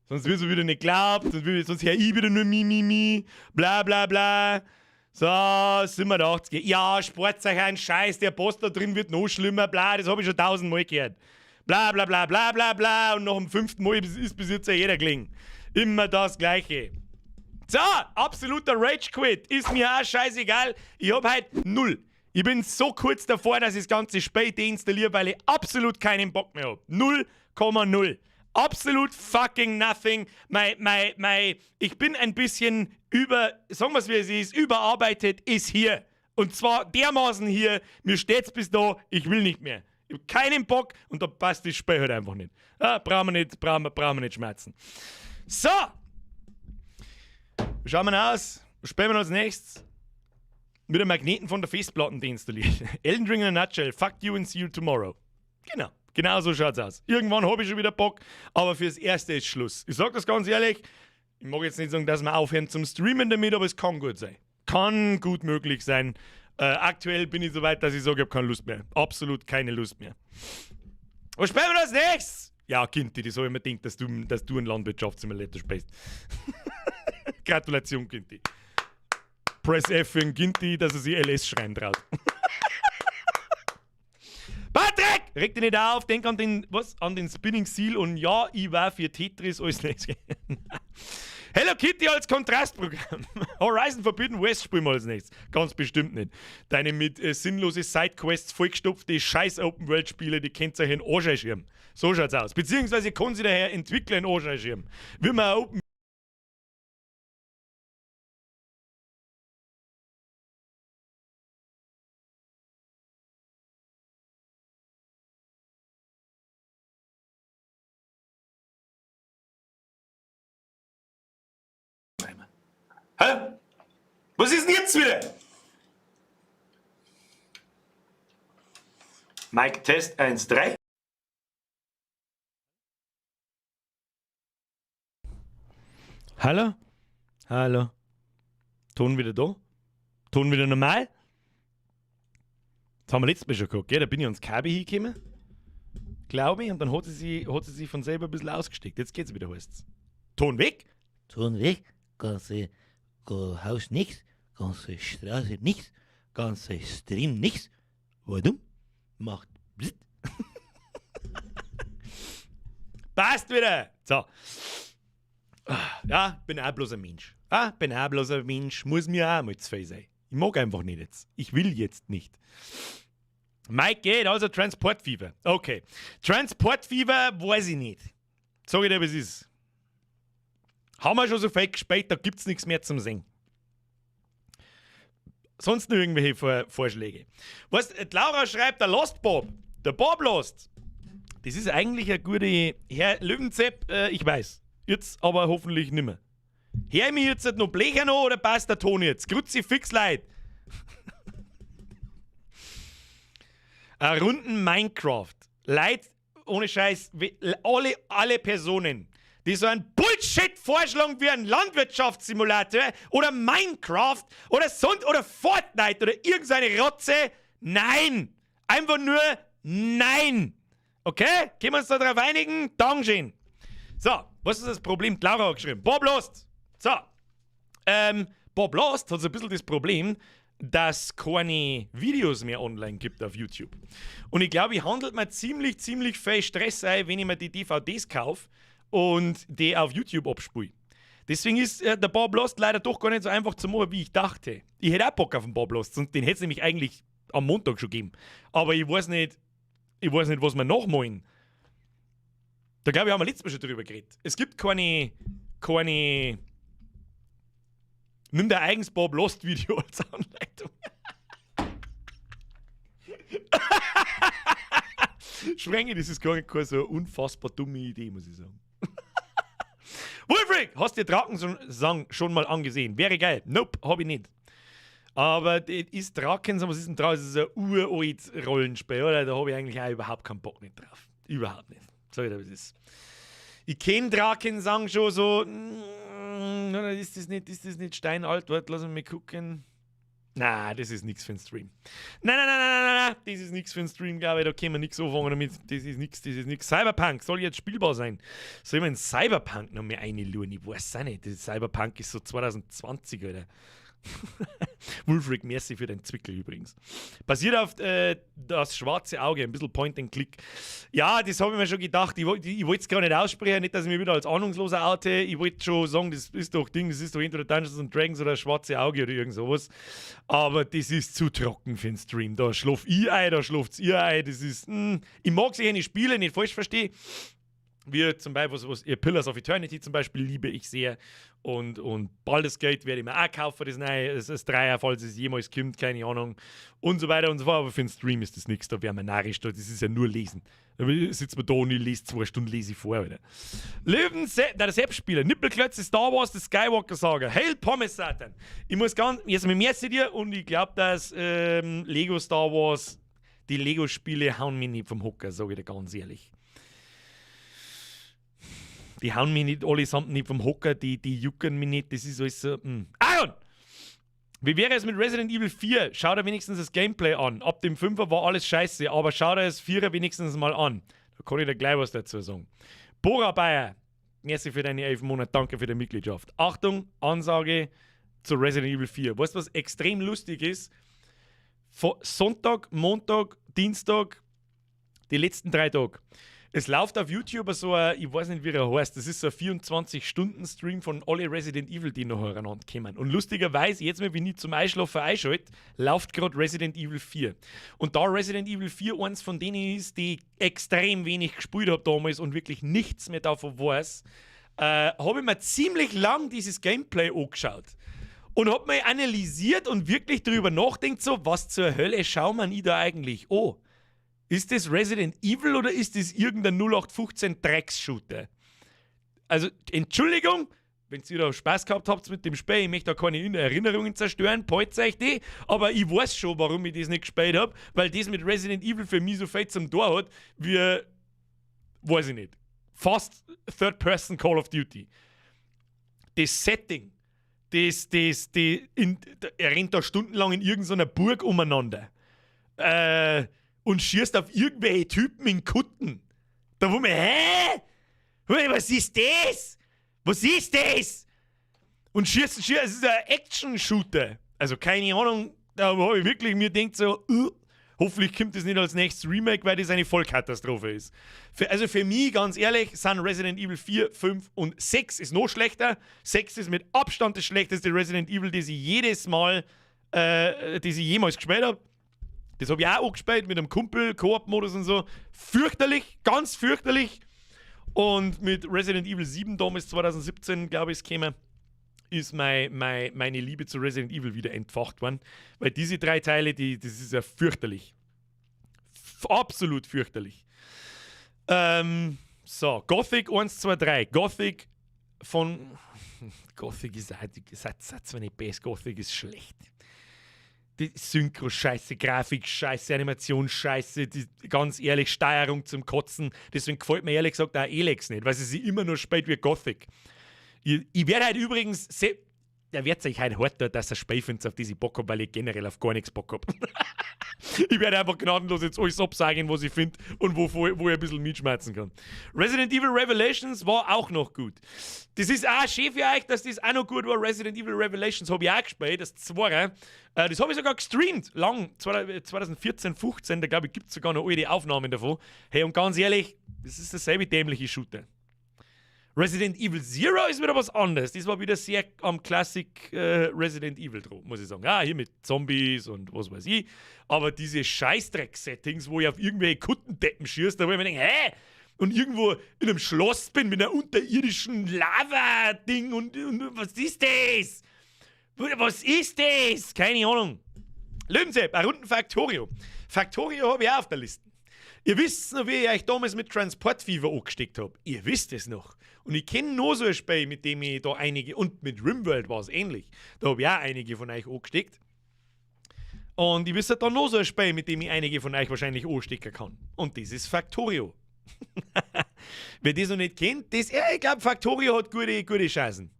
Sonst wirst du wieder nicht geglaubt. Sonst hör ich wieder nur mi, mi, mi. Bla, bla, bla. So, 87. Ja, spart euch einen Scheiß. Der Post da drin wird noch schlimmer. Bla, das hab ich schon 1000-mal gehört. Bla, bla, bla, bla, bla, bla. Und nach dem 5. Mal ist bis jetzt ja jeder gelingen. Immer das Gleiche. So, absoluter Rage-Quit. Ist mir auch scheißegal. Ich hab halt 0. Ich bin so kurz davor, dass ich das ganze Spiel deinstalliere, weil ich absolut keinen Bock mehr hab. 0,0. Absolut fucking nothing. Ich bin ein bisschen über, sagen wir's wie es ist, überarbeitet ist hier. Und zwar dermaßen hier, mir steht's bis da, ich will nicht mehr. Ich hab keinen Bock und da passt das Spiel halt einfach nicht. Ah, brauchen wir nicht, brauchen wir, brauchen wir nicht schmerzen. So! Wie schauen wir denn aus? Was spielen wir als nächstes? Mit dem Magneten von der Festplatte deinstalliert. Elden Ring in a nutshell. Fuck you and see you tomorrow. Genau. Genau so schaut's aus. Irgendwann hab ich schon wieder Bock, aber fürs Erste ist Schluss. Ich sag das ganz ehrlich, ich mag jetzt nicht sagen, dass wir aufhören zum Streamen damit, aber es kann gut sein. Kann gut möglich sein. Aktuell bin ich so weit, dass ich sage, ich hab keine Lust mehr. Absolut keine Lust mehr. Was spielen wir als nächstes? Ja, Kinti, das hab ich mir gedacht, dass du einen Landwirtschaftssimulator spielst. Gratulation, Kinti. Press F für den Ginti, dass er sich LS schreien traut. Patrick! Reg dich nicht auf, denk an den, was? An den Spinning Seal und ja, ich war für Tetris als nächstes. Hello Kitty als Kontrastprogramm. Horizon Forbidden West spielen wir als nächstes. Ganz bestimmt nicht. Deine mit sinnlose Sidequests vollgestopfte scheiß Open-World-Spiele, die könnt ihr euch in den Arsch schirmen. So schaut's aus. Beziehungsweise kann sie daher entwickeln in den Arsch schirmen. Wie man Open Hä? Was ist denn jetzt wieder? Mic Test 1, 3. Hallo? Hallo? Ton wieder da? Ton wieder normal? Das haben wir letztes Mal schon gehabt, gell? Da bin ich ans Kabel hingekommen, glaube ich, und dann hat sie sich von selber ein bisschen ausgesteckt. Jetzt geht's wieder, heißt's. Ton weg? Ton weg, ganze Haus nichts, ganze Straße nichts, ganze Stream nichts. Warum? Macht Bzzt. Passt wieder! So. Ja, bin auch bloß ein Mensch. Ah, bin auch bloß ein Mensch, muss mir auch mal zu viel sein. Ich mag einfach nicht jetzt. Ich will jetzt nicht. Mike geht, also Transport Fever. Okay. Transport Fever weiß ich nicht. Sag ich dir, was ist. Haben wir schon so viel gespielt, da gibt's nichts mehr zum Singen. Sonst noch irgendwelche Vorschläge? Weißt, die Laura schreibt, der Lost Bob. Der Bob Lost. Das ist eigentlich eine gute. Herr Löwenzepp, ich weiß. Jetzt aber hoffentlich nimmer. Hör ich mich jetzt noch blecher noch oder passt der Ton jetzt? Kruzifix, Leid. Runden Minecraft. Leid, ohne Scheiß, alle Personen, die so einen Bullshit vorschlagen wie ein Landwirtschaftssimulator oder Minecraft oder sonst oder Fortnite oder irgendeine Rotze, nein! Einfach nur nein! Okay? Können wir uns da drauf einigen? Dankeschön. So, was ist das Problem? Die Laura hat geschrieben. Bob Lost. So. Bob Lost hat so ein bisschen das Problem, dass keine Videos mehr online gibt auf YouTube. Und ich glaube, ich handelt mir ziemlich, ziemlich viel Stress ein, wenn ich mir die DVDs kaufe und die auf YouTube abspiele. Deswegen ist der Bob Lost leider doch gar nicht so einfach zu machen, wie ich dachte. Ich hätte auch Bock auf den Bob Lost und den hätte es nämlich eigentlich am Montag schon gegeben. Aber ich weiß nicht, was wir nachmalen. Da, glaube ich, haben wir letztes Mal schon drüber geredet. Es gibt keine. Nimm dein eigenes Bob Lost Video als Anleitung. Sprenge, das ist gar nicht keine so unfassbar dumme Idee, muss ich sagen. Wolfric, hast du dir Drakensang schon mal angesehen? Wäre geil. Nope, hab ich nicht. Aber das ist Drakensang, was ist denn draus? Das ist ein uralt Rollenspiel, oder? Da habe ich eigentlich auch überhaupt keinen Bock nicht drauf. Überhaupt nicht. Sag ich dir, was ist. Ich kenne Drakensang schon so. Ist das nicht steinalt? Warte, lass mich mal gucken. Na, das ist nichts für den Stream. Nein, nein, nein, nein, nein, nein, das ist nichts für den Stream, glaube ich. Da können wir nichts anfangen damit. Das ist nichts, das ist nichts. Cyberpunk soll jetzt spielbar sein. Soll ich mir in Cyberpunk noch mehr reinschauen? Ich weiß auch nicht. Das Cyberpunk ist so 2020, Alter. Wolfric, merci für den Zwickel übrigens. Basiert auf das schwarze Auge, ein bisschen Point and Click. Ja, das habe ich mir schon gedacht. Ich wollte es gar nicht aussprechen, nicht, dass ich mich wieder als ahnungsloser oute. Ich wollte schon sagen, das ist doch Ding, das ist doch entweder Dungeons and Dragons oder das schwarze Auge oder irgend sowas. Aber das ist zu trocken für den Stream. Da schlaf ich ein, da schlaft ihr ein. Das ist, ich mag solche Spiele, nicht falsch verstehen. Wie zum Beispiel, was Pillars of Eternity zum Beispiel liebe ich sehr. Und Baldur's Gate werde ich mir auch kaufen, das neue, das Dreier, falls es jemals kommt, keine Ahnung. Und so weiter und so fort. Aber für den Stream ist das nichts, da wären wir narrisch, das ist ja nur lesen. Da sitzt man da und ich lese 2 Stunden, lese ich vor, Alter. Löwen, Se der Sepp-Spieler, Nippelklötze, Star Wars, The Skywalker Saga, Hail Pommes Satan. Ich muss ganz, jetzt mit mir dir und ich glaube, dass Lego Star Wars, die Lego-Spiele hauen mich nicht vom Hocker, sage ich dir ganz ehrlich. Die hauen mich nicht allesamt nicht vom Hocker, die jucken mich nicht, das ist alles so. Aaron! Wie wäre es mit Resident Evil 4? Schau dir wenigstens das Gameplay an. Ab dem 5er war alles scheiße, aber schau dir das 4er wenigstens mal an. Da kann ich dir gleich was dazu sagen. Bora Bayer, merci für deine 11 Monate, danke für die Mitgliedschaft. Achtung, Ansage zu Resident Evil 4. Weißt du, was extrem lustig ist? Sonntag, Montag, Dienstag, die letzten 3 Tage. Es läuft auf YouTube so ein, ich weiß nicht, wie er heißt, das ist so ein 24-Stunden-Stream von alle Resident Evil, die noch hereinander kommen. Und lustigerweise, jetzt mal, wenn ich zum Einschlafen einschalte, läuft gerade Resident Evil 4. Und da Resident Evil 4 eins von denen ist, die ich extrem wenig gespielt habe damals und wirklich nichts mehr davon weiß, habe ich mir ziemlich lang dieses Gameplay angeschaut. Und hab mir analysiert und wirklich drüber nachdenkt, so, was zur Hölle schau man ich da eigentlich an? Ist das Resident Evil oder ist das irgendein 0815 Drecks-Shooter? Also, Entschuldigung, Wenn ihr da Spaß gehabt habt mit dem Spiel, ich möchte da keine Erinnerungen zerstören, behaltet euch die. Aber ich weiß schon, warum ich das nicht gespielt hab, weil das mit Resident Evil für mich so viel zum Tor hat, wie, weiß ich nicht, fast Third-Person Call of Duty. Das Setting, das, das, die, in, er rennt da stundenlang in irgendeiner Burg umeinander und schießt auf irgendwelche Typen in Kutten. Da wo man, hä? Was ist das? Was ist das? Und schießt, schießt, es ist ein Action-Shooter. Also keine Ahnung, da habe ich wirklich mir gedacht so, hoffentlich kommt das nicht als nächstes Remake, weil das eine Vollkatastrophe ist. Also für mich, ganz ehrlich, sind Resident Evil 4, 5 und 6 ist noch schlechter. 6 ist mit Abstand das schlechteste Resident Evil, das ich jemals gespielt habe. Das habe ich auch gespielt mit einem Kumpel, Koop-Modus und so. Fürchterlich, ganz fürchterlich. Und mit Resident Evil 7 damals 2017, glaube ich, ist gekommen, ist meine Liebe zu Resident Evil wieder entfacht worden. Weil diese drei Teile, das ist ja fürchterlich. Absolut fürchterlich. So, Gothic 1, 2, 3. Gothic von. Gothic ist auch, seid zwar nicht best, Gothic ist schlecht. Die Synchro-Scheiße, Grafik-Scheiße, Animation-Scheiße, die, ganz ehrlich, Steuerung zum Kotzen. Deswegen gefällt mir ehrlich gesagt auch Elex nicht, weil sie sich immer nur spielt wie Gothic. Ich werde halt übrigens, der wird sich halt hart, dass er Spiel findet, auf die ich Bock hab, weil ich generell auf gar nichts Bock hab. Ich werde einfach gnadenlos jetzt alles absagen, was ich finde und wo ich ein bisschen mitschmerzen kann. Resident Evil Revelations war auch noch gut. Das ist auch schön für euch, dass das auch noch gut war. Resident Evil Revelations habe ich auch gespielt, das zweite. Das habe ich sogar gestreamt, lang, 2014, 15, da glaube ich, gibt es sogar noch alte Aufnahmen davon. Hey, und ganz ehrlich, das ist derselbe dämliche Shooter. Resident Evil Zero ist wieder was anderes. Das war wieder sehr am Classic Resident Evil dran, muss ich sagen. Ja, hier mit Zombies und was weiß ich. Aber diese Scheißdreck-Settings, wo ich auf irgendwelche Kuttendeppen schießt, da wo ich mir denke, hä? Und irgendwo in einem Schloss bin mit einer unterirdischen Lava-Ding und was ist das? Was ist das? Keine Ahnung. Löwensepp, ein Runden Factorio. Factorio habe ich auch auf der Liste. Ihr wisst noch, wie ich euch damals mit Transport Fever angesteckt habe. Ihr wisst es noch. Und ich kenne noch so ein Spiel, mit dem ich da einige. Und mit Rimworld war es ähnlich. Da habe ich auch einige von euch angesteckt. Und ich wüsste da noch so ein Spiel, mit dem ich einige von euch wahrscheinlich anstecken kann. Und das ist Factorio. Wer das noch nicht kennt, das, ja, ich glaube, Factorio hat gute, gute Chancen.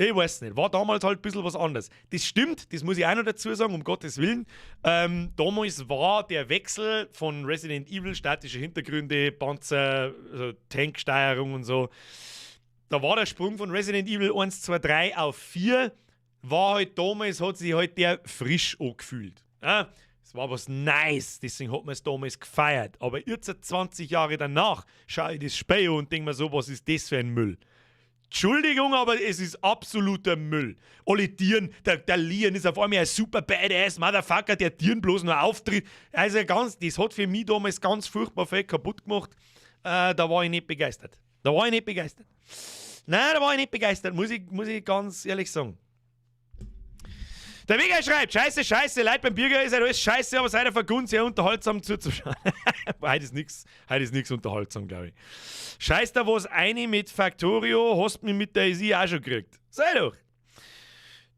Ich weiß nicht, war damals halt ein bisschen was anderes. Das stimmt, das muss ich auch noch dazu sagen, um Gottes Willen. Damals war der Wechsel von Resident Evil, statische Hintergründe, Panzer, also Tanksteuerung und so, da war der Sprung von Resident Evil 1, 2, 3 auf 4, war halt damals, hat sich halt der frisch angefühlt. Ja, es war was nice, deswegen hat man es damals gefeiert. Aber jetzt 20 Jahre danach schaue ich das Spiel und denke mir so, was ist das für ein Müll? Entschuldigung, aber es ist absoluter Müll. Alle Tieren, der Leon ist auf einmal ein super badass Motherfucker, der Tieren bloß nur auftritt. Also ganz, das hat für mich damals ganz furchtbar viel kaputt gemacht. Da war ich nicht begeistert. Da war ich nicht begeistert. Nein, da war ich nicht begeistert, muss ich ganz ehrlich sagen. Der Weger schreibt: Scheiße, Scheiße, Leid beim Bürger ist halt alles scheiße, aber seid ihr vergunst, sehr unterhaltsam zuzuschauen. Heute ist nix unterhaltsam, glaube ich. Scheiß da was eine mit Factorio, hast mich mit DayZ auch schon gekriegt. Sei doch.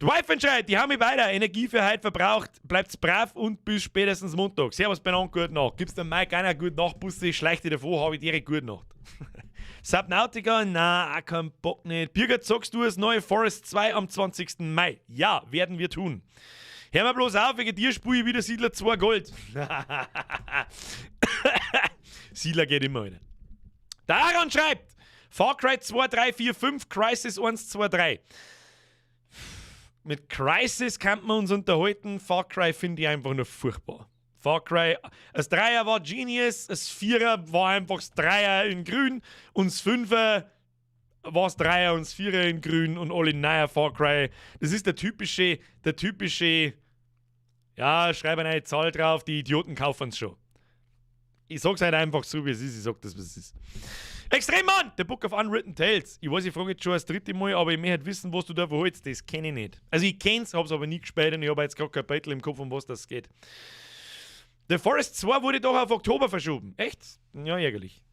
Die Wife schreit, die haben mich weiter. Energie für heute verbraucht. Bleibt's brav und bis spätestens Montag. Servus beieinander, gute Nacht. Gibst dem Mike einer gute Nacht, Bussi, schleicht dich davor, habe ich direkt gute Nacht. Subnautica, na, auch kein Bock nicht. Birger, zockst du das neue Forest 2 am 20. Mai? Ja, werden wir tun. Hör mal bloß auf, wegen dir spiele ich wieder Siedler 2 Gold. Siedler geht immer wieder. Der Aaron schreibt: Far Cry 2, 3, 4, 5, Crysis 1, 2, 3. Mit Crysis kann man uns unterhalten. Far Cry finde ich einfach nur furchtbar. Far Cry, das Dreier war Genius, das Vierer war einfach das Dreier in grün und das Fünfer war das Dreier und das Vierer in grün und alle neue Far Cry. Das ist der typische, ja, schreib eine Zahl drauf, die Idioten kaufen es schon. Ich sag's halt einfach so, wie es ist, ich sag das, was es ist. Extremmann! The Book of Unwritten Tales. Ich weiß, ich frage jetzt schon das dritte Mal, aber ich möchte halt wissen, was du da verholst. Das kenne ich nicht. Also ich kenn's, hab's aber nie gespielt und ich habe jetzt gerade kein Titel im Kopf, um was das geht. The Forest 2 wurde doch auf Oktober verschoben. Echt? Ja, ärgerlich.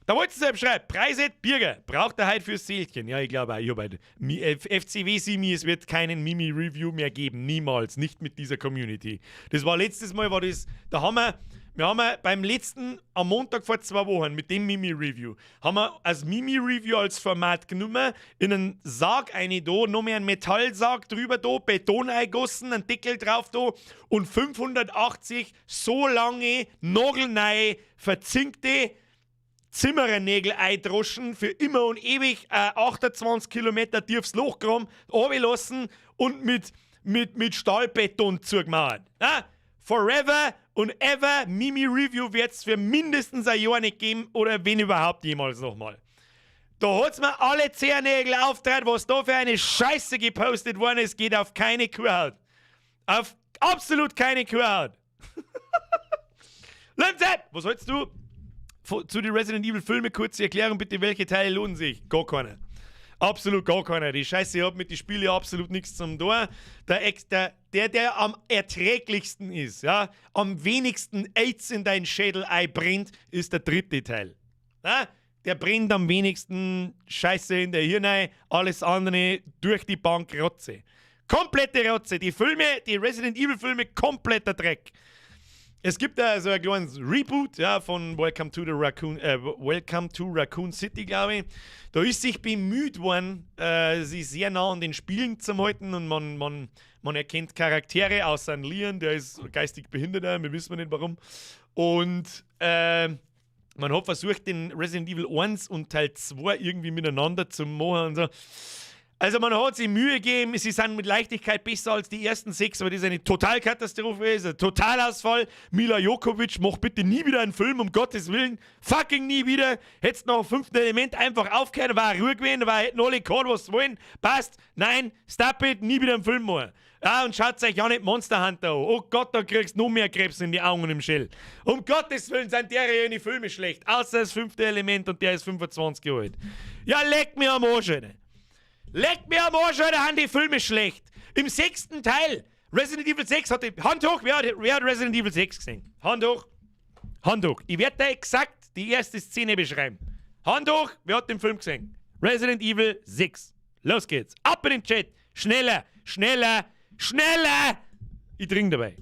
Da wolltest du selbst schreiben. Preiset Birger. Braucht er halt fürs Seelchen. Ja, ich glaube auch. Ich hab halt, FCW Simi, es wird keinen Mimi-Review mehr geben. Niemals. Nicht mit dieser Community. Das war letztes Mal, war das, da haben wir, wir haben ja beim letzten, am Montag vor 2 Wochen, mit dem Mimi-Review, haben wir als Mimi-Review als Format genommen, in einen Sarg eine da, noch mehr einen Metallsarg drüber da, Beton eingossen, einen Deckel drauf da und 580 so lange, nagelneue, verzinkte Zimmerernägel eindroschen, für immer und ewig 28 Kilometer tiefes Loch graben, lassen und mit Stahlbeton zugemacht. Ja? Forever und ever, Mimi Review wird es für mindestens ein Jahr nicht geben oder wenn überhaupt jemals nochmal. Da hat's mir alle Zehennägel auftreibt, was da für eine Scheiße gepostet worden ist, geht auf keine Kuhhaut. Auf absolut keine Kuhhaut. Lindsay, was hältst du zu den Resident Evil Filmen? Kurze Erklärung bitte, welche Teile lohnen sich? Gar keine. Absolut gar keiner. Die Scheiße hat mit den Spielen absolut nichts zum tun. Der, Ex, der, der, der am erträglichsten ist, ja, am wenigsten AIDS in deinen Schädel einbrennt, ist der dritte Teil. Ja? Der brennt am wenigsten Scheiße in der Hirn, alles andere durch die Bank Rotze. Komplette Rotze. Die Filme, die Resident Evil Filme, kompletter Dreck. Es gibt da so ein kleines Reboot, ja, von Welcome to Raccoon City, glaube ich. Da ist sich bemüht worden, sich sehr nah an den Spielen zu halten, und man erkennt Charaktere außer an Leon, der ist geistig behinderter, wir wissen nicht, warum. Und man hat versucht, den Resident Evil 1 und Teil 2 irgendwie miteinander zu machen und so. Also man hat sich Mühe gegeben, sie sind mit Leichtigkeit besser als die ersten sechs, aber das ist eine Totalkatastrophe, ist ein Totalausfall. Milla Jovovich, mach bitte nie wieder einen Film, um Gottes willen. Fucking nie wieder. Hättest nach dem Fünften Element einfach aufgehört, war Ruhe gewesen, war, hätten alle gehabt, was sie wollen. Passt. Nein, stop it, nie wieder einen Film machen. Ja, und schaut euch ja nicht Monster Hunter an. Oh Gott, da kriegst du noch mehr Krebs in die Augen und im Schädel. Um Gottes willen sind der die Filme schlecht. Außer das Fünfte Element, und der ist 25 Jahre alt. Ja, leck mir am Arsch, Alter. Leck mir am Arsch, Alter, haben die Filme schlecht. Im sechsten Teil, Resident Evil 6 hat die, Hand hoch, wer hat Resident Evil 6 gesehen? Hand hoch. Hand hoch. Ich werde da exakt die erste Szene beschreiben. Hand hoch, wer hat den Film gesehen? Resident Evil 6. Los geht's. Ab in den Chat. Schneller, schneller, schneller. Ich trinke dabei.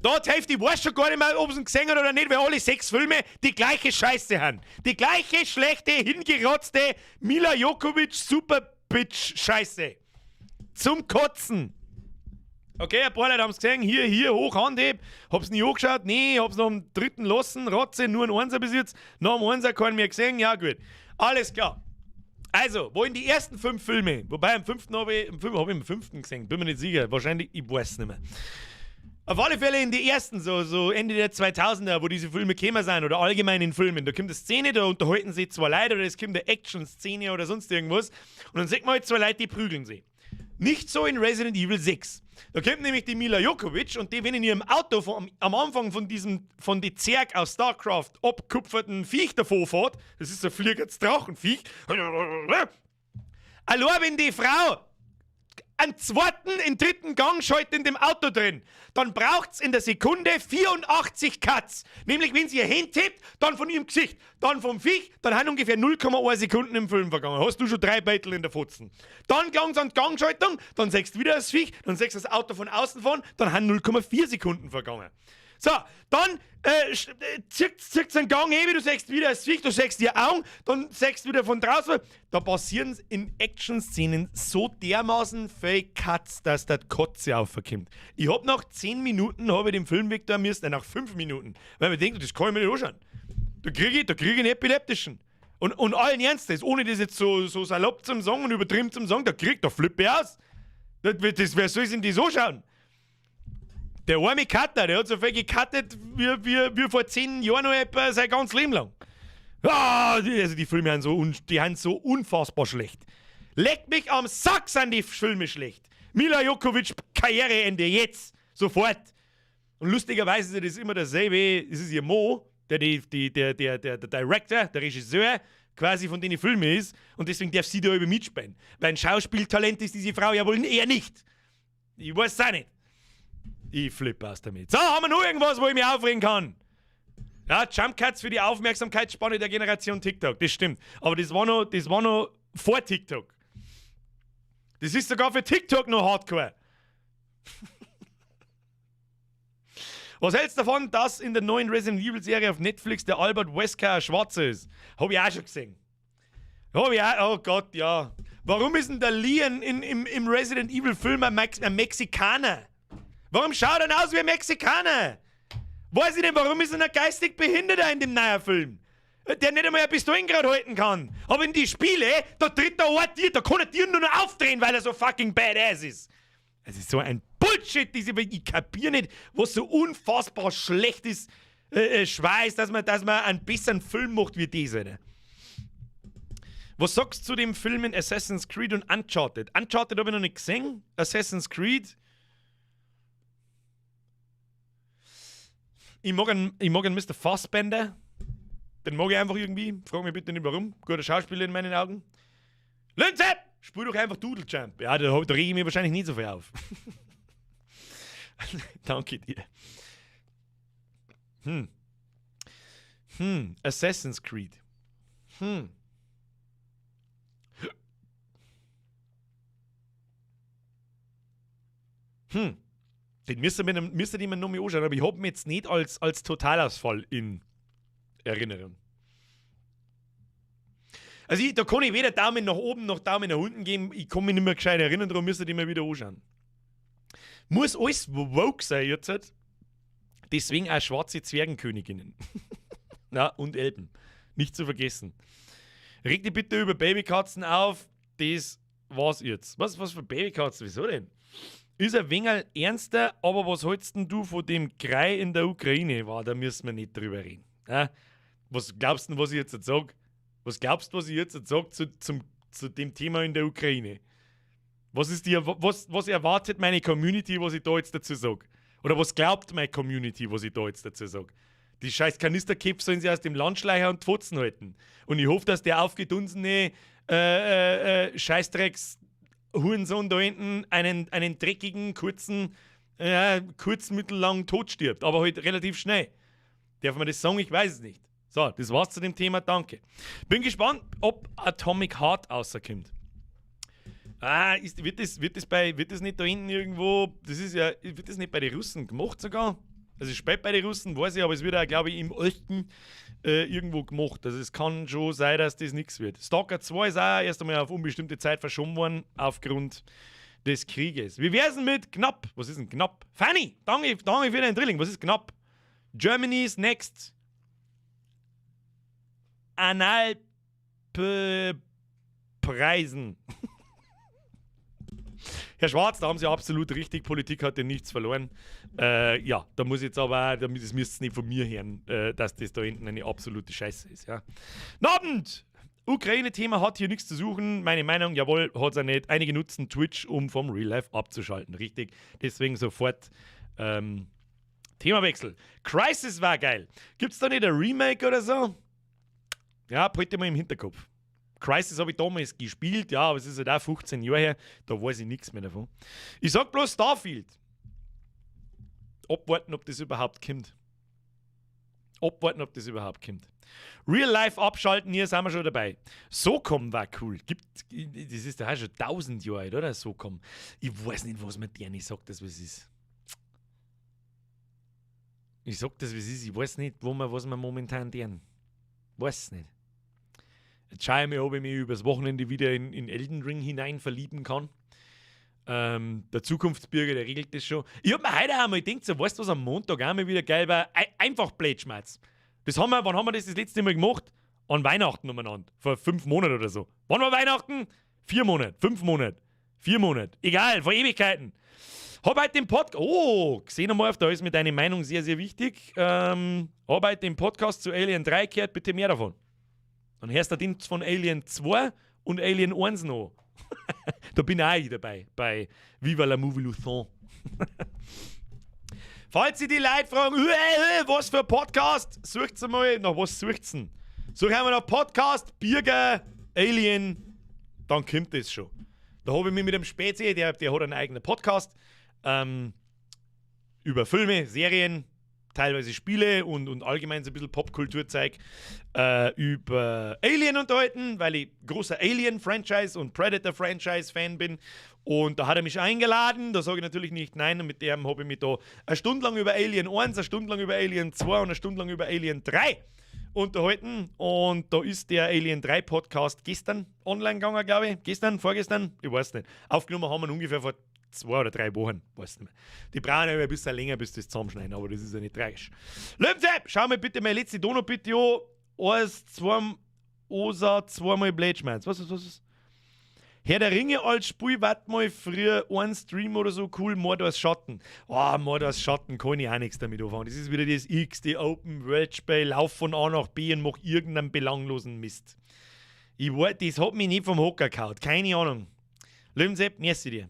Da die Hälfte, ich weiß schon gar nicht mehr, ob sie ihn gesehen hat oder nicht, weil alle sechs Filme die gleiche Scheiße haben. Die gleiche schlechte, hingerotzte Milla Jovovich Super Bitch Scheiße. Zum Kotzen. Okay, ein paar Leute haben es gesehen. Hier, hier, hoch, Hand heb. Hab's nie angeschaut? Nee, hab's noch am dritten lassen. Rotze, nur ein Einser bis jetzt. Noch am Einser keinen mehr gesehen. Ja, gut. Alles klar. Also, wo in die ersten fünf Filme, wobei am fünften habe ich, hab ich im fünften gesehen, bin mir nicht sicher. Wahrscheinlich, ich weiß es nicht mehr. Auf alle Fälle in die ersten, so Ende der 2000er, wo diese Filme gekommen sind, oder allgemein in Filmen, da kommt eine Szene, da unterhalten sich zwei Leute oder es kommt eine Action-Szene oder sonst irgendwas und dann sieht man halt zwei Leute, die prügeln sich. Nicht so in Resident Evil 6. Da kommt nämlich die Milla Jovovich und die, wenn in ihrem Auto am Anfang von diesem, von die Zerg aus StarCraft abkupferten Viech davor fährt, das ist so ein fliegendes Drachenviech, allein wenn die Frau einen zweiten, in dritten Gang schaltet in dem Auto drin, dann braucht's in der Sekunde 84 Cuts. Nämlich, wenn sie ihr Hand hebt, dann von ihrem Gesicht, dann vom Viech, dann haben ungefähr 0,1 Sekunden im Film vergangen. Hast du schon drei Beutel in der Fotzen. Dann gelangt's an die Gangschaltung, dann siehst du wieder das Viech, dann siehst du das Auto von außen fahren, dann haben 0,4 Sekunden vergangen. So, dann zirkt einen Gang eben, du siehst wieder das Viech, du siehst die Augen, dann siehst du wieder von draußen. Da passieren in Action-Szenen so dermaßen viel Cuts, dass der Kotze aufkommt. Ich hab nach 10 Minuten hab ich den Film weg da müssen, nach 5 Minuten, weil ich mir denke, das kann ich mir nicht anschauen. Da krieg ich einen epileptischen. Und allen Ernstes, ohne das jetzt so salopp zum sagen und übertrieben zum sagen, da flippe ich aus. Wer soll sich denn das anschauen? Der arme Cutter, der hat so viel gecuttet wie vor 10 Jahren noch etwa sein ganzes Leben lang. Ah, also die Filme die sind so unfassbar schlecht. Leck mich am Sack, sind die Filme schlecht. Milla Jovovich, Karriereende, jetzt, sofort. Und lustigerweise ist das immer dasselbe, es ist ihr Mo, der, die, die, der, der, der, der Director, der Regisseur, quasi von denen Filme ist, und deswegen darf sie da über mitspielen. Weil ein Schauspieltalent ist diese Frau ja wohl eher nicht. Ich weiß es auch nicht. Ich flippe aus damit. So, haben wir noch irgendwas, wo ich mich aufregen kann? Ja, Jump Cuts für die Aufmerksamkeitsspanne der Generation TikTok. Das stimmt. Aber das war noch vor TikTok. Das ist sogar für TikTok noch Hardcore. Was hältst du davon, dass in der neuen Resident Evil Serie auf Netflix der Albert Wesker ein Schwarzer ist? Hab ich auch schon gesehen. Hab ich auch, oh Gott, ja. Warum ist denn der Leon im Resident Evil Film ein Mexikaner? Warum schaut er denn aus wie ein Mexikaner? Weiß ich nicht, warum ist er ein geistig Behinderter in dem neuen Film? Der nicht einmal eine Pistole gerade halten kann. Aber in die Spiele, da tritt der Ort dir, da kann er dir nur noch aufdrehen, weil er so fucking badass ist. Es ist so ein Bullshit, ich kapier nicht, was so unfassbar schlecht ist, Schweiß, dass man einen besseren Film macht wie dieser. Alter. Was sagst du zu dem Filmen Assassin's Creed und Uncharted? Uncharted habe ich noch nicht gesehen. Assassin's Creed. Ich mag einen Mr. Fassbender. Den mag ich einfach irgendwie. Frag mich bitte nicht warum. Guter Schauspieler in meinen Augen. Linze! Spiel doch einfach Doodle Jump. Ja, da rege ich mich wahrscheinlich nicht so viel auf. Danke dir. Assassin's Creed. Den müsste ich mir noch mal anschauen, aber ich hab ihn jetzt nicht als Totalausfall in Erinnerung. Also da kann ich weder Daumen nach oben noch Daumen nach unten geben. Ich kann mich nicht mehr gescheit erinnern, darum müsste ich mir wieder anschauen. Muss alles woke sein jetzt. Deswegen auch schwarze Zwergenköniginnen. Na, und Elben. Nicht zu vergessen. Reg dich bitte über Babykatzen auf. Das war's jetzt. Was für Babykatzen? Wieso denn? Ist ein wenig ernster, aber was hältst denn du von dem Krei in der Ukraine? War, da müssen wir nicht drüber reden. Ja? Was glaubst du denn, was ich jetzt sag? Was glaubst du, was ich jetzt sage zu dem Thema in der Ukraine? Was erwartet meine Community, was ich da jetzt dazu sage? Oder was glaubt meine Community, was ich da jetzt dazu sage? Die scheiß Kanisterköpfe sollen sie aus dem Land schleichen und Pfotzen halten. Und ich hoffe, dass der aufgedunsene Scheißdrecks Hurensohn da hinten einen dreckigen, kurzen, kurz mittellangen Tod stirbt. Aber halt relativ schnell. Darf man das sagen? Ich weiß es nicht. So, das war's zu dem Thema, danke. Bin gespannt, ob Atomic Heart rauskommt. Ah, wird das nicht da hinten irgendwo, das ist ja, wird das nicht bei den Russen gemacht sogar? Also es spät bei den Russen, weiß ich, aber es wird auch, glaube ich, im Osten irgendwo gemacht. Also es kann schon sein, dass das nichts wird. Stalker 2 ist auch erst einmal auf unbestimmte Zeit verschoben worden, aufgrund des Krieges. Wie wär's denn mit Knapp? Was ist denn Knapp? Fanny, danke für deinen Drilling. Was ist Knapp? Germany's Next Analpreisen. Herr Schwarz, da haben Sie absolut richtig, Politik hat ja nichts verloren. Ja, da muss ich jetzt aber, das müsst ihr nicht von mir hören, dass das da hinten eine absolute Scheiße ist. Ja. Guten Abend! Ukraine-Thema hat hier nichts zu suchen. Meine Meinung, jawohl, hat es auch nicht. Einige nutzen Twitch, um vom Real Life abzuschalten. Richtig, deswegen sofort Themawechsel. Crysis war geil. Gibt's da nicht ein Remake oder so? Ja, behalte mal im Hinterkopf. Crysis habe ich damals gespielt, ja, aber es ist halt auch 15 Jahre her, da weiß ich nichts mehr davon. Ich sag bloß Starfield. Abwarten, ob das überhaupt kommt. Abwarten, ob das überhaupt kommt. Real Life abschalten, hier sind wir schon dabei. SOCOM war cool. Das ist ja auch schon 1000 Jahre alt, oder? SOCOM. Ich weiß nicht, was man der nicht sagt, dass was ist. Ich sag das, wie es ist. Ich weiß nicht, was wir momentan deren. Weiß nicht. Jetzt schaue ich mir, ob ich mich übers Wochenende wieder in Elden Ring hinein verlieben kann. Der Zukunftsbürger, der regelt das schon. Ich hab mir heute auch mal gedacht, so, weißt du, was am Montag auch mal wieder geil war? Einfach Blödschmerz. Das haben wir, wann haben wir das letzte Mal gemacht? An Weihnachten umeinander. Vor 5 Monaten oder so. Wann war Weihnachten? 4 Monate, 5 Monate, 4 Monate. Egal, vor Ewigkeiten. Hab heute den Podcast. Oh, gesehen einmal, da ist mir deine Meinung sehr, sehr wichtig. Hab heute den Podcast zu Alien 3 gehört, bitte mehr davon. Dann hörst du den von Alien 2 und Alien 1 noch. Da bin auch ich dabei, bei Viva la Movolution. Falls Sie die Leute fragen, was für ein Podcast, sucht's einmal, nach was sucht's denn? Such einmal nach Podcast, Birger, Alien, dann kommt das schon. Da habe ich mich mit dem Spezi, der hat einen eigenen Podcast, über Filme, Serien, teilweise Spiele und allgemein so ein bisschen Popkulturzeug über Alien unterhalten, weil ich großer Alien-Franchise und Predator-Franchise-Fan bin. Und da hat er mich eingeladen, da sage ich natürlich nicht nein, und mit dem habe ich mich da eine Stunde lang über Alien 1, eine Stunde lang über Alien 2 und eine Stunde lang über Alien 3 unterhalten. Und da ist der Alien 3 Podcast gestern online gegangen, glaube ich. Gestern, vorgestern, ich weiß nicht. Aufgenommen haben wir ihn ungefähr vor 2 oder 3 Wochen, weiß nicht mehr. Die brauchen ja ein bisschen länger, bis das zusammenschneiden, aber das ist ja nicht tragisch. Löwensepp, schau mir bitte meine letzte Dono bitte an. 1, 2, Osa, zweimal Blätschmerz. Was ist, was ist? Herr der Ringe als Spiel, wart mal früher ein Stream oder so cool, Mordors Schatten. Oh, Mordors Schatten, kann ich auch nichts damit anfangen. Das ist wieder das XD Open World Spiel, lauf von A nach B und mach irgendeinen belanglosen Mist. Ich weiß, das hat mich nicht vom Hocker gehauen, keine Ahnung. Löwensepp, merci dir.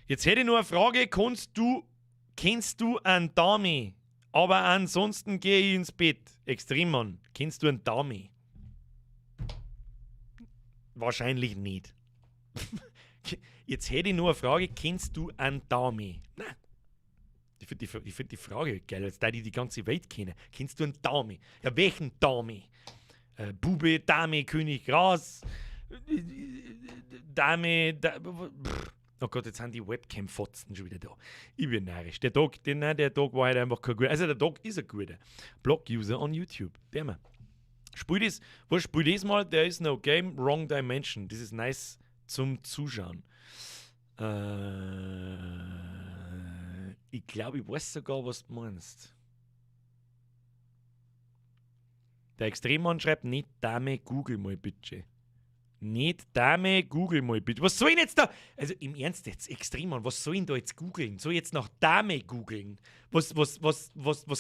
Jetzt hätte ich nur eine Frage, kennst du einen Dami? Aber ansonsten gehe ich ins Bett. Extrem, Mann. Kennst du einen Dami? Wahrscheinlich nicht. Jetzt hätte ich nur eine Frage, kennst du einen Dami? Nein. Ich find die Frage geil, als da die die ganze Welt kennen. Kennst du einen Dami? Ja, welchen Dami? Bube, Dame, König, Gras, Dame, da, pff. Oh Gott, jetzt sind die Webcam-Fotzen schon wieder da. Ich bin narrisch. Der Dog, nein, der Dog war halt einfach kein guter. Also der Dog ist ein guter. Blog-User on YouTube. Der mal. Spiel das, was spiel das mal? There is no game, wrong dimension. Das ist nice zum Zuschauen. Ich glaube, ich weiß sogar, was du meinst. Der Extremmann schreibt, nicht Dame, google mal bitte. Nicht Dame, google mal bitte. Was soll ich denn jetzt da? Also im Ernst jetzt, Extremmann, was soll ich denn da jetzt googeln? Soll ich jetzt nach Dame googeln? Was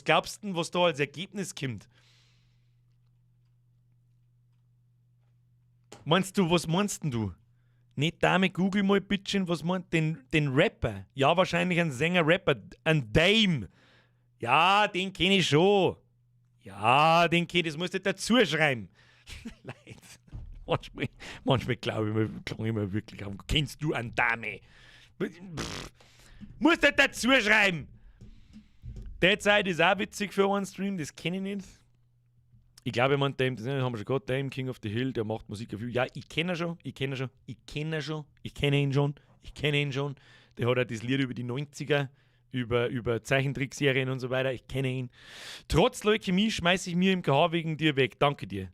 glaubst du denn, was da als Ergebnis kommt? Meinst du, was meinst denn du? Nicht Dame, google mal bitte, was meint den Rapper? Ja, wahrscheinlich ein Sänger-Rapper, ein Dame. Ja, den kenn ich schon. Ja, den kenn ich, das musst du dazu schreiben. Leid. Manchmal glaube ich mir, klang ich mir wirklich an. Kennst du einen Dame? Pff, musst du dazu schreiben. Dead Side ist auch witzig für einen Stream, das kenne ich nicht. Ich glaube, ich meine, Dame, das haben wir schon gehabt, Dame, King of the Hill, der macht Musik dafür. Ja, ich kenne ihn schon, ich kenne ihn schon, ich kenne ihn schon, ich kenne ihn schon, ich kenne ihn schon. Der hat auch das Lied über die 90er, über Zeichentrickserien und so weiter. Ich kenne ihn. Trotz Leukämie schmeiße ich mir im KH wegen dir weg. Danke dir.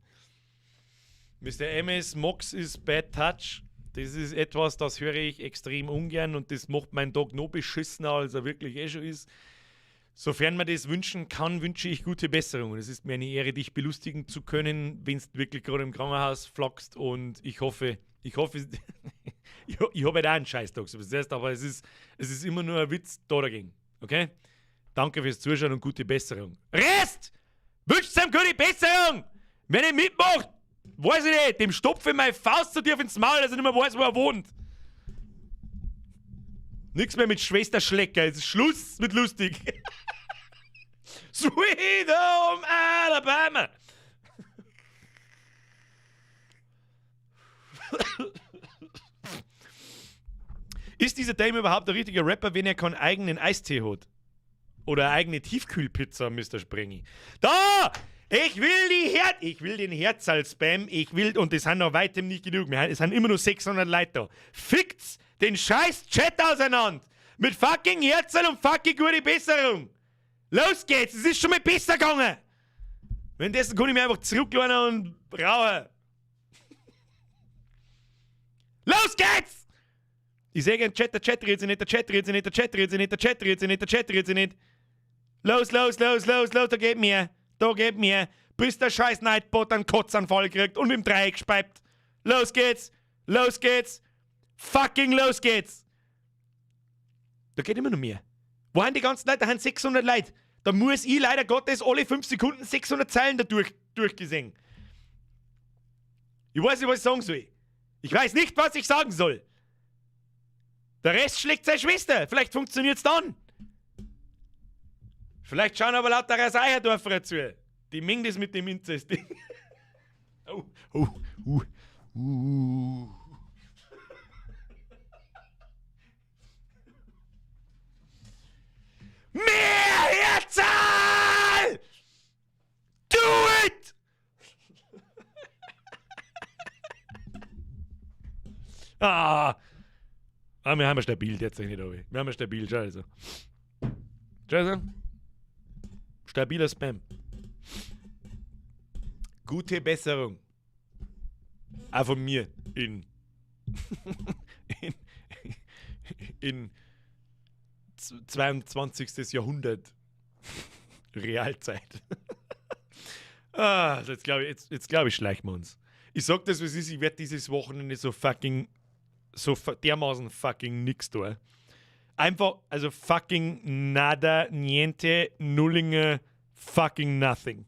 Mr. MS, Mox ist Bad Touch. Das ist etwas, das höre ich extrem ungern und das macht meinen Tag noch beschissener, als er wirklich eh schon ist. Sofern man das wünschen kann, wünsche ich gute Besserung. Und es ist mir eine Ehre, dich belustigen zu können, wenn du wirklich gerade im Krankenhaus flackst. Und ich hoffe, ich habe halt auch einen Scheißtag, so das heißt, aber es ist immer nur ein Witz da dagegen. Okay? Danke fürs Zuschauen und gute Besserung. Rest! Wünscht ihm gute Besserung! Wenn ihr mitmacht, weiß ich nicht, dem stopfe ich meine Faust so tief ins Maul, dass er nicht mehr weiß, wo er wohnt. Nix mehr mit Schwesterschlecker, es ist Schluss mit lustig. Sweet Home Alabama! Ist dieser Dame überhaupt der richtige Rapper, wenn er keinen eigenen Eistee hat? Oder eine eigene Tiefkühlpizza, Mr. Sprengi? Da! Ich will die Herz... Ich will den Herzal-Spam. Ich will... Und das sind noch weitem nicht genug. Es sind immer nur 600 Leute da. Fickt's den scheiß Chat auseinander! Mit fucking Herzal und fucking gute Besserung! Los geht's! Es ist schon mal besser gegangen! Währenddessen kann ich mich einfach zurücklehnen und rauchen. Los geht's! Ich sehe den Chat, der Chat redet sich nicht, der Chat redet sich nicht, der Chat redet sich nicht, der Chat redet sich nicht, der Chat redet sich nicht. Los, los, los, los, los, da geht mir. Da geht mir. Bis der scheiß Nightbot einen Kotzanfall kriegt und im Dreieck speibt. Los geht's! Los geht's! Fucking los geht's! Da geht immer noch mehr. Wo haben die ganzen Leute? Da haben 600 Leute. Da muss ich leider Gottes alle 5 Sekunden 600 Zeilen da durchgesehen. Ich weiß nicht, was ich sagen soll. Ich weiß nicht, was ich sagen soll. Der Rest schlägt seine Schwester. Vielleicht funktioniert's dann. Vielleicht schauen aber lauter Eierndorfer zu. Die mengen das mit dem Inzest. Oh, oh, Ah! Ah, wir haben ja stabil derzeit nicht, aber. Wir haben ja stabil, schau also. Schau also. Stabiler Spam. Gute Besserung. Auch von mir in 22. Jahrhundert. Realzeit. Ah, jetzt glaube ich, jetzt glaub ich, schleichen wir uns. Ich sag das, wie es ist, ich werd dieses Wochenende so fucking, so dermaßen fucking nix da. Einfach, also fucking nada, niente, nullinge, fucking nothing.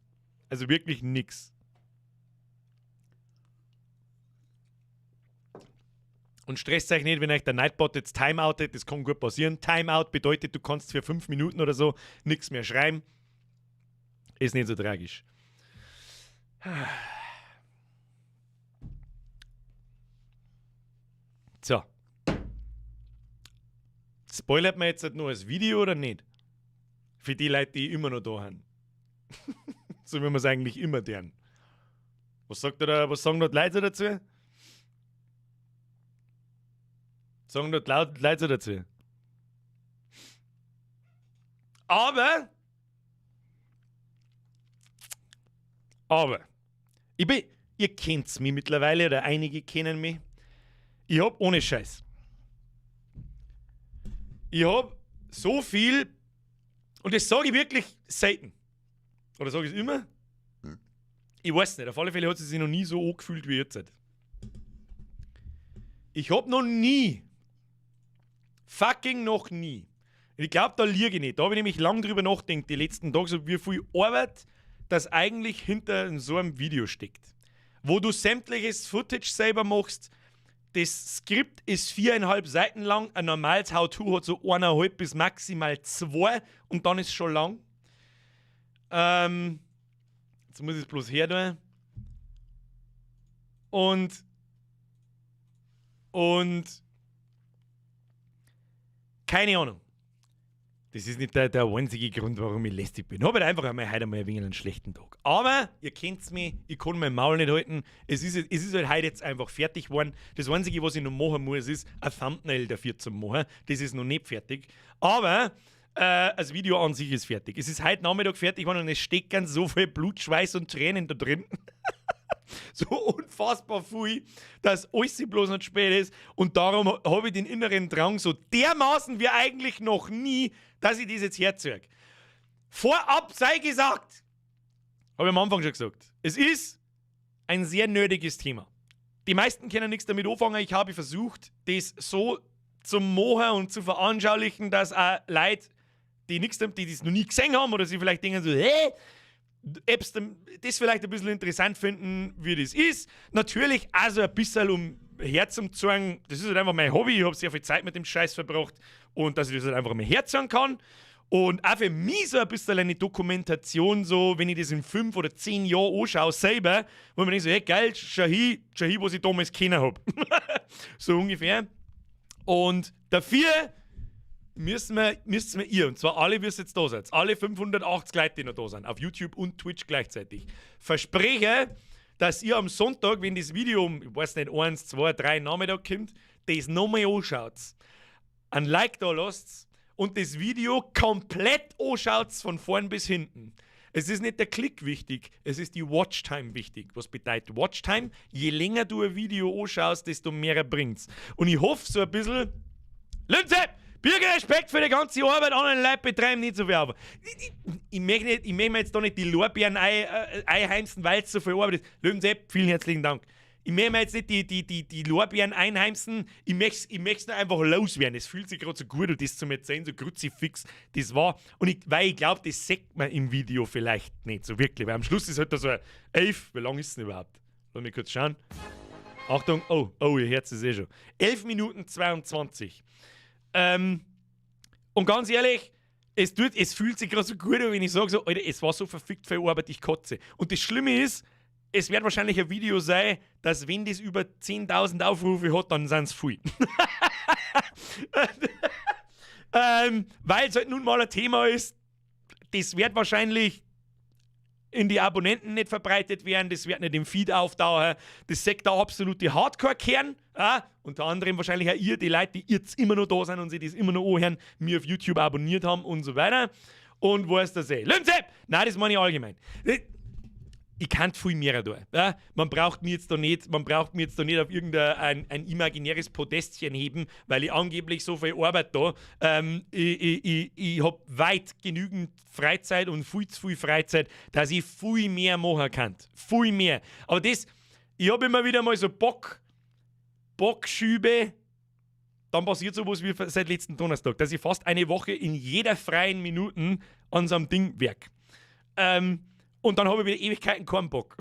Also wirklich nix. Und stresst euch nicht, wenn euch der Nightbot jetzt timeoutet, das kann gut passieren. Timeout bedeutet, du kannst für 5 Minuten oder so nix mehr schreiben. Ist nicht so tragisch. So. Spoilert man jetzt halt nur das Video oder nicht? Für die Leute, die immer noch da sind. So wie wir es eigentlich immer tun. Was sagt da, was sagen da die Leute dazu? Sagen da die Leute dazu? Aber, ihr kennt's mich mittlerweile, oder einige kennen mich. Ich hab ohne Scheiß. Ich hab so viel, und das sag ich wirklich selten. Oder sag ich's immer? Ich weiß nicht, auf alle Fälle hat es sich noch nie so angefühlt wie jetzt. Ich hab noch nie, fucking noch nie, und ich glaub, da lieg ich nicht, da hab ich nämlich lang drüber nachgedacht, die letzten Tage, so wie viel Arbeit das eigentlich hinter so einem Video steckt. Wo du sämtliches Footage selber machst, das Skript ist 4,5 Seiten lang, ein normales How-To hat so 1,5 bis maximal 2 und dann ist es schon lang. Jetzt muss ich es bloß her tun. Und keine Ahnung. Das ist nicht der einzige Grund, warum ich lästig bin. Ich habe halt einfach einmal heute einmal ein wenig einen schlechten Tag. Aber ihr kennt's mich, ich kann mein Maul nicht halten. Es ist halt heute jetzt einfach fertig geworden. Das Einzige, was ich noch machen muss, ist ein Thumbnail dafür zu machen. Das ist noch nicht fertig. Aber das Video an sich ist fertig. Es ist heute Nachmittag fertig geworden und es steckt ganz so viel Blut, Schweiß und Tränen da drin. So unfassbar viel, dass alles bloß noch spät ist. Und darum habe ich den inneren Drang so dermaßen wie eigentlich noch nie, dass ich das jetzt herzeige. Vorab sei gesagt, habe ich am Anfang schon gesagt, es ist ein sehr nerdiges Thema. Die meisten können nichts damit anfangen. Ich habe versucht, das so zu machen und zu veranschaulichen, dass auch Leute, die nichts damit, die das noch nie gesehen haben oder sie vielleicht denken so, hä? Ob's denn das vielleicht ein bisschen interessant finden, wie das ist. Natürlich also ein bisschen um Herz zu zeigen, das ist halt einfach mein Hobby, ich hab sehr viel Zeit mit dem Scheiß verbracht und dass ich das halt einfach mal herzeigen kann. Und auch für mich so ein bisschen eine Dokumentation, so, wenn ich das in 5 oder 10 Jahren anschaue, selber, wo man denkt so, hey, geil, schau hin, schau hin, was ich damals kennen hab. So ungefähr. Und dafür müssen wir ihr, und zwar alle, wie es jetzt da seid, alle 580 Leute, die noch da sind, auf YouTube und Twitch gleichzeitig, verspreche, dass ihr am Sonntag, wenn das Video um, ich weiß nicht, 1, 2, 3 Nachmittag kommt, das nochmal anschaut. Ein Like da lasst und das Video komplett anschaut von vorn bis hinten. Es ist nicht der Klick wichtig, es ist die Watchtime wichtig. Was bedeutet Watchtime? Je länger du ein Video anschaust, desto mehr bringt's. Und ich hoffe so ein bisschen, Linse! Bürger Respekt für die ganze Arbeit, anderen Leute betreiben nicht so viel Arbeit. Ich möchte nicht, ich möchte mir jetzt da nicht die Lorbeeren einheimsen, weil es so viel Arbeit ist. Löwensepp, vielen herzlichen Dank. Ich möchte mir jetzt nicht die Lorbeeren einheimsen, ich möcht's nur einfach loswerden. Es fühlt sich grad so gut und das zu mir erzählen, so Kruzifix, das war. Und ich, weil ich glaub, das sieht man im Video vielleicht nicht so wirklich, weil am Schluss ist halt da so ein 11, wie lang ist es denn überhaupt? Lass mich kurz schauen. Achtung, oh, oh, ihr Herz ist eh schon. 11 Minuten 22. Und ganz ehrlich, es fühlt sich gerade so gut an, wenn ich sage so, Alter, es war so verfickt viel Arbeit, ich kotze. Und das Schlimme ist, es wird wahrscheinlich ein Video sein, dass wenn das über 10.000 Aufrufe hat, dann sind's viel. Weil es halt nun mal ein Thema ist, das wird wahrscheinlich in die Abonnenten nicht verbreitet werden, das wird nicht im Feed auftauchen. Das sagt der absolute Hardcore-Kern. Ja, unter anderem wahrscheinlich auch ihr, die Leute, die jetzt immer noch da sind und sich das immer noch anhören, mir auf YouTube abonniert haben und so weiter. Und wo ist das eh? Lünze! Nein, das meine ich allgemein. Ich kann viel mehr da. Ja? Man braucht mir jetzt da nicht auf irgendein ein imaginäres Podestchen heben, weil ich angeblich so viel Arbeit da. Ich hab weit genügend Freizeit und viel zu viel Freizeit, dass ich viel mehr machen kann. Viel mehr. Aber das, ich hab immer wieder mal so Bockschübe, dann passiert sowas wie seit letzten Donnerstag, dass ich fast eine Woche in jeder freien Minute an so einem Ding werk. Und dann habe ich wieder Ewigkeiten keinen Bock.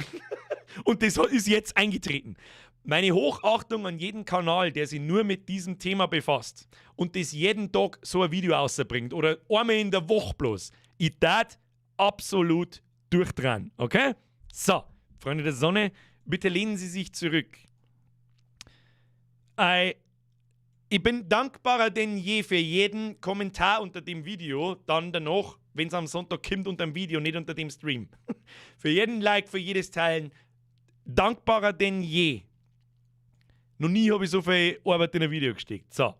Und das ist jetzt eingetreten. Meine Hochachtung an jeden Kanal, der sich nur mit diesem Thema befasst und das jeden Tag so ein Video rausbringt oder einmal in der Woche bloß. Ich tat absolut durchdran, okay? So, Freunde der Sonne, bitte lehnen Sie sich zurück. Ich bin dankbarer denn je für jeden Kommentar unter dem Video, dann danach, wenn es am Sonntag kommt, unter dem Video, nicht unter dem Stream. Für jeden Like, für jedes Teilen, dankbarer denn je. Noch nie habe ich so viel Arbeit in ein Video gesteckt. So.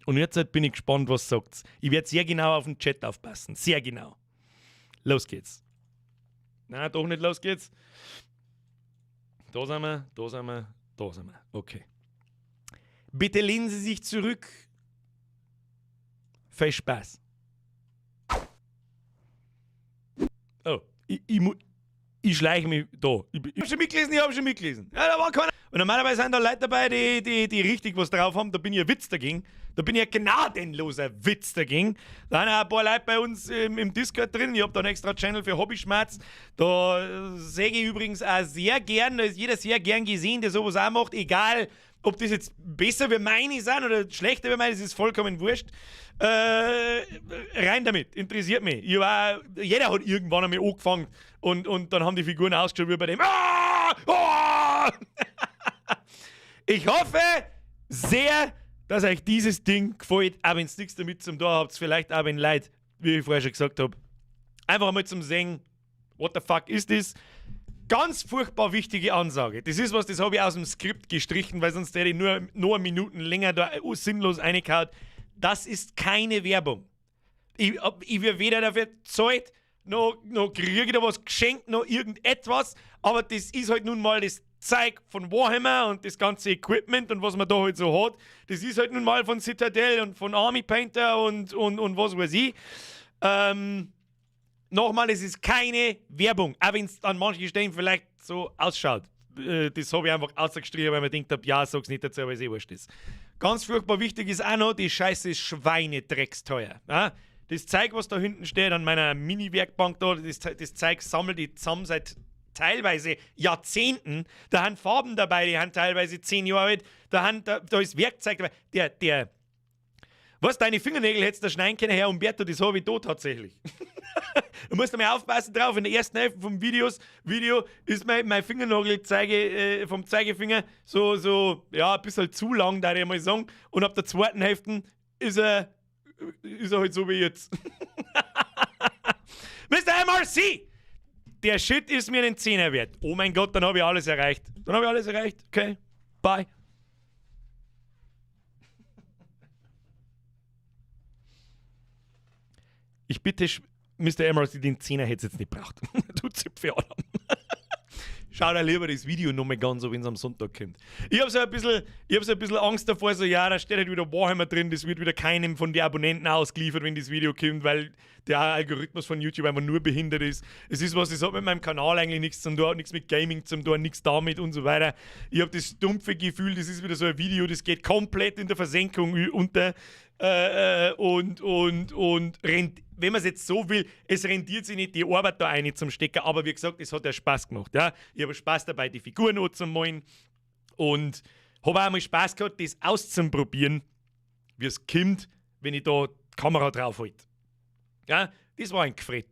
Und jetzt bin ich gespannt, was sagt's. Ich werde sehr genau auf den Chat aufpassen. Sehr genau. Los geht's. Na, doch nicht, los geht's. Da sind wir, da sind wir, da sind wir. Okay. Bitte lehnen Sie sich zurück. Viel Spaß. Oh, ich schleiche mich da. Ich hab schon mitgelesen, ich hab schon mitgelesen. Ja, da war keiner. Und normalerweise sind da Leute dabei, die richtig was drauf haben. Da bin ich ein Witz dagegen. Da bin ich ein gnadenloser Witz dagegen. Da sind auch ein paar Leute bei uns im Discord drin. Ich hab da einen extra Channel für Hobbyschmerz. Da sehe ich übrigens auch sehr gern, da ist jeder sehr gern gesehen, der sowas auch macht. Egal, ob das jetzt besser wie meine sind oder schlechter wie meine, das ist vollkommen wurscht. Rein damit, interessiert mich. Jeder hat irgendwann einmal angefangen und dann haben die Figuren ausgeschaut wie bei dem. Ah! Oh! Ich hoffe sehr, dass euch dieses Ding gefällt, auch wenn ihr nichts damit zum Tor habt, vielleicht auch wenn Leid, wie ich vorher schon gesagt hab, einfach mal zum Sehen, what the fuck ist das? Ganz furchtbar wichtige Ansage. Das ist was, das habe ich aus dem Skript gestrichen, weil sonst hätte ich nur Minuten länger da sinnlos reingehauen. Das ist keine Werbung. Ich werde weder dafür gezahlt, noch kriege ich da was geschenkt, noch irgendetwas. Aber das ist halt nun mal das Zeug von Warhammer und das ganze Equipment und was man da halt so hat. Das ist halt nun mal von Citadel und von Army Painter und was weiß ich. Nochmal, es ist keine Werbung, auch wenn es an manchen Stellen vielleicht so ausschaut. Das habe ich einfach ausgestrichen, weil man denkt, ja, sag's nicht dazu, weil es eh wurscht ist. Ganz furchtbar wichtig ist auch noch, die Scheiße ist schweinedrecksteuer. Ja? Das Zeug, was da hinten steht, an meiner Mini-Werkbank da, das Zeug sammelt ich zusammen seit teilweise Jahrzehnten. Da haben Farben dabei, die haben teilweise 10 Jahre alt, da ist Werkzeug dabei. Was, deine Fingernägel hättest du schneiden können, Herr Umberto, das habe ich da tatsächlich. Du musst einmal aufpassen drauf, in der ersten Hälfte vom Video ist mein Fingernagel vom Zeigefinger so, ja, ein bisschen zu lang, da ich mal sagen. Und ab der zweiten Hälfte ist er halt so wie jetzt. Mr. MRC! Der Shit ist mir den Zehner wert. Oh mein Gott, dann habe ich alles erreicht. Dann habe ich alles erreicht. Okay, bye. Ich bitte Mr. MRC, den Zehner hätte es jetzt nicht braucht. Du Zipfel, Adam. Schau dir lieber das Video nochmal ganz an, wenn es am Sonntag kommt. Ich habe so ein bisschen Angst davor, so, ja, da steht halt wieder Warhammer drin, das wird wieder keinem von den Abonnenten ausgeliefert, wenn das Video kommt, weil der Algorithmus von YouTube einfach nur behindert ist. Es ist was, das hat mit meinem Kanal eigentlich nichts zu tun, nichts mit Gaming zu tun, nichts damit und so weiter. Ich habe das dumpfe Gefühl, das ist wieder so ein Video, das geht komplett in der Versenkung unter und rennt, wenn man es jetzt so will, es rentiert sich nicht, die Arbeit da eine zum Stecken, aber wie gesagt, es hat ja Spaß gemacht. Ja? Ich habe Spaß dabei, die Figuren anzumalen und habe auch einmal Spaß gehabt, das auszuprobieren, wie es kommt, wenn ich da die Kamera drauf halte. Ja? Das war ein Gfrett.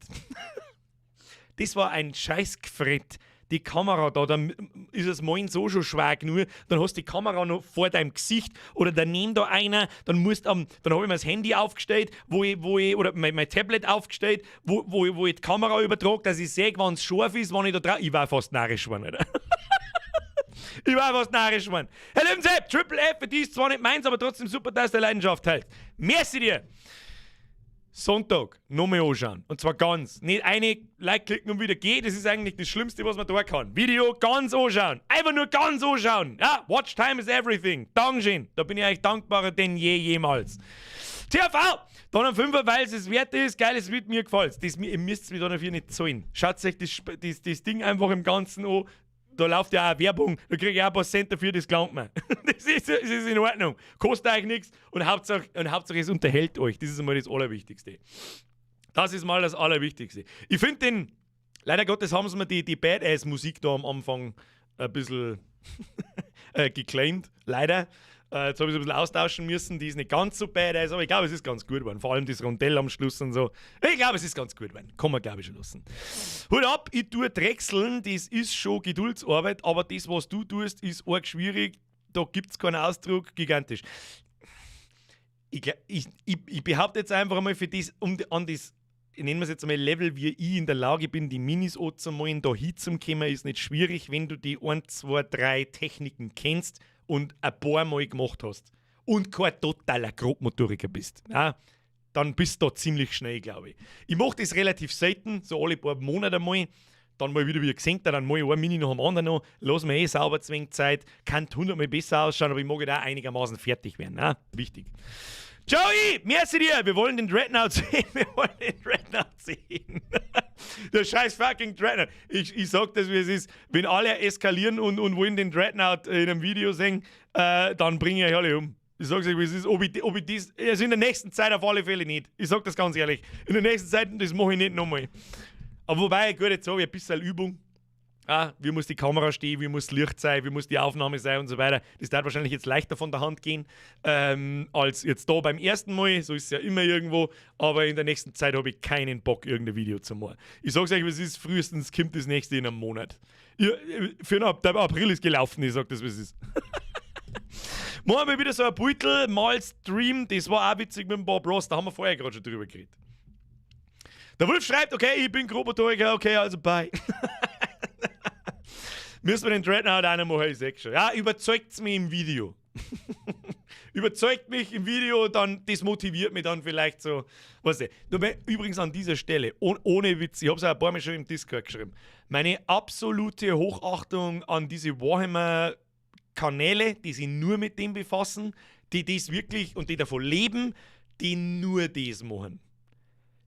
Das war ein scheiß Gfrett, Die Kamera da, dann ist es Malen so schon schwer genug, dann hast du die Kamera noch vor deinem Gesicht oder daneben da einer, dann habe ich mir das Handy aufgestellt, wo ich oder mein Tablet aufgestellt, wo ich die Kamera übertrage, dass ich sehe, wann es scharf ist, wann ich da drauf. Ich war fast narrisch geworden, Alter. Ich war fast narrisch geworden. Herr Löwensepp, Triple F, für die ist zwar nicht meins, aber trotzdem super, dass der Leidenschaft hält. Merci dir. Sonntag nochmal anschauen. Und zwar ganz. Nicht eine Like klicken und wieder gehen. Das ist eigentlich das Schlimmste, was man da kann. Video ganz anschauen. Einfach nur ganz anschauen. Ja, Watch Time is everything. Dankeschön. Da bin ich euch dankbarer denn je jemals. TV! Dann am 5, weil es es wert ist. Geiles Vid, mir gefällt's. Das, ihr müsst mir da dafür nicht zahlen. Schaut euch das Ding einfach im Ganzen an. Da läuft ja auch Werbung, da kriege ich auch ein paar Cent dafür, das gelangt mir. Das ist in Ordnung. Kostet euch nichts und Hauptsache, es unterhält euch. Das ist einmal das Allerwichtigste. Das ist mal das Allerwichtigste. Ich finde den, leider Gottes haben sie mir die Badass-Musik da am Anfang ein bisschen geclaimed. Leider. Jetzt habe ich es ein bisschen austauschen müssen. Die ist nicht ganz so badass, aber ich glaube, es ist ganz gut geworden. Vor allem das Rondell am Schluss und so. Ich glaube, es ist ganz gut geworden. Kann man, glaube ich, schon lassen. Hut ab, ich tue Drechseln, das ist schon Geduldsarbeit, aber das, was du tust, ist arg schwierig. Da gibt es keinen Ausdruck, gigantisch. Ich behaupte jetzt einfach einmal für das, um an das, nennen wir es jetzt einmal Level, wie ich in der Lage bin, die Minis anzumalen, da hinzukommen, ist nicht schwierig, wenn du die 1, 2, 3 Techniken kennst und ein paar Mal gemacht hast und kein totaler Grobmotoriker bist. Ja, dann bist du da ziemlich schnell, glaube ich. Ich mache das relativ selten, so alle paar Monate mal. Dann mal wieder wie gesehen, dann mal ich ein Mini nach dem anderen noch, lass mir eh sauber zwingend Zeit, kann hundertmal besser ausschauen, aber ich mag da einigermaßen fertig werden. Ne? Wichtig. Joey, merci dir. Wir wollen den Dreadnought sehen. Wir wollen den Dreadnought sehen. Der scheiß fucking Dreadnought. Ich sag das, wie es ist. Wenn alle eskalieren und wollen den Dreadnought in einem Video sehen, dann bringe ich euch alle um. Ich sag's euch, wie es ist. Ob ich das, also in der nächsten Zeit auf alle Fälle nicht. Ich sag das ganz ehrlich. In der nächsten Zeit, das mache ich nicht nochmal. Aber wobei, gut, jetzt habe ich ein bisschen Übung. Ah, wie muss die Kamera stehen, wie muss das Licht sein, wie muss die Aufnahme sein und so weiter. Das darf wahrscheinlich jetzt leichter von der Hand gehen, als jetzt da beim ersten Mal. So ist es ja immer irgendwo. Aber in der nächsten Zeit habe ich keinen Bock, irgendein Video zu machen. Ich sag's euch, wie es ist, frühestens kommt das nächste in einem Monat. Ja, für den der April ist gelaufen, ich sag das, wie es ist. Machen wir wieder so ein Beutel, mal Stream, das war auch witzig mit dem Bob Ross, da haben wir vorher gerade schon drüber geredet. Der Wolf schreibt, okay, ich bin Grobmotoriker, okay, also bye. Müssen wir den Dreadnought auch noch machen, ich sag schon. Ja, überzeugt's mich im Video. Überzeugt mich im Video, dann, das motiviert mich dann vielleicht so. Weißt du, übrigens an dieser Stelle, ohne Witz, ich habe es auch ein paar Mal schon im Discord geschrieben, meine absolute Hochachtung an diese Warhammer-Kanäle, die sich nur mit dem befassen, die das wirklich und die davon leben, die nur das machen.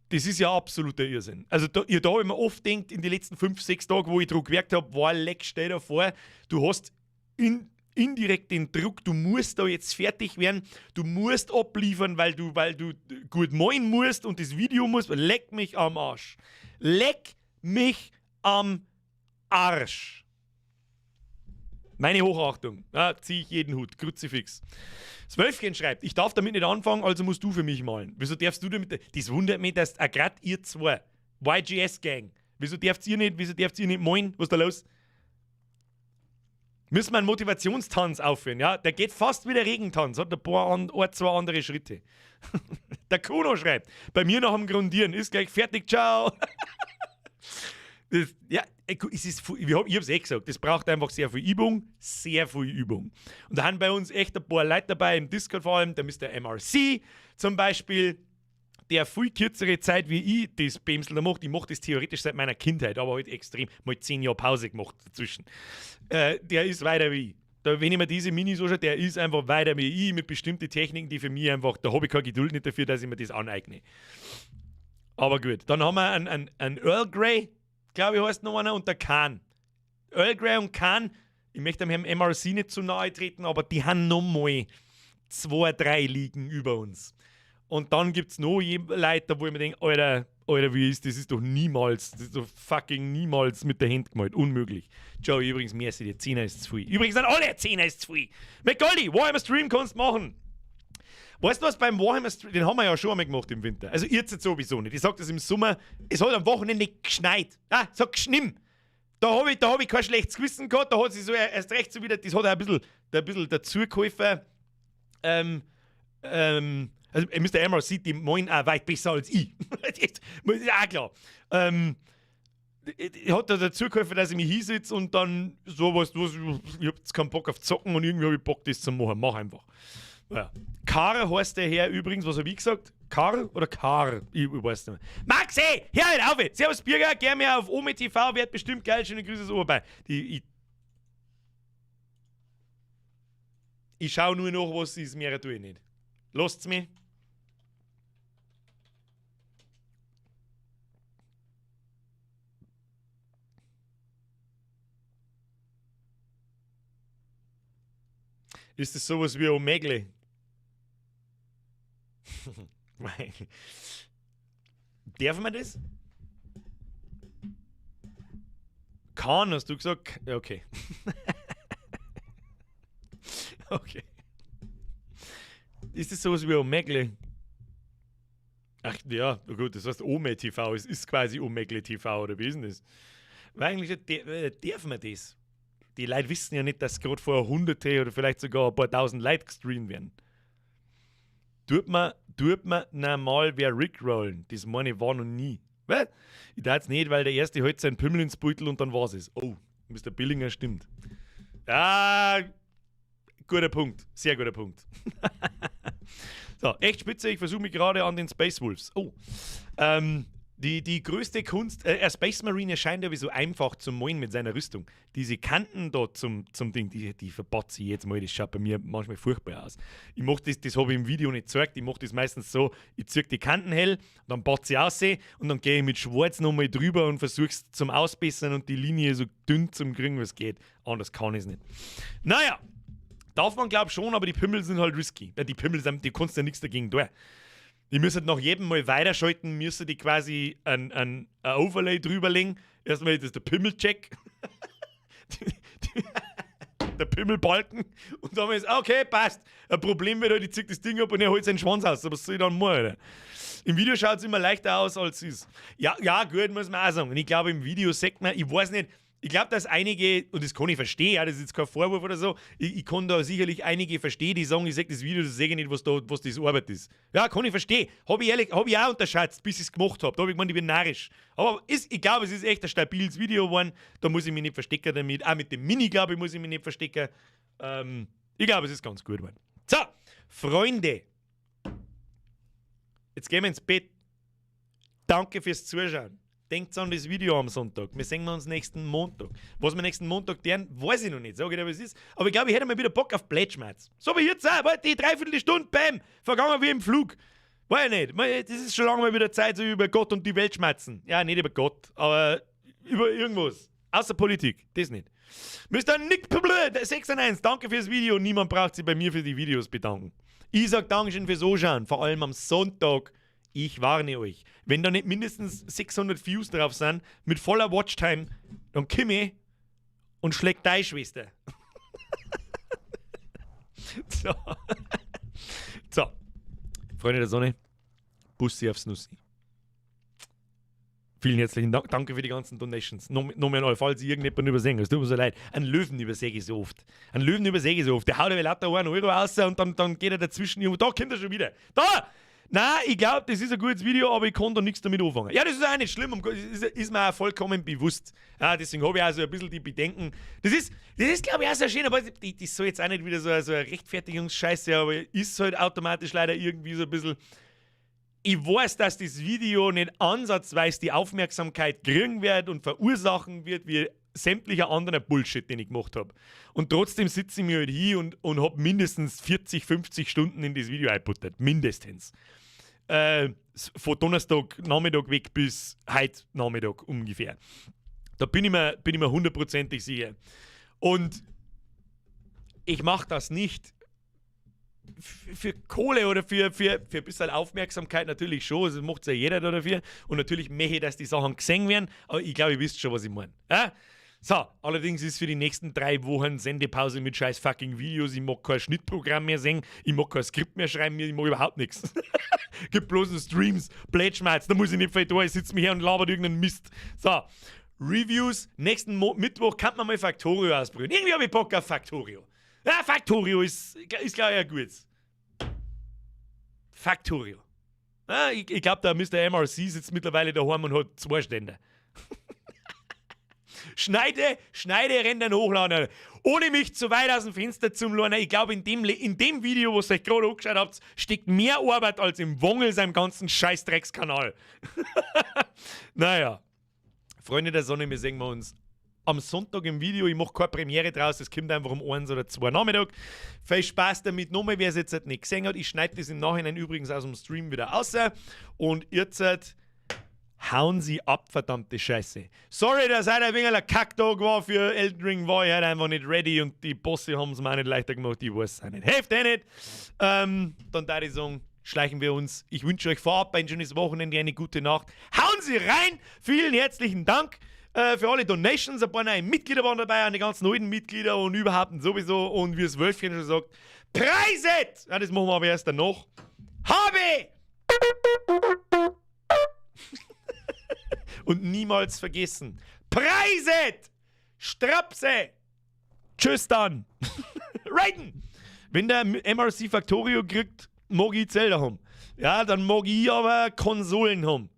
Das ist ja absoluter Irrsinn. Also da habe ich mir oft gedacht, in den letzten 5, 6 Tagen, wo ich dran gewerkt habe, war leck, stell dir vor, du hast indirekt den Druck, du musst da jetzt fertig werden, du musst abliefern, weil du gut malen musst und das Video muss. Leck mich am Arsch. Leck mich am Arsch. Meine Hochachtung. Ja, ziehe ich jeden Hut. Kruzifix. Das Wölfchen schreibt, ich darf damit nicht anfangen, also musst du für mich malen. Wieso darfst du damit? Das wundert mich, dass grad ihr zwei, YGS Gang, wieso dürft ihr nicht malen? Was ist da los? Müssen wir einen Motivationstanz aufführen, ja? Der geht fast wie der Regentanz, hat ein paar, an, ein, zwei andere Schritte. Der Kuno schreibt, bei mir nach dem Grundieren ist gleich fertig, ciao. Das, ja, es ist, ich habe es eh gesagt, das braucht einfach sehr viel Übung, sehr viel Übung. Und da haben bei uns echt ein paar Leute dabei, im Discord vor allem, der Mr. MRC zum Beispiel, der viel kürzere Zeit wie ich das Bemsel da macht. Ich mache das theoretisch seit meiner Kindheit, aber halt extrem, mal 10 Jahre Pause gemacht dazwischen. Der ist weiter wie ich. Da, wenn ich mir diese Minis anschaue, der ist einfach weiter wie ich mit bestimmten Techniken, die für mich einfach, da habe ich keine Geduld nicht dafür, dass ich mir das aneigne. Aber gut, dann haben wir einen Earl Grey, glaube ich, heißt noch einer, und der Khan. Earl Grey und Khan, ich möchte dem Herrn MRC nicht zu nahe treten, aber die haben noch mal zwei, drei Ligen über uns. Und dann gibt es noch Leute, wo ich mir denke, Alter, Alter, wie ist das? Ist doch niemals, das ist doch fucking niemals mit der Hand gemalt. Unmöglich. Joey, übrigens, merci dir, 10 ist zu viel. Übrigens an alle, 10 ist zu viel. McGoldi, Warhammer Stream kannst du machen. Weißt du was beim Warhammer Stream, den haben wir ja schon einmal gemacht im Winter. Also jetzt sowieso nicht. Ich sag das im Sommer, es hat am Wochenende geschneit. Ah, es hat geschnitten. Da habe ich, da hab ich kein schlechtes Gewissen gehabt, da hat sich so erst recht so wieder, das hat auch ein bisschen dazugeholfen. Also Mr. Emerald sieht die Moin auch weit besser als ich. Das ist auch klar. Hat da dazu geholfen, dass ich mich hinsitze und dann so was, ich hab jetzt keinen Bock auf Zocken und irgendwie hab ich Bock, das zu machen. Mach einfach. Ja. Kar heißt der Herr übrigens, was hab ich gesagt? Kar oder Kar? Ich weiß nicht mehr. Maxi, hör halt auf! Servus Birger, geh mir auf Ome TV, wird bestimmt geil, schöne Grüße aus Oberbayern. Ich schau nur noch, was ist, mehr tue ich nicht. Lasst's mich. Ist das sowas wie Omegle? Darf man das? Kann, hast du gesagt? Ja, okay. Okay. Ist das sowas wie Omegle? Ach ja, gut, das heißt Ome TV, es ist quasi Omegle TV, oder wie ist denn das? Weil eigentlich darf man das? Die Leute wissen ja nicht, dass gerade vor Hunderte oder vielleicht sogar ein paar tausend Leute gestreamt werden. Tut man normal wer rickrollen? Das meine ich war noch nie. Was? Ich darf es nicht, weil der erste hält seinen Pimmel ins Beutel und dann war's es. Oh, Mr. Billinger stimmt. Ah, guter Punkt. Sehr guter Punkt. So, echt spitze, ich versuche mich gerade an den Space Wolves. Oh. Die größte Kunst, Space Marine erscheint ja wie so einfach zum Moin mit seiner Rüstung. Diese Kanten da zum Ding, die verpatze ich jetzt mal, das schaut bei mir manchmal furchtbar aus. Ich mach das, das habe ich im Video nicht gezeigt, ich mach das meistens so, ich ziehe die Kanten hell, dann patze ich aus und dann gehe ich mit Schwarz nochmal drüber und versuch's zum Ausbessern und die Linie so dünn zum kriegen, was geht. Anders kann ich's nicht. Naja, darf man glaub schon, aber die Pimmel sind halt risky. Die Pimmel sind, die kannst ja nichts dagegen tun. Die müssen nach jedem Mal weiterschalten, müssen die quasi ein Overlay drüberlegen. Erstmal ist das der Pimmelcheck. Der Pimmelbalken. Und dann ist, okay, passt. Ein Problem wird halt, ich zieh das Ding ab und er holt seinen Schwanz aus. Aber was soll ich dann machen, Alter? Im Video schaut es immer leichter aus, als es ist. Ja, ja, gut, muss man auch sagen. Und ich glaube, im Video sagt man, ich weiß nicht, ich glaube, dass einige, und das kann ich verstehen, ja, das ist jetzt kein Vorwurf oder so, ich kann da sicherlich einige verstehen, die sagen, ich sehe das Video, das sehe ich nicht, was das Arbeit ist. Ja, kann ich verstehen. Habe ich ehrlich, hab ich auch unterschätzt, bis ich es gemacht habe. Da habe ich gemeint, ich bin narrisch. Aber ich glaube, es ist echt ein stabiles Video geworden. Da muss ich mich nicht verstecken damit. Auch mit dem Mini, glaube ich, muss ich mich nicht verstecken. Ich glaube, es ist ganz gut geworden. So, Freunde. Jetzt gehen wir ins Bett. Danke fürs Zuschauen. Denkt an das Video am Sonntag. Wir sehen uns nächsten Montag. Was wir nächsten Montag tun, weiß ich noch nicht. Sag ich dir, was es ist. Aber ich glaube, ich hätte mal wieder Bock auf Plätschmerz. So wie jetzt auch. Die Dreiviertelstunde, bam, vergangen wie im Flug. Weiß ich nicht. Das ist schon lange mal wieder Zeit, so über Gott und die Welt schmerzen. Ja, nicht über Gott, aber über irgendwas. Außer Politik. Das nicht. Mr. Nick 691, danke fürs Video. Niemand braucht sich bei mir für die Videos bedanken. Ich sag Dankeschön fürs Anschauen. Vor allem am Sonntag. Ich warne euch, wenn da nicht mindestens 600 Views drauf sind, mit voller Watchtime, dann komm ich und schläg deine Schwester. So. So. Freunde der Sonne, Bussi aufs Nussi. Vielen herzlichen Dank. Danke für die ganzen Donations. Nochmal an, falls ich irgendjemanden übersehen. Es tut mir so leid. Einen Löwen übersehe ich so oft. Einen Löwen übersehe ich so oft. Der haut ja lauter 1 Euro raus und dann geht er dazwischen. Da kommt er schon wieder. Da! Nein, ich glaube, das ist ein gutes Video, aber ich kann da nichts damit anfangen. Ja, das ist auch nicht schlimm, das ist mir auch vollkommen bewusst. Ja, deswegen habe ich auch so ein bisschen die Bedenken. Das ist glaube ich, auch sehr schön, aber das soll jetzt auch nicht wieder so eine Rechtfertigungsscheiße, aber ist halt automatisch leider irgendwie so ein bisschen. Ich weiß, dass das Video nicht ansatzweise die Aufmerksamkeit kriegen wird und verursachen wird, wie sämtlicher anderer Bullshit, den ich gemacht habe. Und trotzdem sitze ich mir halt hier und habe mindestens 40, 50 Stunden in das Video eingebuttert. Mindestens. Von Donnerstag Nachmittag weg bis heute Nachmittag ungefähr. Da bin ich mir hundertprozentig sicher. Und ich mache das nicht für Kohle oder für ein bisschen Aufmerksamkeit natürlich schon. Das macht ja jeder da dafür. Und natürlich möchte ich, dass die Sachen gesehen werden. Aber ich glaube, ihr wisst schon, was ich meine. Ja? So, allerdings ist für die nächsten 3 Wochen Sendepause mit scheiß fucking Videos. Ich mag kein Schnittprogramm mehr sehen, ich mag kein Skript mehr schreiben, ich mag überhaupt nichts. Gibt bloß noch Streams, Plätschmerz, da muss ich nicht viel tun, ich sitze mir her und labert irgendeinen Mist. So, Reviews. Nächsten Mo Mittwoch kann man mal Factorio ausprobieren. Irgendwie habe ich Bock auf Factorio. Ja, Factorio ist, glaube ich, ein gutes. Factorio. Ja, ich glaube, der Mr. MRC sitzt mittlerweile daheim und hat zwei Ständer. Schneide, schneide, rendern, hochladen. Ohne mich zu weit aus dem Fenster zu lehnen. Ich glaube, in dem Video, was ihr euch gerade angeschaut habt, steckt mehr Arbeit als im Wongel seinem ganzen Scheißdreckskanal. Naja. Freunde der Sonne, wir sehen wir uns am Sonntag im Video. Ich mache keine Premiere draus, es kommt einfach um 1 oder 2 Nachmittag. Viel Spaß damit. Nochmal, wer es jetzt halt nicht gesehen hat, ich schneide das im Nachhinein übrigens aus dem Stream wieder raus. Und ihr seid, hauen Sie ab, verdammte Scheiße. Sorry, dass heute ein wenig ein Kacktag war für Elden Ring, war ich halt einfach nicht ready und die Bosse haben es mir auch nicht leichter gemacht, ich weiß es auch nicht. Hilft eh nicht. Dann da ich sagen, schleichen wir uns. Ich wünsche euch vorab ein schönes Wochenende, eine gute Nacht. Hauen Sie rein! Vielen herzlichen Dank für alle Donations. Ein paar neue Mitglieder waren dabei, an die ganzen alten Mitglieder und überhaupt und sowieso. Und wie es Wölfchen schon sagt, Preiset! Ja, das machen wir aber erst danach. Habe! Und niemals vergessen: Preiset! Strapse! Tschüss dann! Raiden! Wenn der MRC Factorio kriegt, mag ich Zelda haben. Ja, dann mag ich aber Konsolen haben.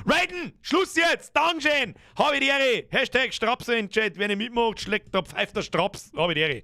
Raiden! Schluss jetzt! Dankeschön! Habe die Ehre! #Strapse in Chat. Wer nicht mitmacht, schlägt, da pfeift der Straps. Habe die Ehre.